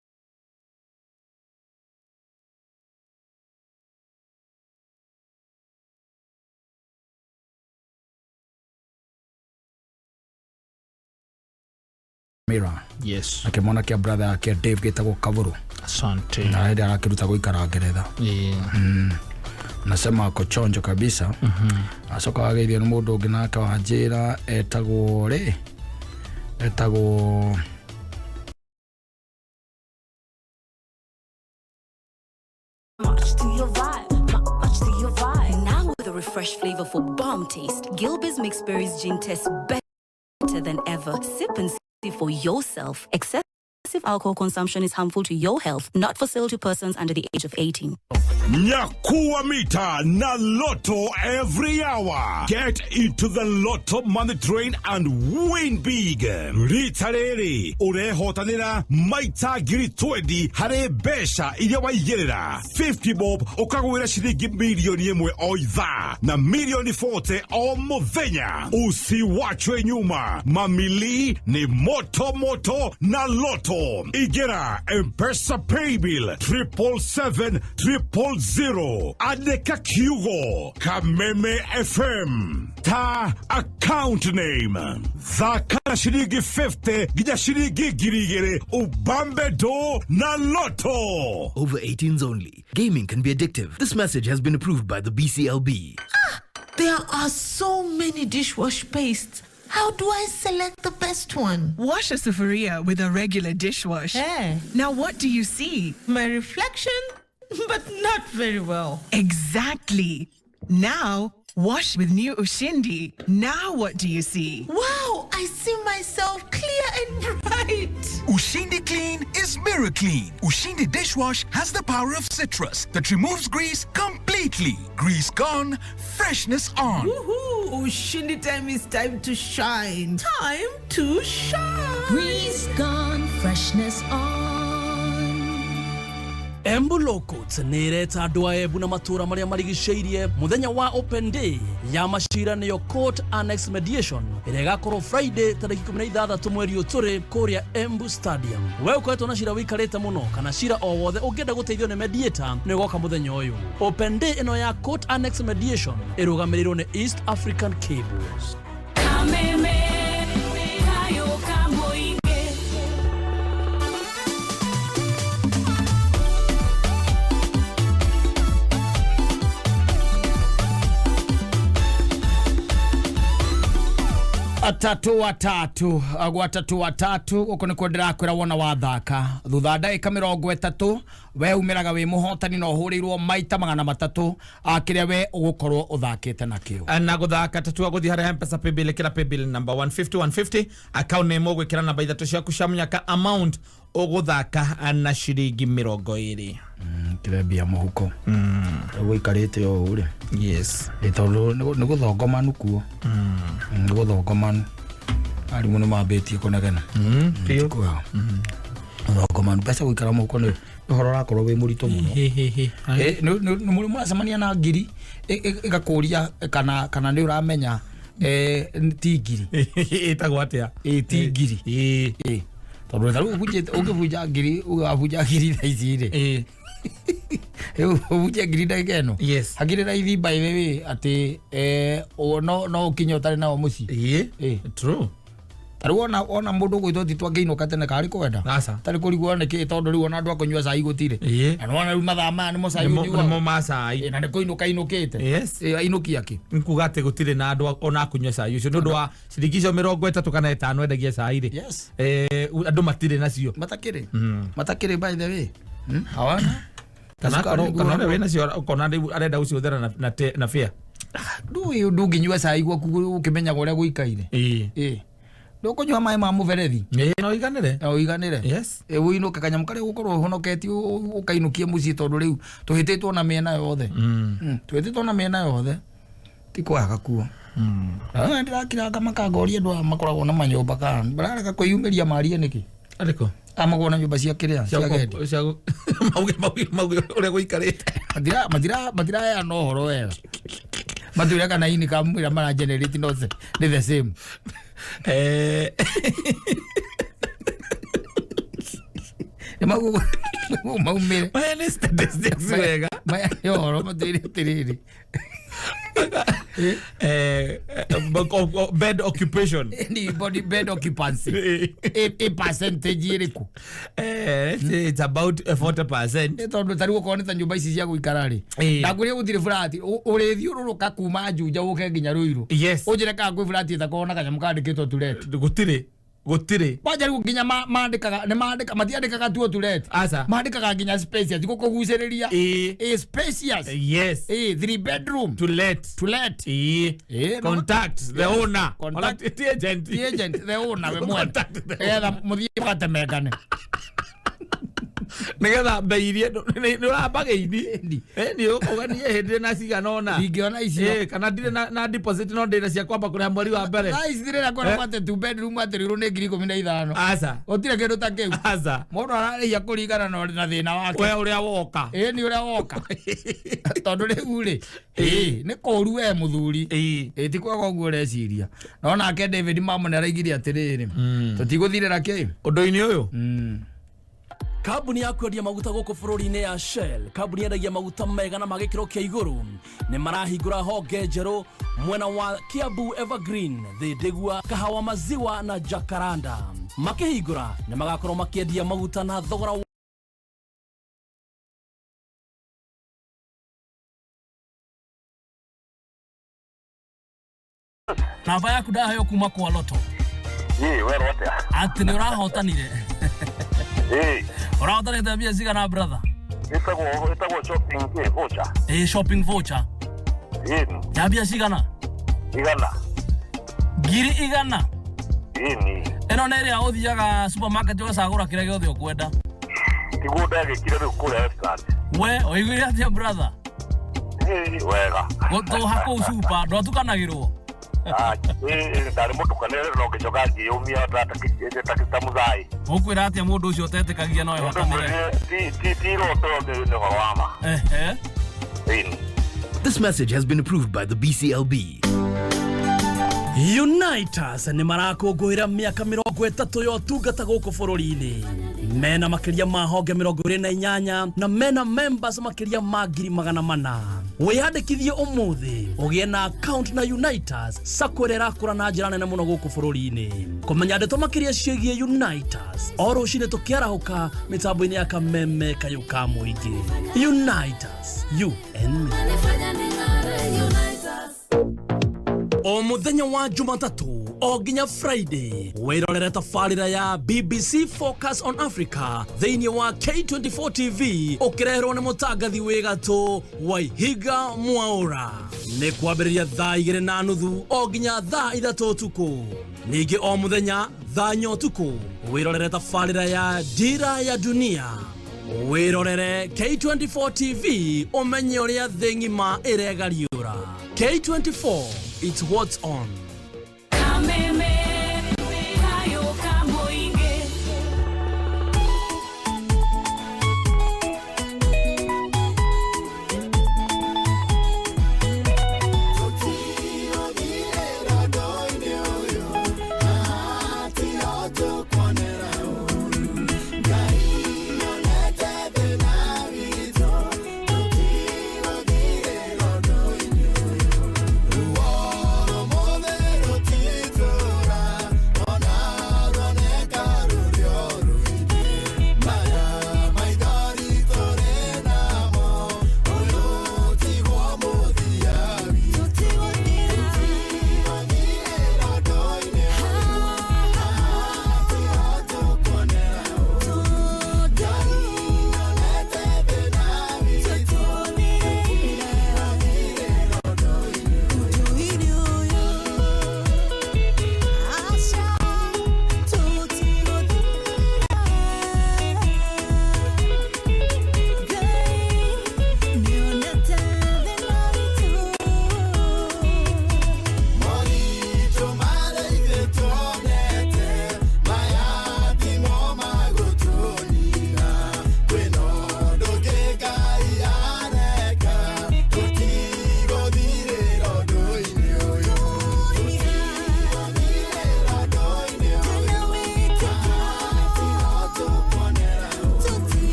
Yes. Akĩmona kĩa brother yake Dave gĩtagwo Kavuru. Asante. Na hĩndĩ arakĩruta gũikara Ngeretha. Yeah. Nasema ako chonjo kabisa. Acoka ageithio nĩ mũndũ ũngĩ nake wa njĩra etagwo rĩ etagwo Much to your vibe, much to your vibe. Now with a refreshed flavor for bomb taste, Gilbert's Mixed Berries Gin tastes better than ever. Sip and see for yourself. Excessive alcohol consumption is harmful to your health, not for sale to persons under the age of 18. Nyakua mita na Lotto every hour. Get into the Lotto money train and win big. Rita rĩrĩ ũrehotanĩra maita 20,000 harĩ mbeca iria waigĩrĩra. 50 bob ũkagwĩra ciringi milioni 1 o ithaa na milioni 40 o mũthenya. Usiwachwe nyuma, mamili ni moto moto na Lotto. Igera M-Pesa Paybill 777 000. Andĩka kiugo Kameme FM ta account name. Thaka na ciringi 50 nginya ciringi 2,000 ubambe do na Lotto. Over 18s only. Gaming can be addictive. This message has been approved by the BCLB. There are so many dishwash pastes. How do I select the best one? Wash a sufuria with a regular dishwash. Now what do you see? My reflection, but not very well. Exactly. Now wash with new Ushindi. Now what do you see? Wow, I see myself clear and bright. Ushindi Clean is mirror clean. Ushindi dishwash has the power of citrus that removes grease completely. Grease gone, freshness on. Woohoo! Ushindi time is time to shine. Time to shine. Grease gone, freshness on. Embu Law Courts nĩ ĩreta andũ a Embu na matũũra marĩa marigicĩirie mũthenya wa Open Day ya macira nĩyo Court Annex Mediation ĩrĩa ĩgakorwo Friday tarĩki 16 mweri ũyũ tũrĩ kũrĩa Embu Stadium. We ũkoretwo na cira wĩikarĩte mũno kana cira o wothe ũngĩenda gũteithio nĩ mediator nĩ ũgoka mũthenya ũyũ. Open Day ĩno ya Court Annex Mediation ĩrũgamĩrĩirwo nĩ East African Cables. Kameme, kayo kamoinge. Atatu watatu gwatatu watatu guku nikuo ndirakwira wona wathaka thutha ndagika 30 we umiraga wi muhotani na uhurirwo maita 300 akiria we ugukorwo uthakite nakio. Na guthaka tatua guthi haria M-Pesa paybill ikira paybill number 150 150 account name ugwikira namba 3 ciaku cia munyaka amount uguthaka na ciringi 20. Kirembia muhuko guikarite o uri. Yes. Tondu ni guthongomanu kuo. Ni guthongomanu arimu ni mambitie kunegena biũ. Guthongomanu mbeca guikara muhuko ni uhoro urakorwo wi muritu muno. Ni muri muracemania na ngiri igakuria kana ni uramenya ti ngiri itagwo atia. Ti ngiri tondu ta riu ũngĩbunja ngiri ũgabunja ngiri thaa ici rĩ ũbunje ngiri ndagĩka ĩno hakĩrĩ raithi by the way atĩ no ũkinye ũtarĩ nao mũciĩ. True. Ta rĩu ona mũndũ ũgwĩtwo Tito angĩinũka tene karĩ kwenda tarĩ kũrigwo nĩkĩ tondũ rĩu ona andũ a kũnyua cai gũtirĩ na nĩwona rĩu mathaa maya nĩmo cai ũnyuagwo. Nĩmo ma cai. Na nĩ kũinũka ainũkĩte. Ainũkia kĩ? Nĩkuga atĩ gũtirĩ na andũ ona a kũnyua cai ũcio nĩ ũndũ wa ciringi icio 35 kana 5 endagia cai rĩ. Andũ matirĩ nacio. Matakĩrĩ. Matakĩrĩ by the way. Hawana. Kana ũrĩa wĩnacio ũkona rĩu arenda gũcihũthĩra na fare. Ndũĩ ndũngĩnyua cai gwaku ũkĩmenyaga ũrĩa gũikaire. Ndũkũnyua maĩ ma mũberethi. No ũiganĩre. No ũiganĩre. Yes. Ũinũke kanyamũ karĩa ũgũkorwo ũhonoketie ũkainũkie mũciĩ tondũ rĩu tũhĩtĩtwo na mĩena yothe. Tũhĩtĩtwo na mĩena yothe. Ti kwaga kuo. Na ndirakiraga makangoria andu aya makoragwo na manyũmba kana mararega kwĩyumĩria marie nĩkĩ? Arĩkũ? Amakoragwo na nyũmba cia kĩrĩa cia gendi. Cia mauge mauge mauge ũrĩa gũikarĩte. Matira matira matiraheana ũhoro wega. Matwĩra kana income ĩrĩa mara generate no nĩ the same. Nĩ maumĩre. Maya nĩ statistics wega. Maya nĩ ũhoro matwĩre atĩrĩrĩ. Bed occupation. Ni bed occupancy. A percentage ĩrĩkũ? It's about 40%. Nĩ tondũ ta rĩu okorwo nĩ ta nyũmba ici cia gũikara rĩ, ndakwĩrire gũtirĩ flat ũrĩthiũrũrũka kuma Juja ũke nginya Ruiru. Yes. Ũnjĩre kana kwĩ flat ĩtakoragwo na kanyamũ kandĩkĩtwo to let. Gũtirĩ. Gũtirĩ. Kwanja rĩu nginya mandĩkaga nĩ mandĩka matiandĩkaga tu to let. Aca. Mandĩkaga nginya spacious gũkũgucĩrĩria. Ĩĩ. Spacious. Yes. 3 bedroom. To let. To let. Ĩĩ. Contact the owner. Contact the agent. The agent, the owner we mwene. Contact the owner. Nĩgetha mũthiĩ mũgatemengane. Nĩgetha mbei iria nĩ ũramba gĩini. Nĩ ũkauga niĩ hĩndĩ na cigana ũna. Ndingĩona icio. Kana ndirĩ na deposit no ndĩna cia kwamba kũrĩha mweri wa mbere. Thaa ici ndĩrenda kuona atĩ 2 bedroom atĩ rĩu nĩ 15,000. Aca. Gũtirĩ kĩndũ ta kĩu. Aca. Mũndũ ararĩhia kũringana na thĩna wake. We ũrĩa woka. Ĩĩ nĩ ũrĩa woka. Tondũ rĩu rĩ, nĩ kũũru we mũthuri. Ĩĩ ti kwega ũguo ũreciria. No nake David Mamo nĩ araigire atĩrĩrĩ, tũtigũthirĩra kĩ? Ũndũ-inĩ ũyũ? Kambuni ya kwendia maguta gũkũ bũrũri-inĩ ya Shell, kambuni yendagia maguta mega na ma gĩkĩro kĩa igũrũ, nĩ marahingũra honge njerũ mwena wa Kiambu Evergreen, Thindigua, Kahawa Maziwa na Jacaranda. Makĩhingũra nĩ magakorwo makĩendia maguta na thogora namba yaku ndaheo kuma kwa Lotto. Ĩĩ werwo atĩa? Atĩ nĩ ũrahotanire. Ĩĩ. Ũrahotanĩte mbia cigana brother? Ĩtagwo shopping voucher. Ĩĩ shopping voucher. Ĩĩ. Ya mbia cigana? 100. 100,000. Ĩĩ. Ĩno nĩ ĩrĩa ũthiaga supermarket ũgacagũra kĩrĩa gĩothe ũkwenda. Tiguo ndagĩkire rĩu kũrĩa Westlands. We ũiguire atĩa brother? Ĩĩ wega. Gũtũha kũu super ndwatukanagĩrwo? Ndarĩ mũtukanĩre no ngĩcoka ngĩyũmia ta mũthai. Ũkwĩra atĩa mũndũ ũcio ũtetĩkagia no ehotanĩre? Ti iroto nĩ ũhoro wa ma. Ehe. This message has been approved by the BCLB. Unitas nĩ marakũngũĩra mĩaka 30 ya ũtungata gũkũ bũrũri-inĩ. Mena makĩria ma honge 28 na mena members makĩria ma 400,000. Wĩyandĩkithie ũmũthĩ ũgĩe na account na Unitas, sacco ĩrĩa ĩrakũra na njĩra nene mũno gũkũ bũrũri-inĩ. Kũmenya ndeto makĩria ciĩgiĩ Unitas o rũcinĩ tũkĩarahũka mĩtambo-inĩ ya Kameme Kayũ ka Mũingĩ. Unitas, you and me. O mũthenya wa Jumatatũ o nginya Friday wĩrorere tabarĩra ya BBC Focus on Africa thĩinĩ wa K24 TV ũkĩreherwo nĩ mũtangathi wĩ gatũ Waihiga Mwaũra. Nĩ kwambĩrĩria thaa 2:30 o nginya thaa 3 ũtukũ. Ningĩ o mũthenya thaa 4 ũtukũ wĩrorere tabarĩra ya Dira ya Dunia. Wĩrorere K24 TV ũmenye ũrĩa thĩ ng'ima ĩregariũra. K24, it's what's on. Kameme, kayo ka mũingĩ. Ruoro mothe.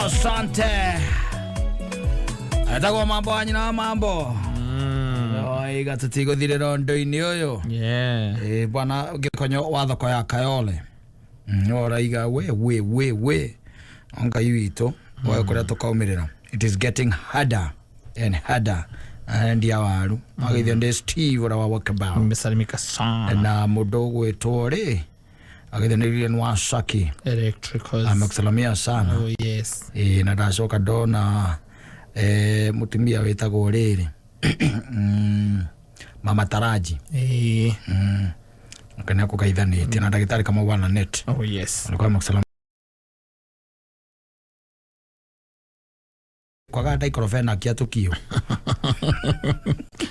Asante. Etagwo mambo wa nyina wa mambo. Oiga tũtigũthirĩra ũndũ-inĩ ũyũ. Yeah. Ĩ bwana gĩkonyo wa thoko ya Kayole. No ũraiga we we we we Ngai witũ woe kũrĩa tũkaumĩrĩra. It is getting harder and harder. Endia waru agithio ndĩ Steve ũrĩa wa Walkabout. Nimesalimika sana. Na mũndũ ũgwĩtwo rĩ agithio nĩ Lilian Wasaki. Electricals. Amekusalamia sana. Oh yes. Ĩ na ndacoka ndona mutumia wĩtagwo rĩrĩ Mama Taraji. Ĩ. Nĩ akũgeithanĩtie na ndagĩtarĩ Kamau wa Lanet. Oh yes. Alikuwa amekusalamia kwaga diclofenac atukio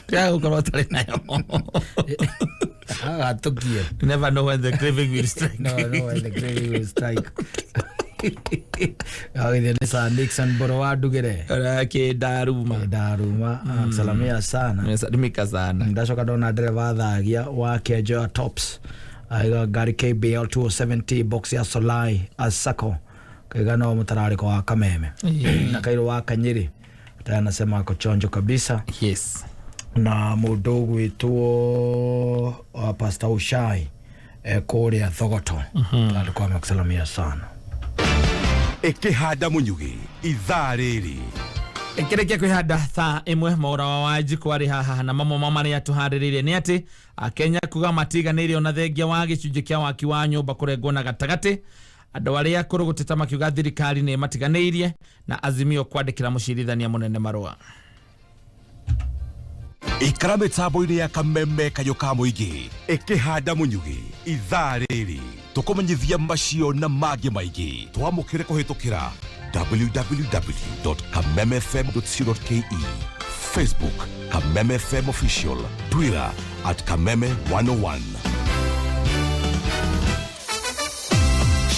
Tiga gũkorwo ũtarĩ nayo. Agatukie. You never know when the craving will strike. No, no, when the craving will strike. Agithio nĩ Sir Nixon Mboro wa Ndugire. Kĩndaruma. Kĩndaruma akusalamia sana. Nimesalimika sana. Ndacoka ndona ndereba thagia wa Kenjoya Tops aiga ngari KBL 270 box ya Solai Asako kaiga no mũtararĩko wa Kameme na Kairũ wa Kanyĩrĩ tayari anasema ako chonjo kabisa. Yes. Na mũndũ ũgwĩtwo Pastor Ushai kũrĩa Thogoto. Alikuwa amekusalamia sana. Ĩkĩhanda mũnyugĩ ithaa rĩrĩ. Ĩkĩrĩkia kwĩhanda thaa ĩmwe maũra wa Wanjikũ arĩ haha na mamwe ma marĩa tũharĩrĩirie nĩ atĩ Akenya kuga matiganĩire ona thengia wa gĩcunjĩ kĩa waki wa nyũmba kũrengwo na gatagatĩ, andũ arĩa akũrũ gũteta makiuga thirikari nĩ matiganĩirie, na Azimio kwandĩkĩra mũcirithania mũnene marũa. Ikara mĩtambo-inĩ ya Kameme kayũ ka mũingĩ ĩkĩhanda mũnyugĩ ithaa rĩrĩ tũkũmenyithia macio na mangĩ maingĩ. Twamũkĩre kũhĩtũkĩra www.kamemefm.co.ke, Facebook Kameme FM Official, Twitter at Kameme 101.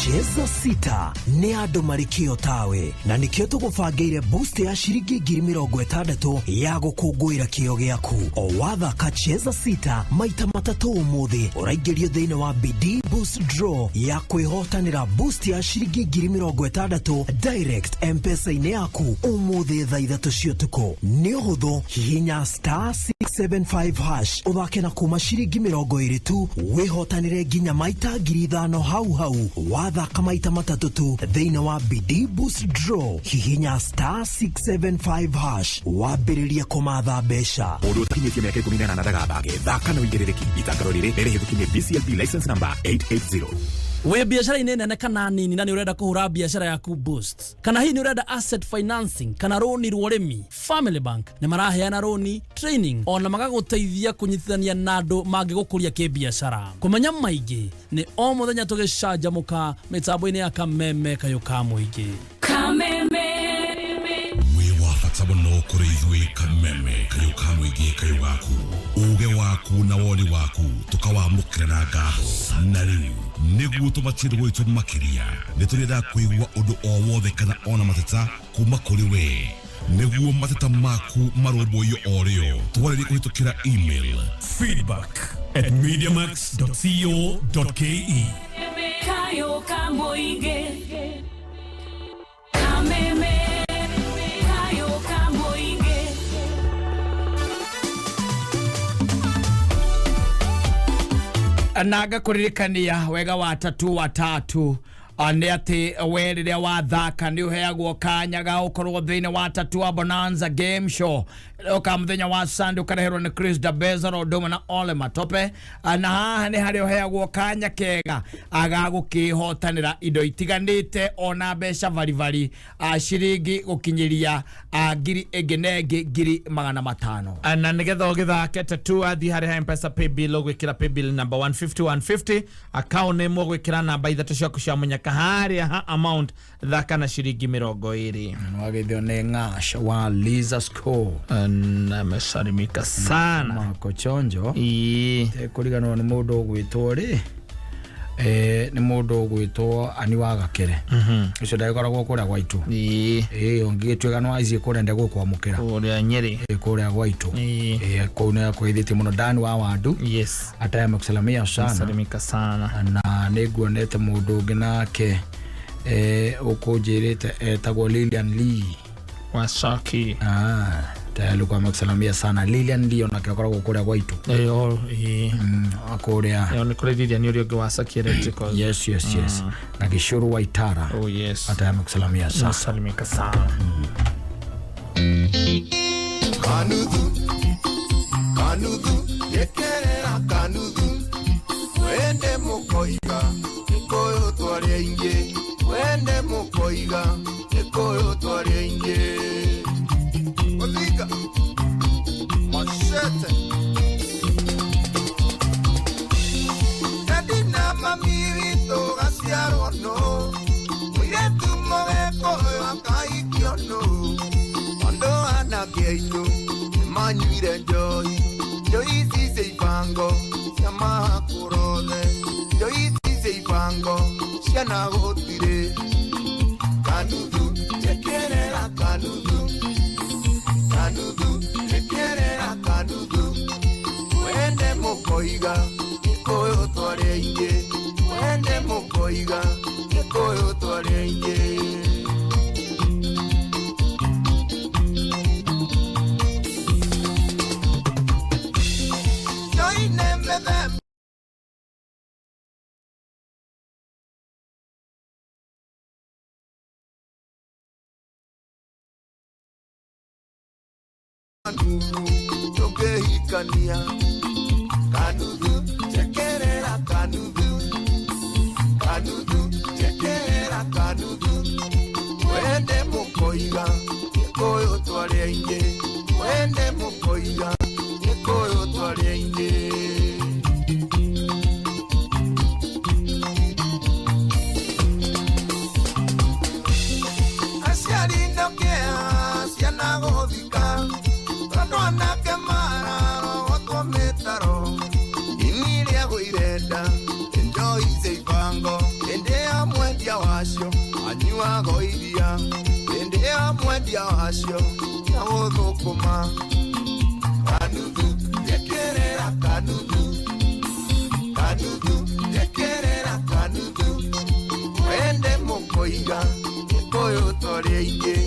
Cheza sita nĩ andũ marĩ kĩo tawe na nĩkĩo tũgũbangĩire boost ya ciringi 60,000 ya gũkũngũĩra kĩo gĩaku. O wathaka cheza sita maita matatũ ũmũthĩ ũraingĩrio thĩinĩ wa BD Boost Draw ya kwĩhotanĩra boost ya ciringi 60,000 direct M-Pesa-inĩ yaku ũmũthĩ thaa 3 cia ũtukũ. Nĩ ũhũthũ, hihinya star 675 hash ũthake na kuma ciringi 20 tu wĩhotanĩre nginya maita 5,000 hau hau wathaka maita matatũ tu thĩinĩ wa BD Boost Draw. Hihinya star 675 hash wambĩrĩrie kũmatha mbeca. Mũndũ ũtakinyĩtie mĩaka 18 ndagathake. Thaka na ũigĩrĩrĩki. Itangaro rĩrĩ nĩ rĩhĩtũkie nĩ BCLB license number 880. Wĩ biacara-inĩ nene kana nini na nĩ ũrenda kũhũra biacara yaku boost, kana hihi nĩ ũrenda asset financing kana rũni rwa ũrĩmi, Family Bank nĩ maraheana rũni, training ona magagũteithia kũnyitithania na andũ mangĩgũkũria kĩbiacara. Kũmenya maingĩ nĩ o mũthenya tũgĩcanjamũka mĩtambo-inĩ ya Kameme kayũ ka mũingĩ. Kameme. Wĩ wa bata mũno kũrĩ ithuĩ Kameme kayũ ka mũingĩ kayũ gaku. Uge waku na woni waku tũkawamũkĩra na ngatho. Na rĩu nĩguo tũmatie gwitũ makĩria nĩ tũrenda kũigua ũndũ o wothe kana ona mateta kuma kũrĩ we. Nĩguo mateta maku marũmbũiyo o rĩo twarĩrie kũhĩtũkĩra email feedback@mediamax.co.ke. Kayo ka mũingĩ. Kameme kayo ka mũingĩ. Na ngakũririkania wega wa tatu wa tatu nĩ atĩ we rĩrĩa wathaka nĩ ũheagwo kanya ga gũkorwo thĩinĩ wa tatu wa Bonanza Game Show ũka mũthenya wa Sunday ũkareherwo nĩ Chris Dabeza o ũndũ ũmwe na Ole Matope. Na haha nĩ harĩa ũheagwo kanya kega aga gũkĩhotanĩra indo itiganĩte ona mbeca baribari ciringi gũkinyĩria ngiri ĩngĩ na ĩngĩ 500,000. Na nĩgetha ũgĩthake tatu athiĩ harĩ ha M-Pesa paybill ũgwĩkĩra paybill number 150 150 account name ũgwĩkĩra namba ithatũ ciaku cia mũnyaka harĩa ha amount thaka na ciringi 20. Wagithio nĩ Ng'ash wa Liza School. Na amesalimika sana. Mako chonjo. Kũriganĩrwo nĩ mũndũ ũgwĩtwo rĩ nĩ mũndũ ũgwĩtwo Ani wa Gakere. Ũcio ndagĩkoragwo kũrĩa gwaitũ. Ũngĩgĩtuĩka nĩ waici kũrĩa ndegũkwamũkĩra. Kũrĩa Nyĩrĩ. Kũrĩa gwaitũ. Kũu nĩ akwĩithĩtie mũno Dan wa Wandu. Yes. Ataye amekusalimia sana. Amesalimika sana. Na nĩ nguonete mũndũ ũngĩ nake Ukunjirite etagwo Lilian Lee Wasaki. Tayari kwa amekusalamia sana Lilian Lee, onake akoragwo kuria gwaitu. Kuria Ĩyo nĩ kũrĩ Lilian ũrĩa ũngĩ wa Saki Electricals. Yes, yes, yes. Na Gishuru Waitara. Oh yes. Hata amekusalamia sana. Nasalimika sana. Kanuthu, kanuthu, yekerera kanuthu. Wende mukoiga, gikuyu twari aingi. Wende mukoiga, gikuyu twari aingi. Guthinga, machete. Daddy na mami witũ gaciarwo nũ, mũirĩtu mũgĩkũyũ akaikio nũ. Andũ anake aitũ nĩmanyuire njohi, njohi ici cia ibango cia mahakũrothe, njohi ici cia ibango ciana gũtirĩ. Kanuthu, njĩkĩrĩra kanuthu, kanuthu, njĩkĩrĩra kanuthu. Wende mũkoiga gĩkũyũ twarĩ aingĩ, wende mũkoiga gĩkũyũ twarĩ aingĩ. Njohi nĩ mĩthemba nuru tũkĩhikania. Kanuthu, njĩkĩrĩra kanuthu, kanuthu, njĩkĩrĩra kanuthu. Wende mũkoiga gĩkũyũ twarĩ aingĩ, wende mũkoiga gĩkũyũ twarĩ aingĩ. Aciari ndokea ciana gũthika, tondũ anake mararogotwo mĩtaro. Ini rĩagũire nda njohi cia ibango, hĩndĩ ya mwendia wacio anyuago iria, hĩndĩ ya mwendia wacio na gũthũkũma. Kanuthu, njĩkĩrĩra kanuthu, kanuthu, njĩkĩrĩra kanuthu. Wende mũkoiga gĩkũyũ twarĩ aingĩ,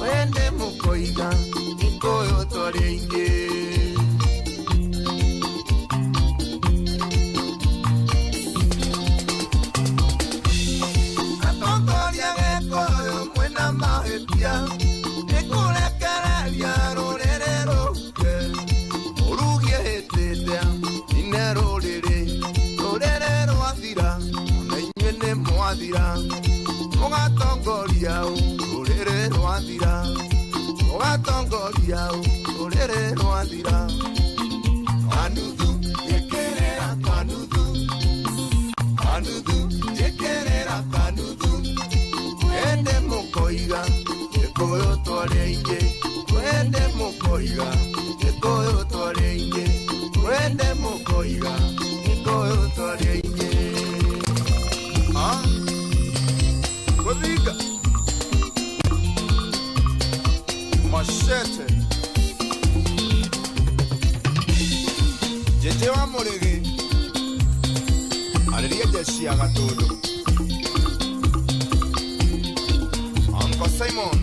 wende mũkoiga gĩkũyũ twarĩ aingĩ. Atongoria gĩkũyũ mwĩna mahĩtia, nĩkũrekereria rũrĩrĩ rũke. Mũrugi ehĩtĩte nine rũrĩrĩ, rũrĩrĩ rwathira, ona inyuĩ nĩ mwathira. Mũgatongoria ũ, rũrĩrĩ rwathira, mũgatongoria ũ, rũrĩrĩ rwathira. Kanuthu, njĩkĩrĩra kanuthu, kanuthu, njĩkĩrĩra kanuthu. Wende mũkoiga gĩkũyũ twarĩ aingĩ, wende mũkoiga gĩkũyũ twarĩ aingĩ, wende mũkoiga gĩkũyũ twarĩ aingĩ. Guthinga, machete. Jeje wa Mũrĩgĩ arĩria jeshi ya Gatũndũ. Uncle Simon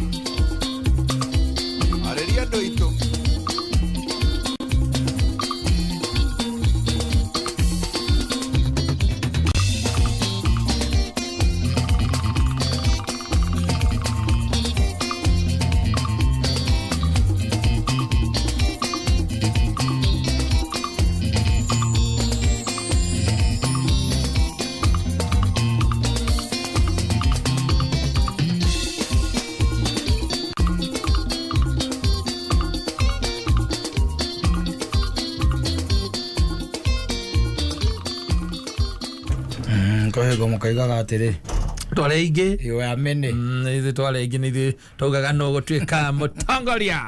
arĩria andũ aitũ. Kwĩhĩgwo mũkaigaga atĩrĩ Tware aingĩ. You are many. Ithuĩ tware aingĩ nĩ ithuĩ twaugaga nũ gũtuĩka mũtongoria.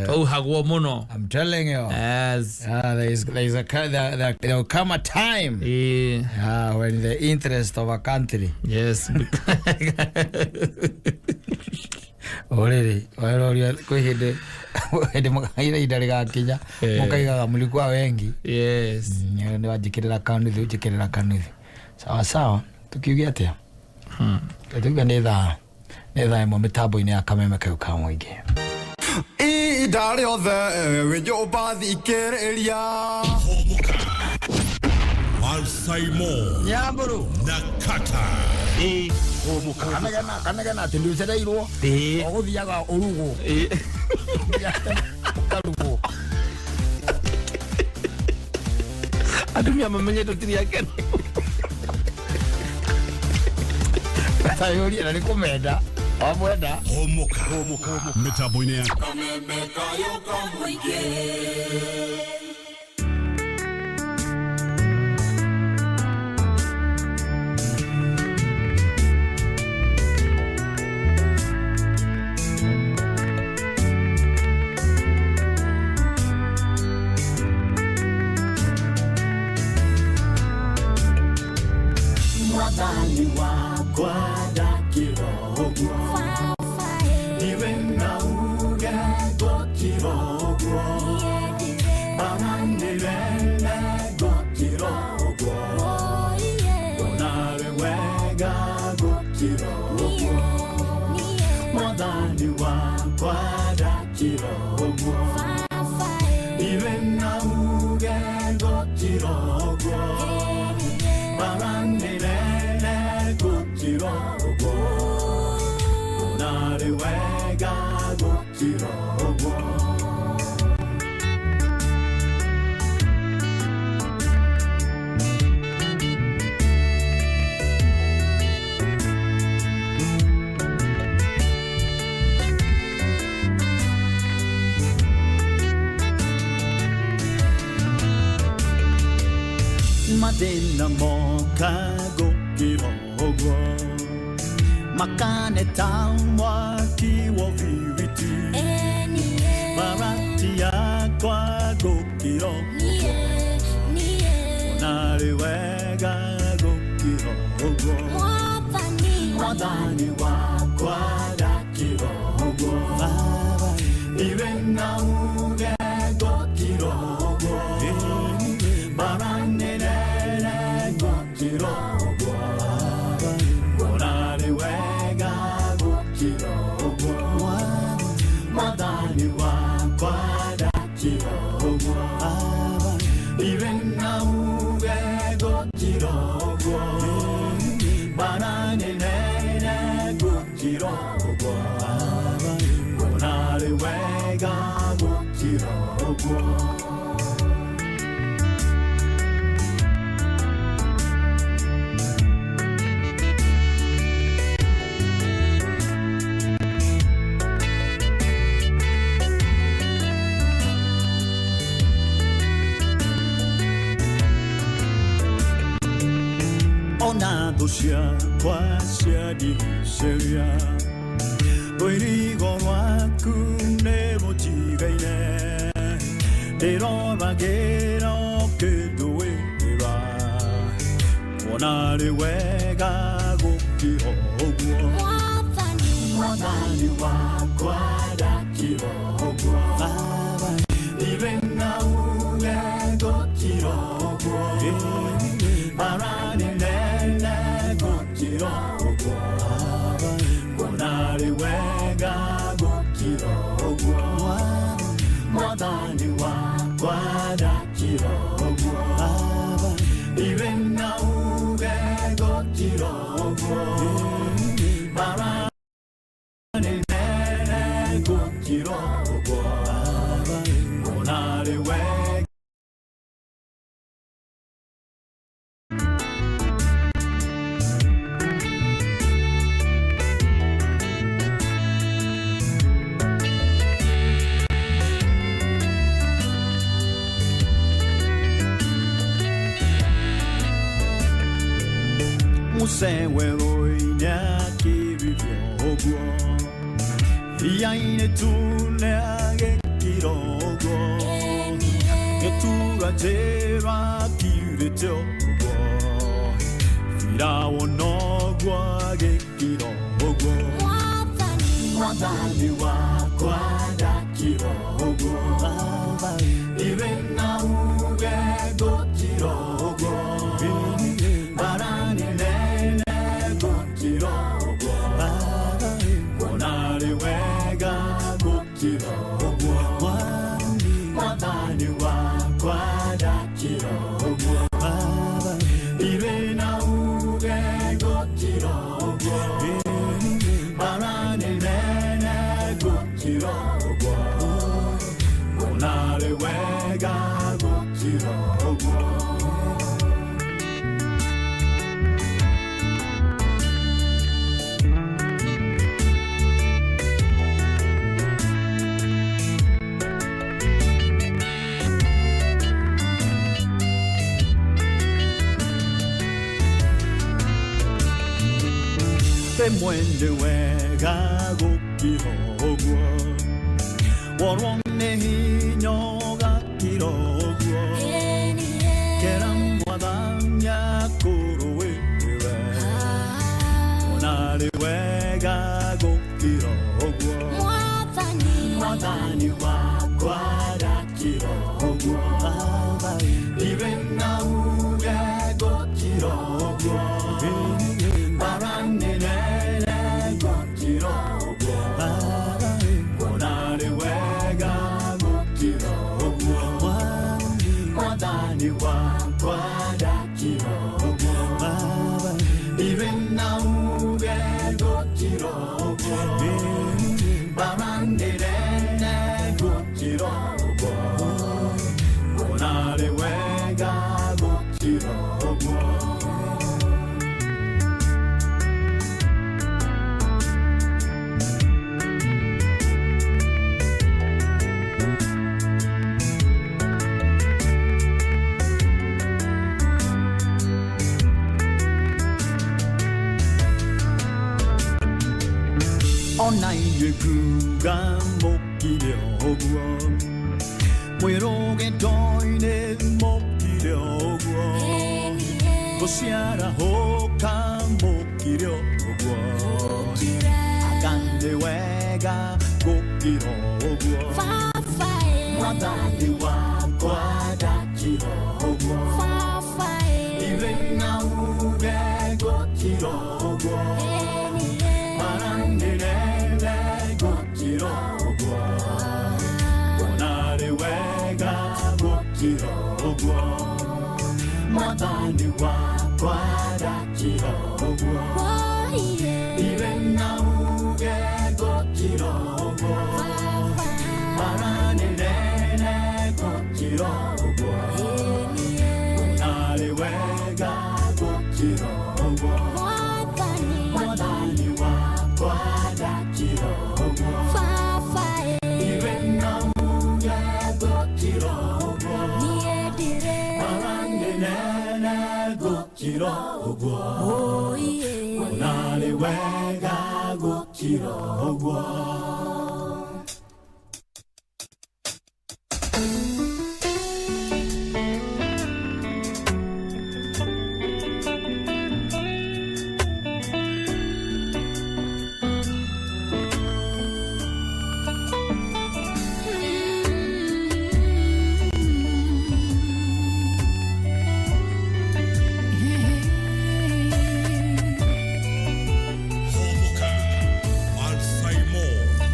Twauhagwo mũno. I'm telling you. Yes. There will come a time. When the interest of a country. Yes. Orĩrĩ, waroria kwĩ hĩndĩ hĩndĩ mũkaira ihinda rĩgakinya mũkaigaga mlikuwa wengi. Yes. Nĩ wanjĩkĩrĩra kanuthu, njĩkĩrĩra kanuthu. Sawa sawa, tukiuge atĩa? Tuge nĩ thaa 1 mĩtambo-inĩ ya Kameme kayũ ka mũingĩ. Ihinda rĩothe wĩ nyũmba thikĩrĩria. Alsaimo Nyamburu na Kata. Kanegena kanegena atĩ ndũcereirwo ũgũthiaga ũrugwo ũkarugwo. Atumia mamenye tũtirĩ akenu. Tayũrie na nĩ kũmenda wamwenda. Homoka mĩtambo-inĩ ya Kameme kayũ ka mũingĩ. Mwathani wakwa ndakĩrogwo iwe na uge ngũkĩrogwo baranĩrene ngũkĩrogwo onarĩ wega ngũkĩrogwo Mwathani wakwa ndakĩrogwo iwe na uge ngũkĩrogwo baranĩrene ngũkĩrogwo onarĩ wega gũkĩrogwo. Mathĩna moka gũkĩrogwo makane ta mwaki wa biriti barati yakwa gũkĩrogwo onarĩ wega gũkĩrogwo Mwathani wakwa ndakĩrogwo iwe na uge gũkĩrogwo baranĩrene gũkĩrogwo onarĩ wega gũkĩrogwo Mwathani wakwa ndakĩrogwo iwe na uge gũkĩrogwo baranĩrene gũkĩrogwo onarĩ wega gũkĩrogwo. Ona thũ ciakwa ciandigicĩria rũirigo rwaku nĩ rũnjigaine ndĩroragĩra ũkĩndũĩra kuona rĩ wega gũkĩrogwo Mwathani wakwa ndakĩrogwo iwe na uge gũkĩrogwo baranĩrene gũkĩrogwo kuona rĩ wega gũkĩrogwo Mwathani wakwa ndakĩrogwo iwe na uge gũkĩrogwo baranĩrene gũkĩrogwo kuona rĩ wega. Muse werũ-inĩ akĩririo ũguo iria-inĩ tune agĩkira ũguo gĩtura njĩra akirĩte ũguo Firaũni noguo agĩkira ũguo Mwathani wakwa ndakĩra ũguo iwe na uge gũkira ũguo bara nene gũkira Rĩmwe nĩ wega gũkira ũguo worwo nĩ hinya ũgakira ũguo kera mwathani akũrũĩrĩre ona nĩ wega gũkira ũguo mwathani wakwa ndakira ũguo irĩ na uge gũkira ũguo Ona inyuĩ nguga mũkire ũguo mwĩrũgendo-inĩ mũkire ũguo gũciarahũka mũkire ũguo anga nĩ wega gũkira ũguo mwathani wakwa ndakira ũguo irĩ na uge gũkira ũguo mwathani wakwa ndakira ũguo irĩ na uge gũkira ũguo mara nĩ nene gũkira ũguo ona nĩ wega gũkira ũguo mwathani wakwa ndakira ũguo irĩ na uge gũkira ũguo gũkira ũguo ona nĩ wega gũkira ũguo. Alzheimer.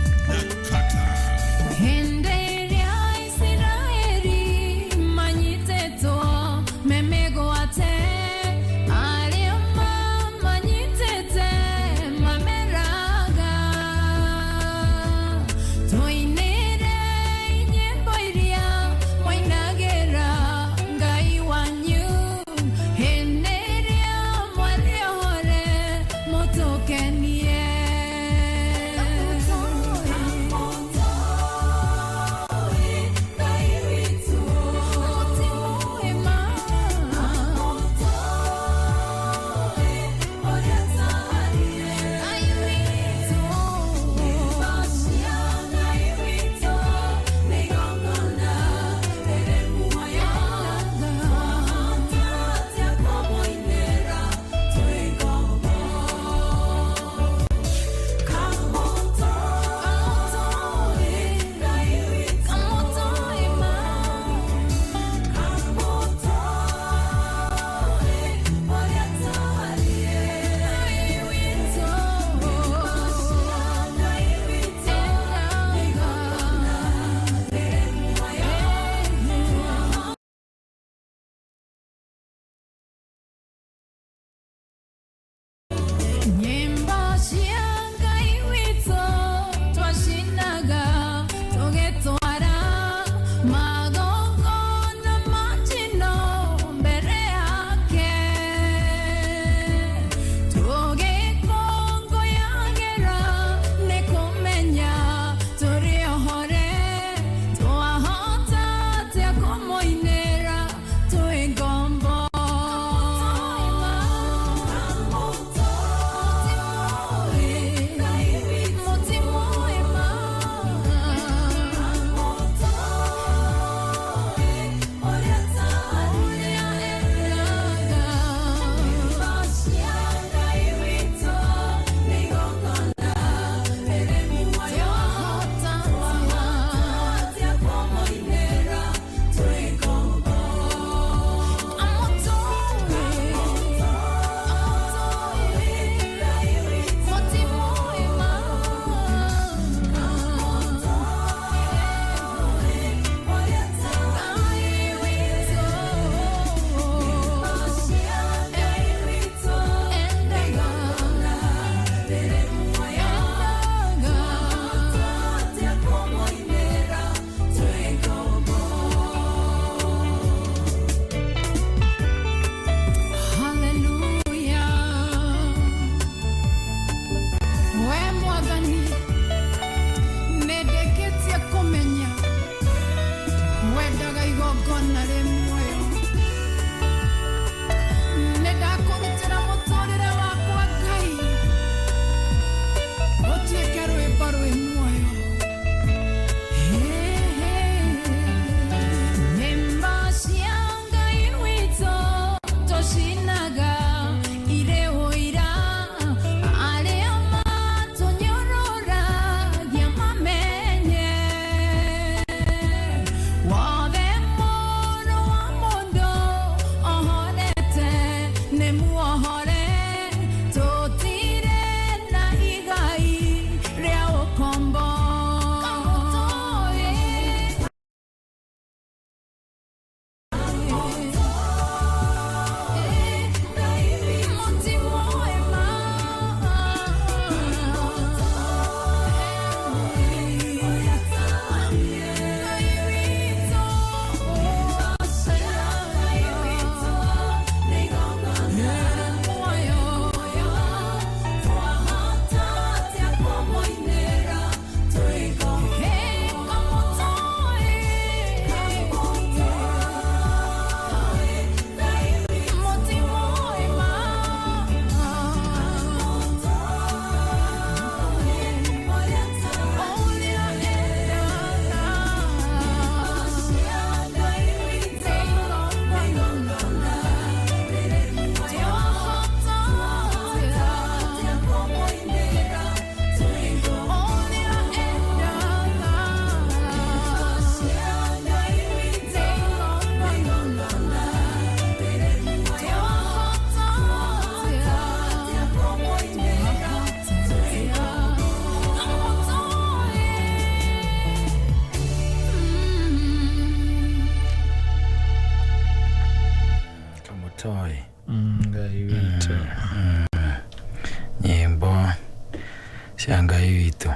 Cia Ngai witũ.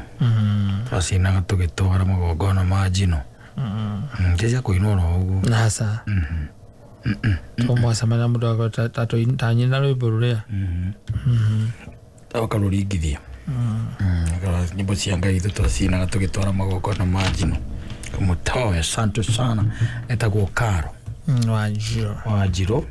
Twacinaga tũgĩtwara magongona ma njino. Ti cia kũinwo oro ũguo. Nasa. Tũmwacemania mũndũ akwa ta nyina rwĩmbo rũrĩa. Ũkarũringithia. Nyĩmbo cia Ngai witũ twacinaga tũgĩtwara magongona ma njino. Kũmũtoe asante sana. Etagwo Karo. Wanjiro. Wanjiro.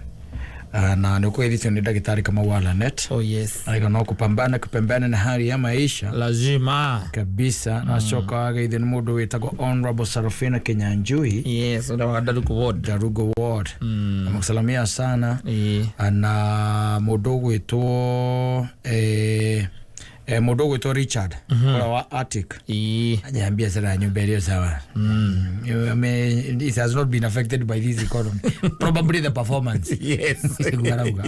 Na nĩ ũkũgeithĩtio nĩ ndagĩtarĩ Kamau wa Lanet. Oh yes. Arĩga no kupambana kupambana na hali ya maisha. Lazima. Kabisa. Na coka wageithio nĩ mũndũ wĩtagwo Honorable Sarafina Kinyanjui. Yes, ũrĩa wa Darugo Ward. Darugo Ward. Amekusalamia sana. Na mũndũ ũgwĩtwo mũndũ ũgwĩtwo Richard ũrĩa wa Arctic. Anyambia sera ya nyumba iliyo sawa. I mean, it has not been affected by this economy. Probably the performance. Yes. Nĩguo arauga.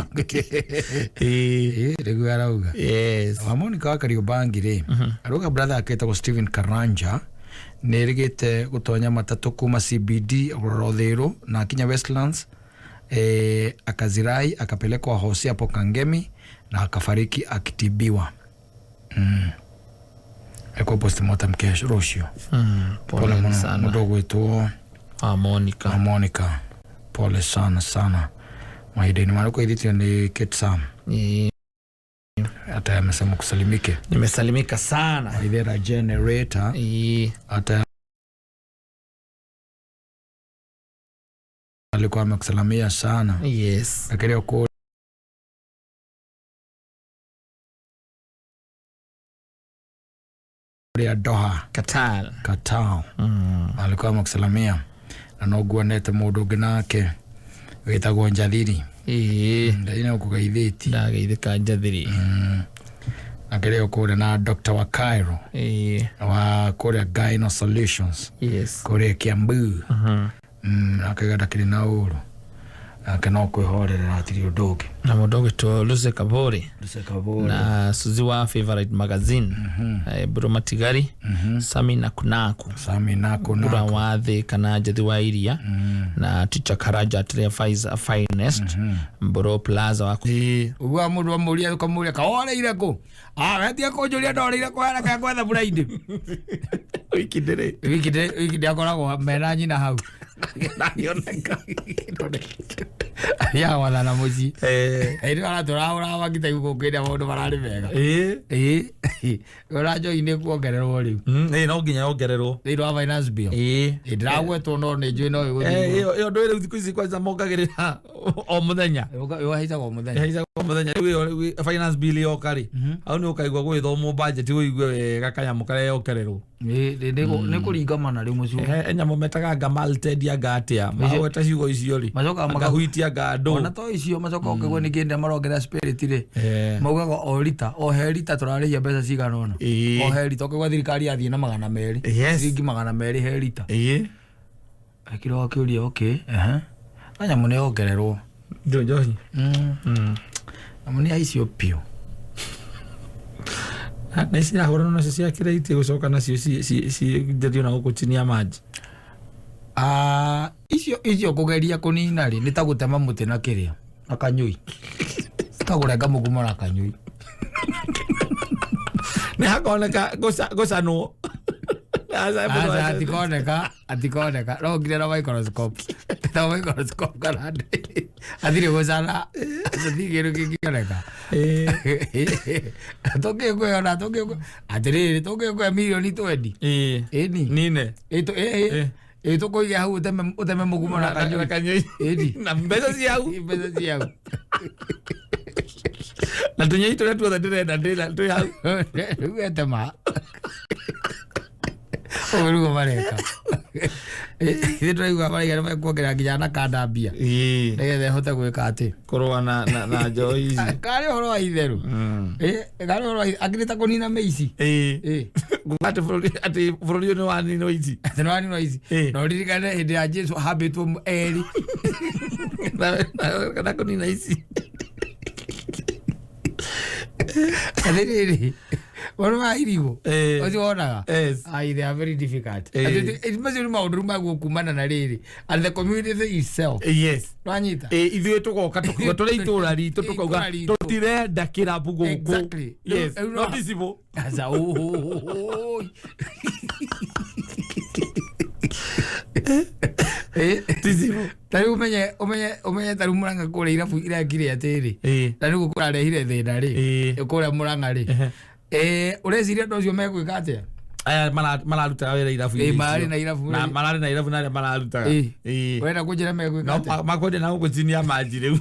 Nĩguo arauga. Yes. Wa Monica wa Kariobangi rĩ, arauga brother aketagwo Stephen Karanja nĩ erĩgĩte gũtonya matatũ kuma CBD Rothiru na akinya Westlands, akazirai akapelekwa hosi hapo Kangemi na akafariki akitibiwa. Eko postmortem kesho rũciũ. Pole mũno sana. Mũndũ ũgwĩtwo Monica. Monica. Pole sana sana. Mahinda-inĩ marĩa kũithĩtio nĩ Kate Sam. Hata amesema kusalimike. Nimesalimika sana. Waithera generator. Hata alikuwa amekusalamia sana. Yes. Lakini kwa ya Doha Qatar. Qatar. Alikuwa amekusalamia na noguo nete mũndũ ũngĩ nake wĩtagwo Njathiri. Njathiri nĩ ũkũgeithĩtie. Ndageithĩka Njathiri. Akĩrĩ kũrĩa na Dr. wa Cairo. Wa kũrĩa Gyno Solutions. Yes. Kũrĩa Kiambu. Akaiga ndakĩrĩ na ũru. Nake no kwĩhorerera hatirĩ ũndũ ũngĩ. Na mũndũ ũgwĩtwo Lucy Kabori. Lucy Kabori. Na Suzi wa Favorite Magazine. Buro Matigari. Sami Nakunaku. Sami Nakunaku. Bura wa thĩ kana Njathi wa Iria. Na Teacher Karanja Atria Faiza Finest. Mburo Plaza wa Ũguo mũndũ amũria ũkamũria kaoreire kũ? Wetia kũnjũria ndoreire kũ haraka gwetha mbura-inĩ. Wiki ndĩrĩ. Wiki ndĩ akoragwo mena nyina hau. Ndangĩoneka. Ya wathana mũciĩ. Ĩndĩ aratũrahũra makita gũkũ maũndũ mararĩ mega. Ũra njohi nĩ kuongererwo rĩu. No nginya yongererwo. Thĩinĩ wa finance bill. Ndĩragwetwo no nĩ njũĩ no ĩgũthiĩ. Ĩyo ndũĩ rĩu thikũ ici kwanza mongagĩrĩra o mũthenya. Ĩhaicaga o mũthenya. Ĩhaicaga o mũthenya. Rĩu ĩyo finance bill yoka rĩ, hau nĩ ũkaigua gũgĩthomwo budget ũigue wega kanyamũ karĩa yongererwo. Nĩ kũringamana rĩu mũciĩ. He nyamũ metaga anga malted anga atĩa. Magweta ciugo icio rĩ. Macokaga huiti anga ndũ. Ona to icio macokaga ũkaigua ningĩ hĩndĩ ĩrĩa marongerera spirit rĩ, maugaga o rita, o he rita tũrarĩhia mbeca cigana ũna. O he rita ũkaigua thirikari yathiĩ na 200. Ciringi 200 he rita. Akĩrwo akĩũria okay. Na nyamũ nĩ yongererwo. Njohi. Nyamũ nĩ yaicio biũ. Na ici irahũranwo nacio cia kĩrĩa itigũcoka nacio cinjerio na gũkũ chini ya maji. Icio kũgeria kũnina rĩ nĩ ta gũtema mũtĩ na kĩrĩa na kanyũi. Ta kũrenga mũgumo na kanyũi. Nĩ hakoneka gũcanwo. Atikoneka atikoneka no ngire na microscope. Ta microscope kana athire gũcana athire kĩndũ kĩngĩoneka. Tũngĩkwĩona tũngĩkwĩ atĩrĩrĩ tũngĩkwĩra mirioni 20. Ĩni. Nine. Tũkũiga hau ũteme mũgumo na kanyũi. Ĩni. Na mbeca ci hau. Mbeca ci hau. Na tũnyei tũrĩa tuothe ndĩrenda twĩ hau. Rĩu etema. Ũguo nĩguo mareka. Ithuĩ tũraigua maraiga nĩmekuongerera nginya na kanda mbia. Nĩgetha ĩhote gwĩka atĩ. Kũrũa na njohi ici. Karĩ ũhoro wa itherũ. Karĩ ũhoro wa akĩrĩ ta kũnina mĩici. Kuga atĩ bũrũri ũyũ nĩ waninwo ici. Atĩ nĩ waninwo ici. Na ũririkane hĩndĩ ya Jesũ hambĩtwo erĩ. Na kũnina ici. Atĩrĩrĩ. Maũndũ ma irigũ ũcio wonaga. Yes. Ai, they are very difficult. Eh. Macio nĩ maũndũ rĩu maguo kumana na rĩrĩ and the community itself. Yes. Nwanyita. Ithuĩ tũgoka tũkauga tũrĩ itũra ritũ tũkauga Itũũra ritũ. tũtirenda kĩrabu gũkũ. Exactly. Yes. Rĩu- No ticibo. Aca, oh. Ticibo. Ta rĩu ũmenye ũmenye ũmenye ta rĩu Murang'a kũrĩa irabu irekire atĩrĩ ta rĩu kũrarehire thĩna rĩ kũrĩa Murang'a rĩ ũreciria andũ acio megwĩka atĩa? Aya mararutaga wĩra irabu. Ĩ, mararĩ na irabu Na rĩ. mararĩ na irabu na arĩa mararutaga. Ĩ. Ũrenda kũnjĩra megwĩka No atĩa? makwendia na gũkũ chini ya maji rĩu.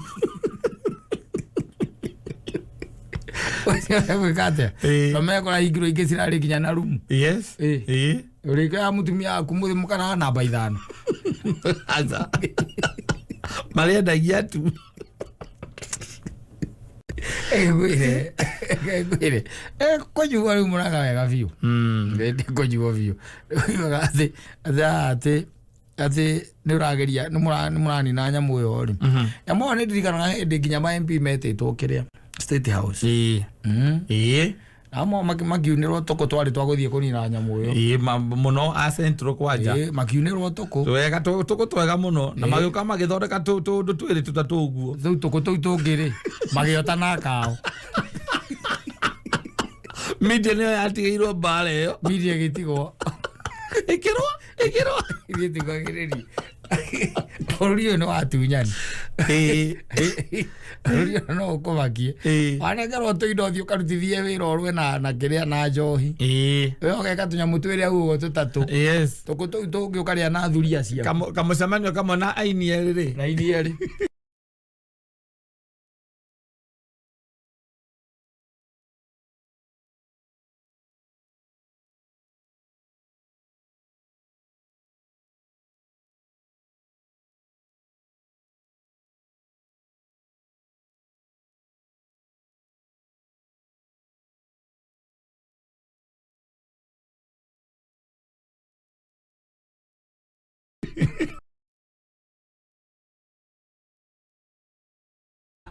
Megwĩka atĩa? To mekora hingĩro ingĩ cirarĩ nginya na rumu. Yes. Ĩ. Ũrĩkĩoya mũtumia waku mũthĩ mũkanaga namba ithano. Aca. Marĩendagia tu. Ngwĩre ngwĩre kũnyua rĩu Murang'a wega biũ nĩ kũnyua biũ ũiguaga atĩ atĩ atĩ atĩ nĩ ũrageria nĩ mũranina nyamũ ĩyo rĩ nyamũ ĩyo nĩ ndirikanaga hĩndĩ nginya ma MP metĩtwo kĩrĩa State House. Ĩ. Amwe makiunĩrwo tũkũ twarĩ twa gũthiĩ kũnina nyamũ ĩyo. Ĩ, mũno a Central kwanja. Ĩ, makiunĩrwo tũkũ twega tũkũ twega mũno na Ĩ. magĩũka magĩthondeka tũndũ twĩrĩ tũtatũ ũguo. Rĩu tũkũ tũu tũngĩ rĩ magĩota na kao. Media nĩyo yatigĩirwo mbara ĩyo. Media ĩgĩtigwo. Ĩkĩrwo ĩkĩrwo. Ithuĩ tikwagĩrĩria. Bũrũri ũyũ nĩ watunyani. Bũrũri ũyũ no ũkũmakie. Wanengerwo tũindo ũthiĩ ũkarutithie wĩra ũrũe na kĩrĩa na njohi. We ũgeka tũnyamũ twĩrĩ hau ũguo tũtatũ. Yes. Tũkũ tũu tũngĩ ũkarĩa na thuri acio. Kamũcemanio kamwe na aini erĩ rĩ. Na aini erĩ.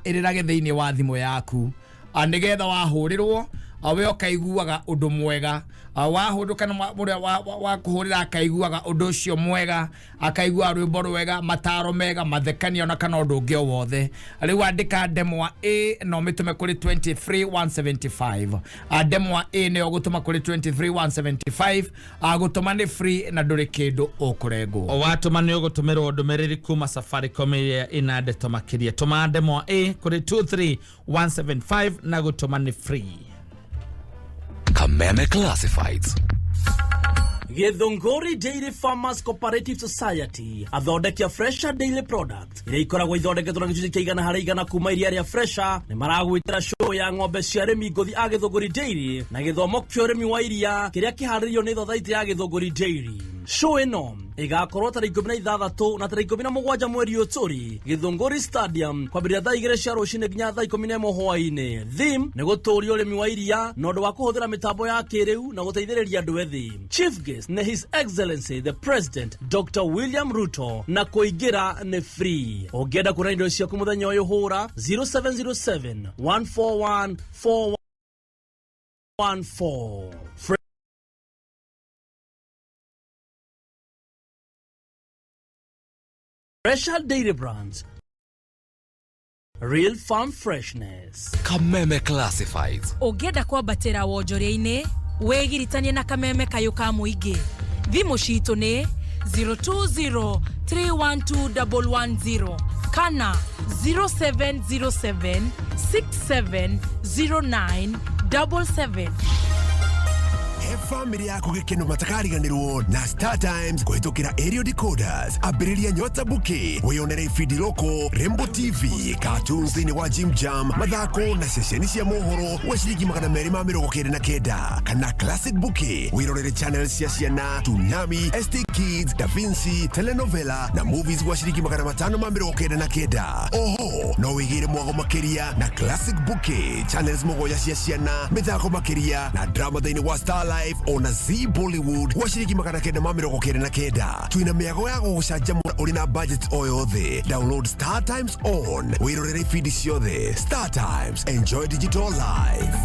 Ĩrĩrage thĩinĩ wa thimũ yaku nĩgetha wahũrĩrwo we ũkaiguaga ũndũ mwega wahũrĩrwo kana ũrĩa wa kũhũrĩra akaiguaga ũndũ ũcio mwega akaiguaga rwĩmbo rwega mataro mega mathekania ona kana ũndũ ũngĩ o wothe. Rĩu andĩka ndemwa A na ũmĩtũme kũrĩ 23175. Ndemwa A nĩyo ũgũtũma kũrĩ 23175. Gũtũma nĩ free na ndũrĩ kĩndũ ũkũrengwo. Watũma nĩ ũgũtũmĩrwo ndũmĩrĩri kuma Safaricom ĩrĩa ĩna ndeto makĩria. Tũma ndemwa A kũrĩ 23175 na gũtũma nĩ free. Kameme Classifieds. Githunguri Dairy Farmers Cooperative Society athondeki a Fresha Daily Product iria ikoragwo ithondeketwo na gĩcunjĩ kĩa igana harĩ igana kuma iria rĩa Fresha nĩ maragwĩtĩra show ya ng'ombe cia arĩmi ngũthi a Githunguri Dairy na gĩthomo kĩa ũrĩmi wa iria kĩrĩa kĩharĩrĩirio nĩ thothaitĩ ya Githunguri Dairy. Show ĩno ĩgakorwo tarĩki 16 na tarĩki 17 mweri ũyũ tũrĩ Githunguri Stadium kwambĩrĩria thaa 2 cia rũcinĩ nginya thaa 11 hwaĩ-inĩ. Theme nĩ gũtũria ũrĩmi wa iria na ũndũ wa kũhũthĩra mĩtambo ya kĩrĩu na gũteithĩrĩria andũ ethĩ. Chief guest nĩ His Excellency the President Dr. William Ruto na kũingĩra nĩ free. Ũngĩenda kuona indo ciaku mũthenya ũyũ hũra 0707 141 414. Fresher Dairy Brands. Real Farm Freshness. Kameme Classifieds. Ũngĩenda kwambatĩra wonjoria-inĩ wĩgiritanie na kameme kayũ ka mũingĩ thimũ citũ nĩ 020312110 kana 0707670977. He family yaku gĩkeno matakariganĩrwo na Star Times kũhĩtũkĩra aerial decoders. Ambĩrĩria Nyota Bouquet wĩyonere ibindi loko, Rainbow TV, cartoons thĩinĩ wa Jim Jam, mathako na ceceni cia mohoro gwa ciringi 299 kana Classic Bouquet wĩrorere channels cia ciana, Tsunami, ST Kids, Da Vinci, telenovela na movies gwa ciringi 599. Oho no wĩgĩre mwago makĩria na Classic Bouquet channels mũgwanja cia ciana, mĩthako makĩria na drama thĩinĩ wa Star Life ona Z Bollywood gwa ciringi 999. Twina mĩago ya gũgũcanjamũra ũrĩ na budget o yothe. Download Star Times on wĩrorere ibindi ciothe. Star Times, enjoy digital life.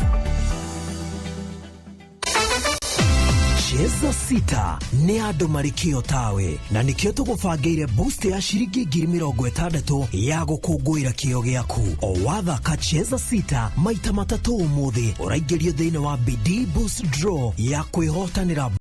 Cheza sita nĩ andũ marĩ kĩo tawe, na nĩkĩo tũgũbangĩire boost ya ciringi 60,000 ya gũkũngũĩra kĩo gĩaku. O wathaka Cheza sita maita matatũ ũmũthĩ, ũraingĩrio thĩinĩ wa Bidii Boost Draw ya kwĩhotanĩra.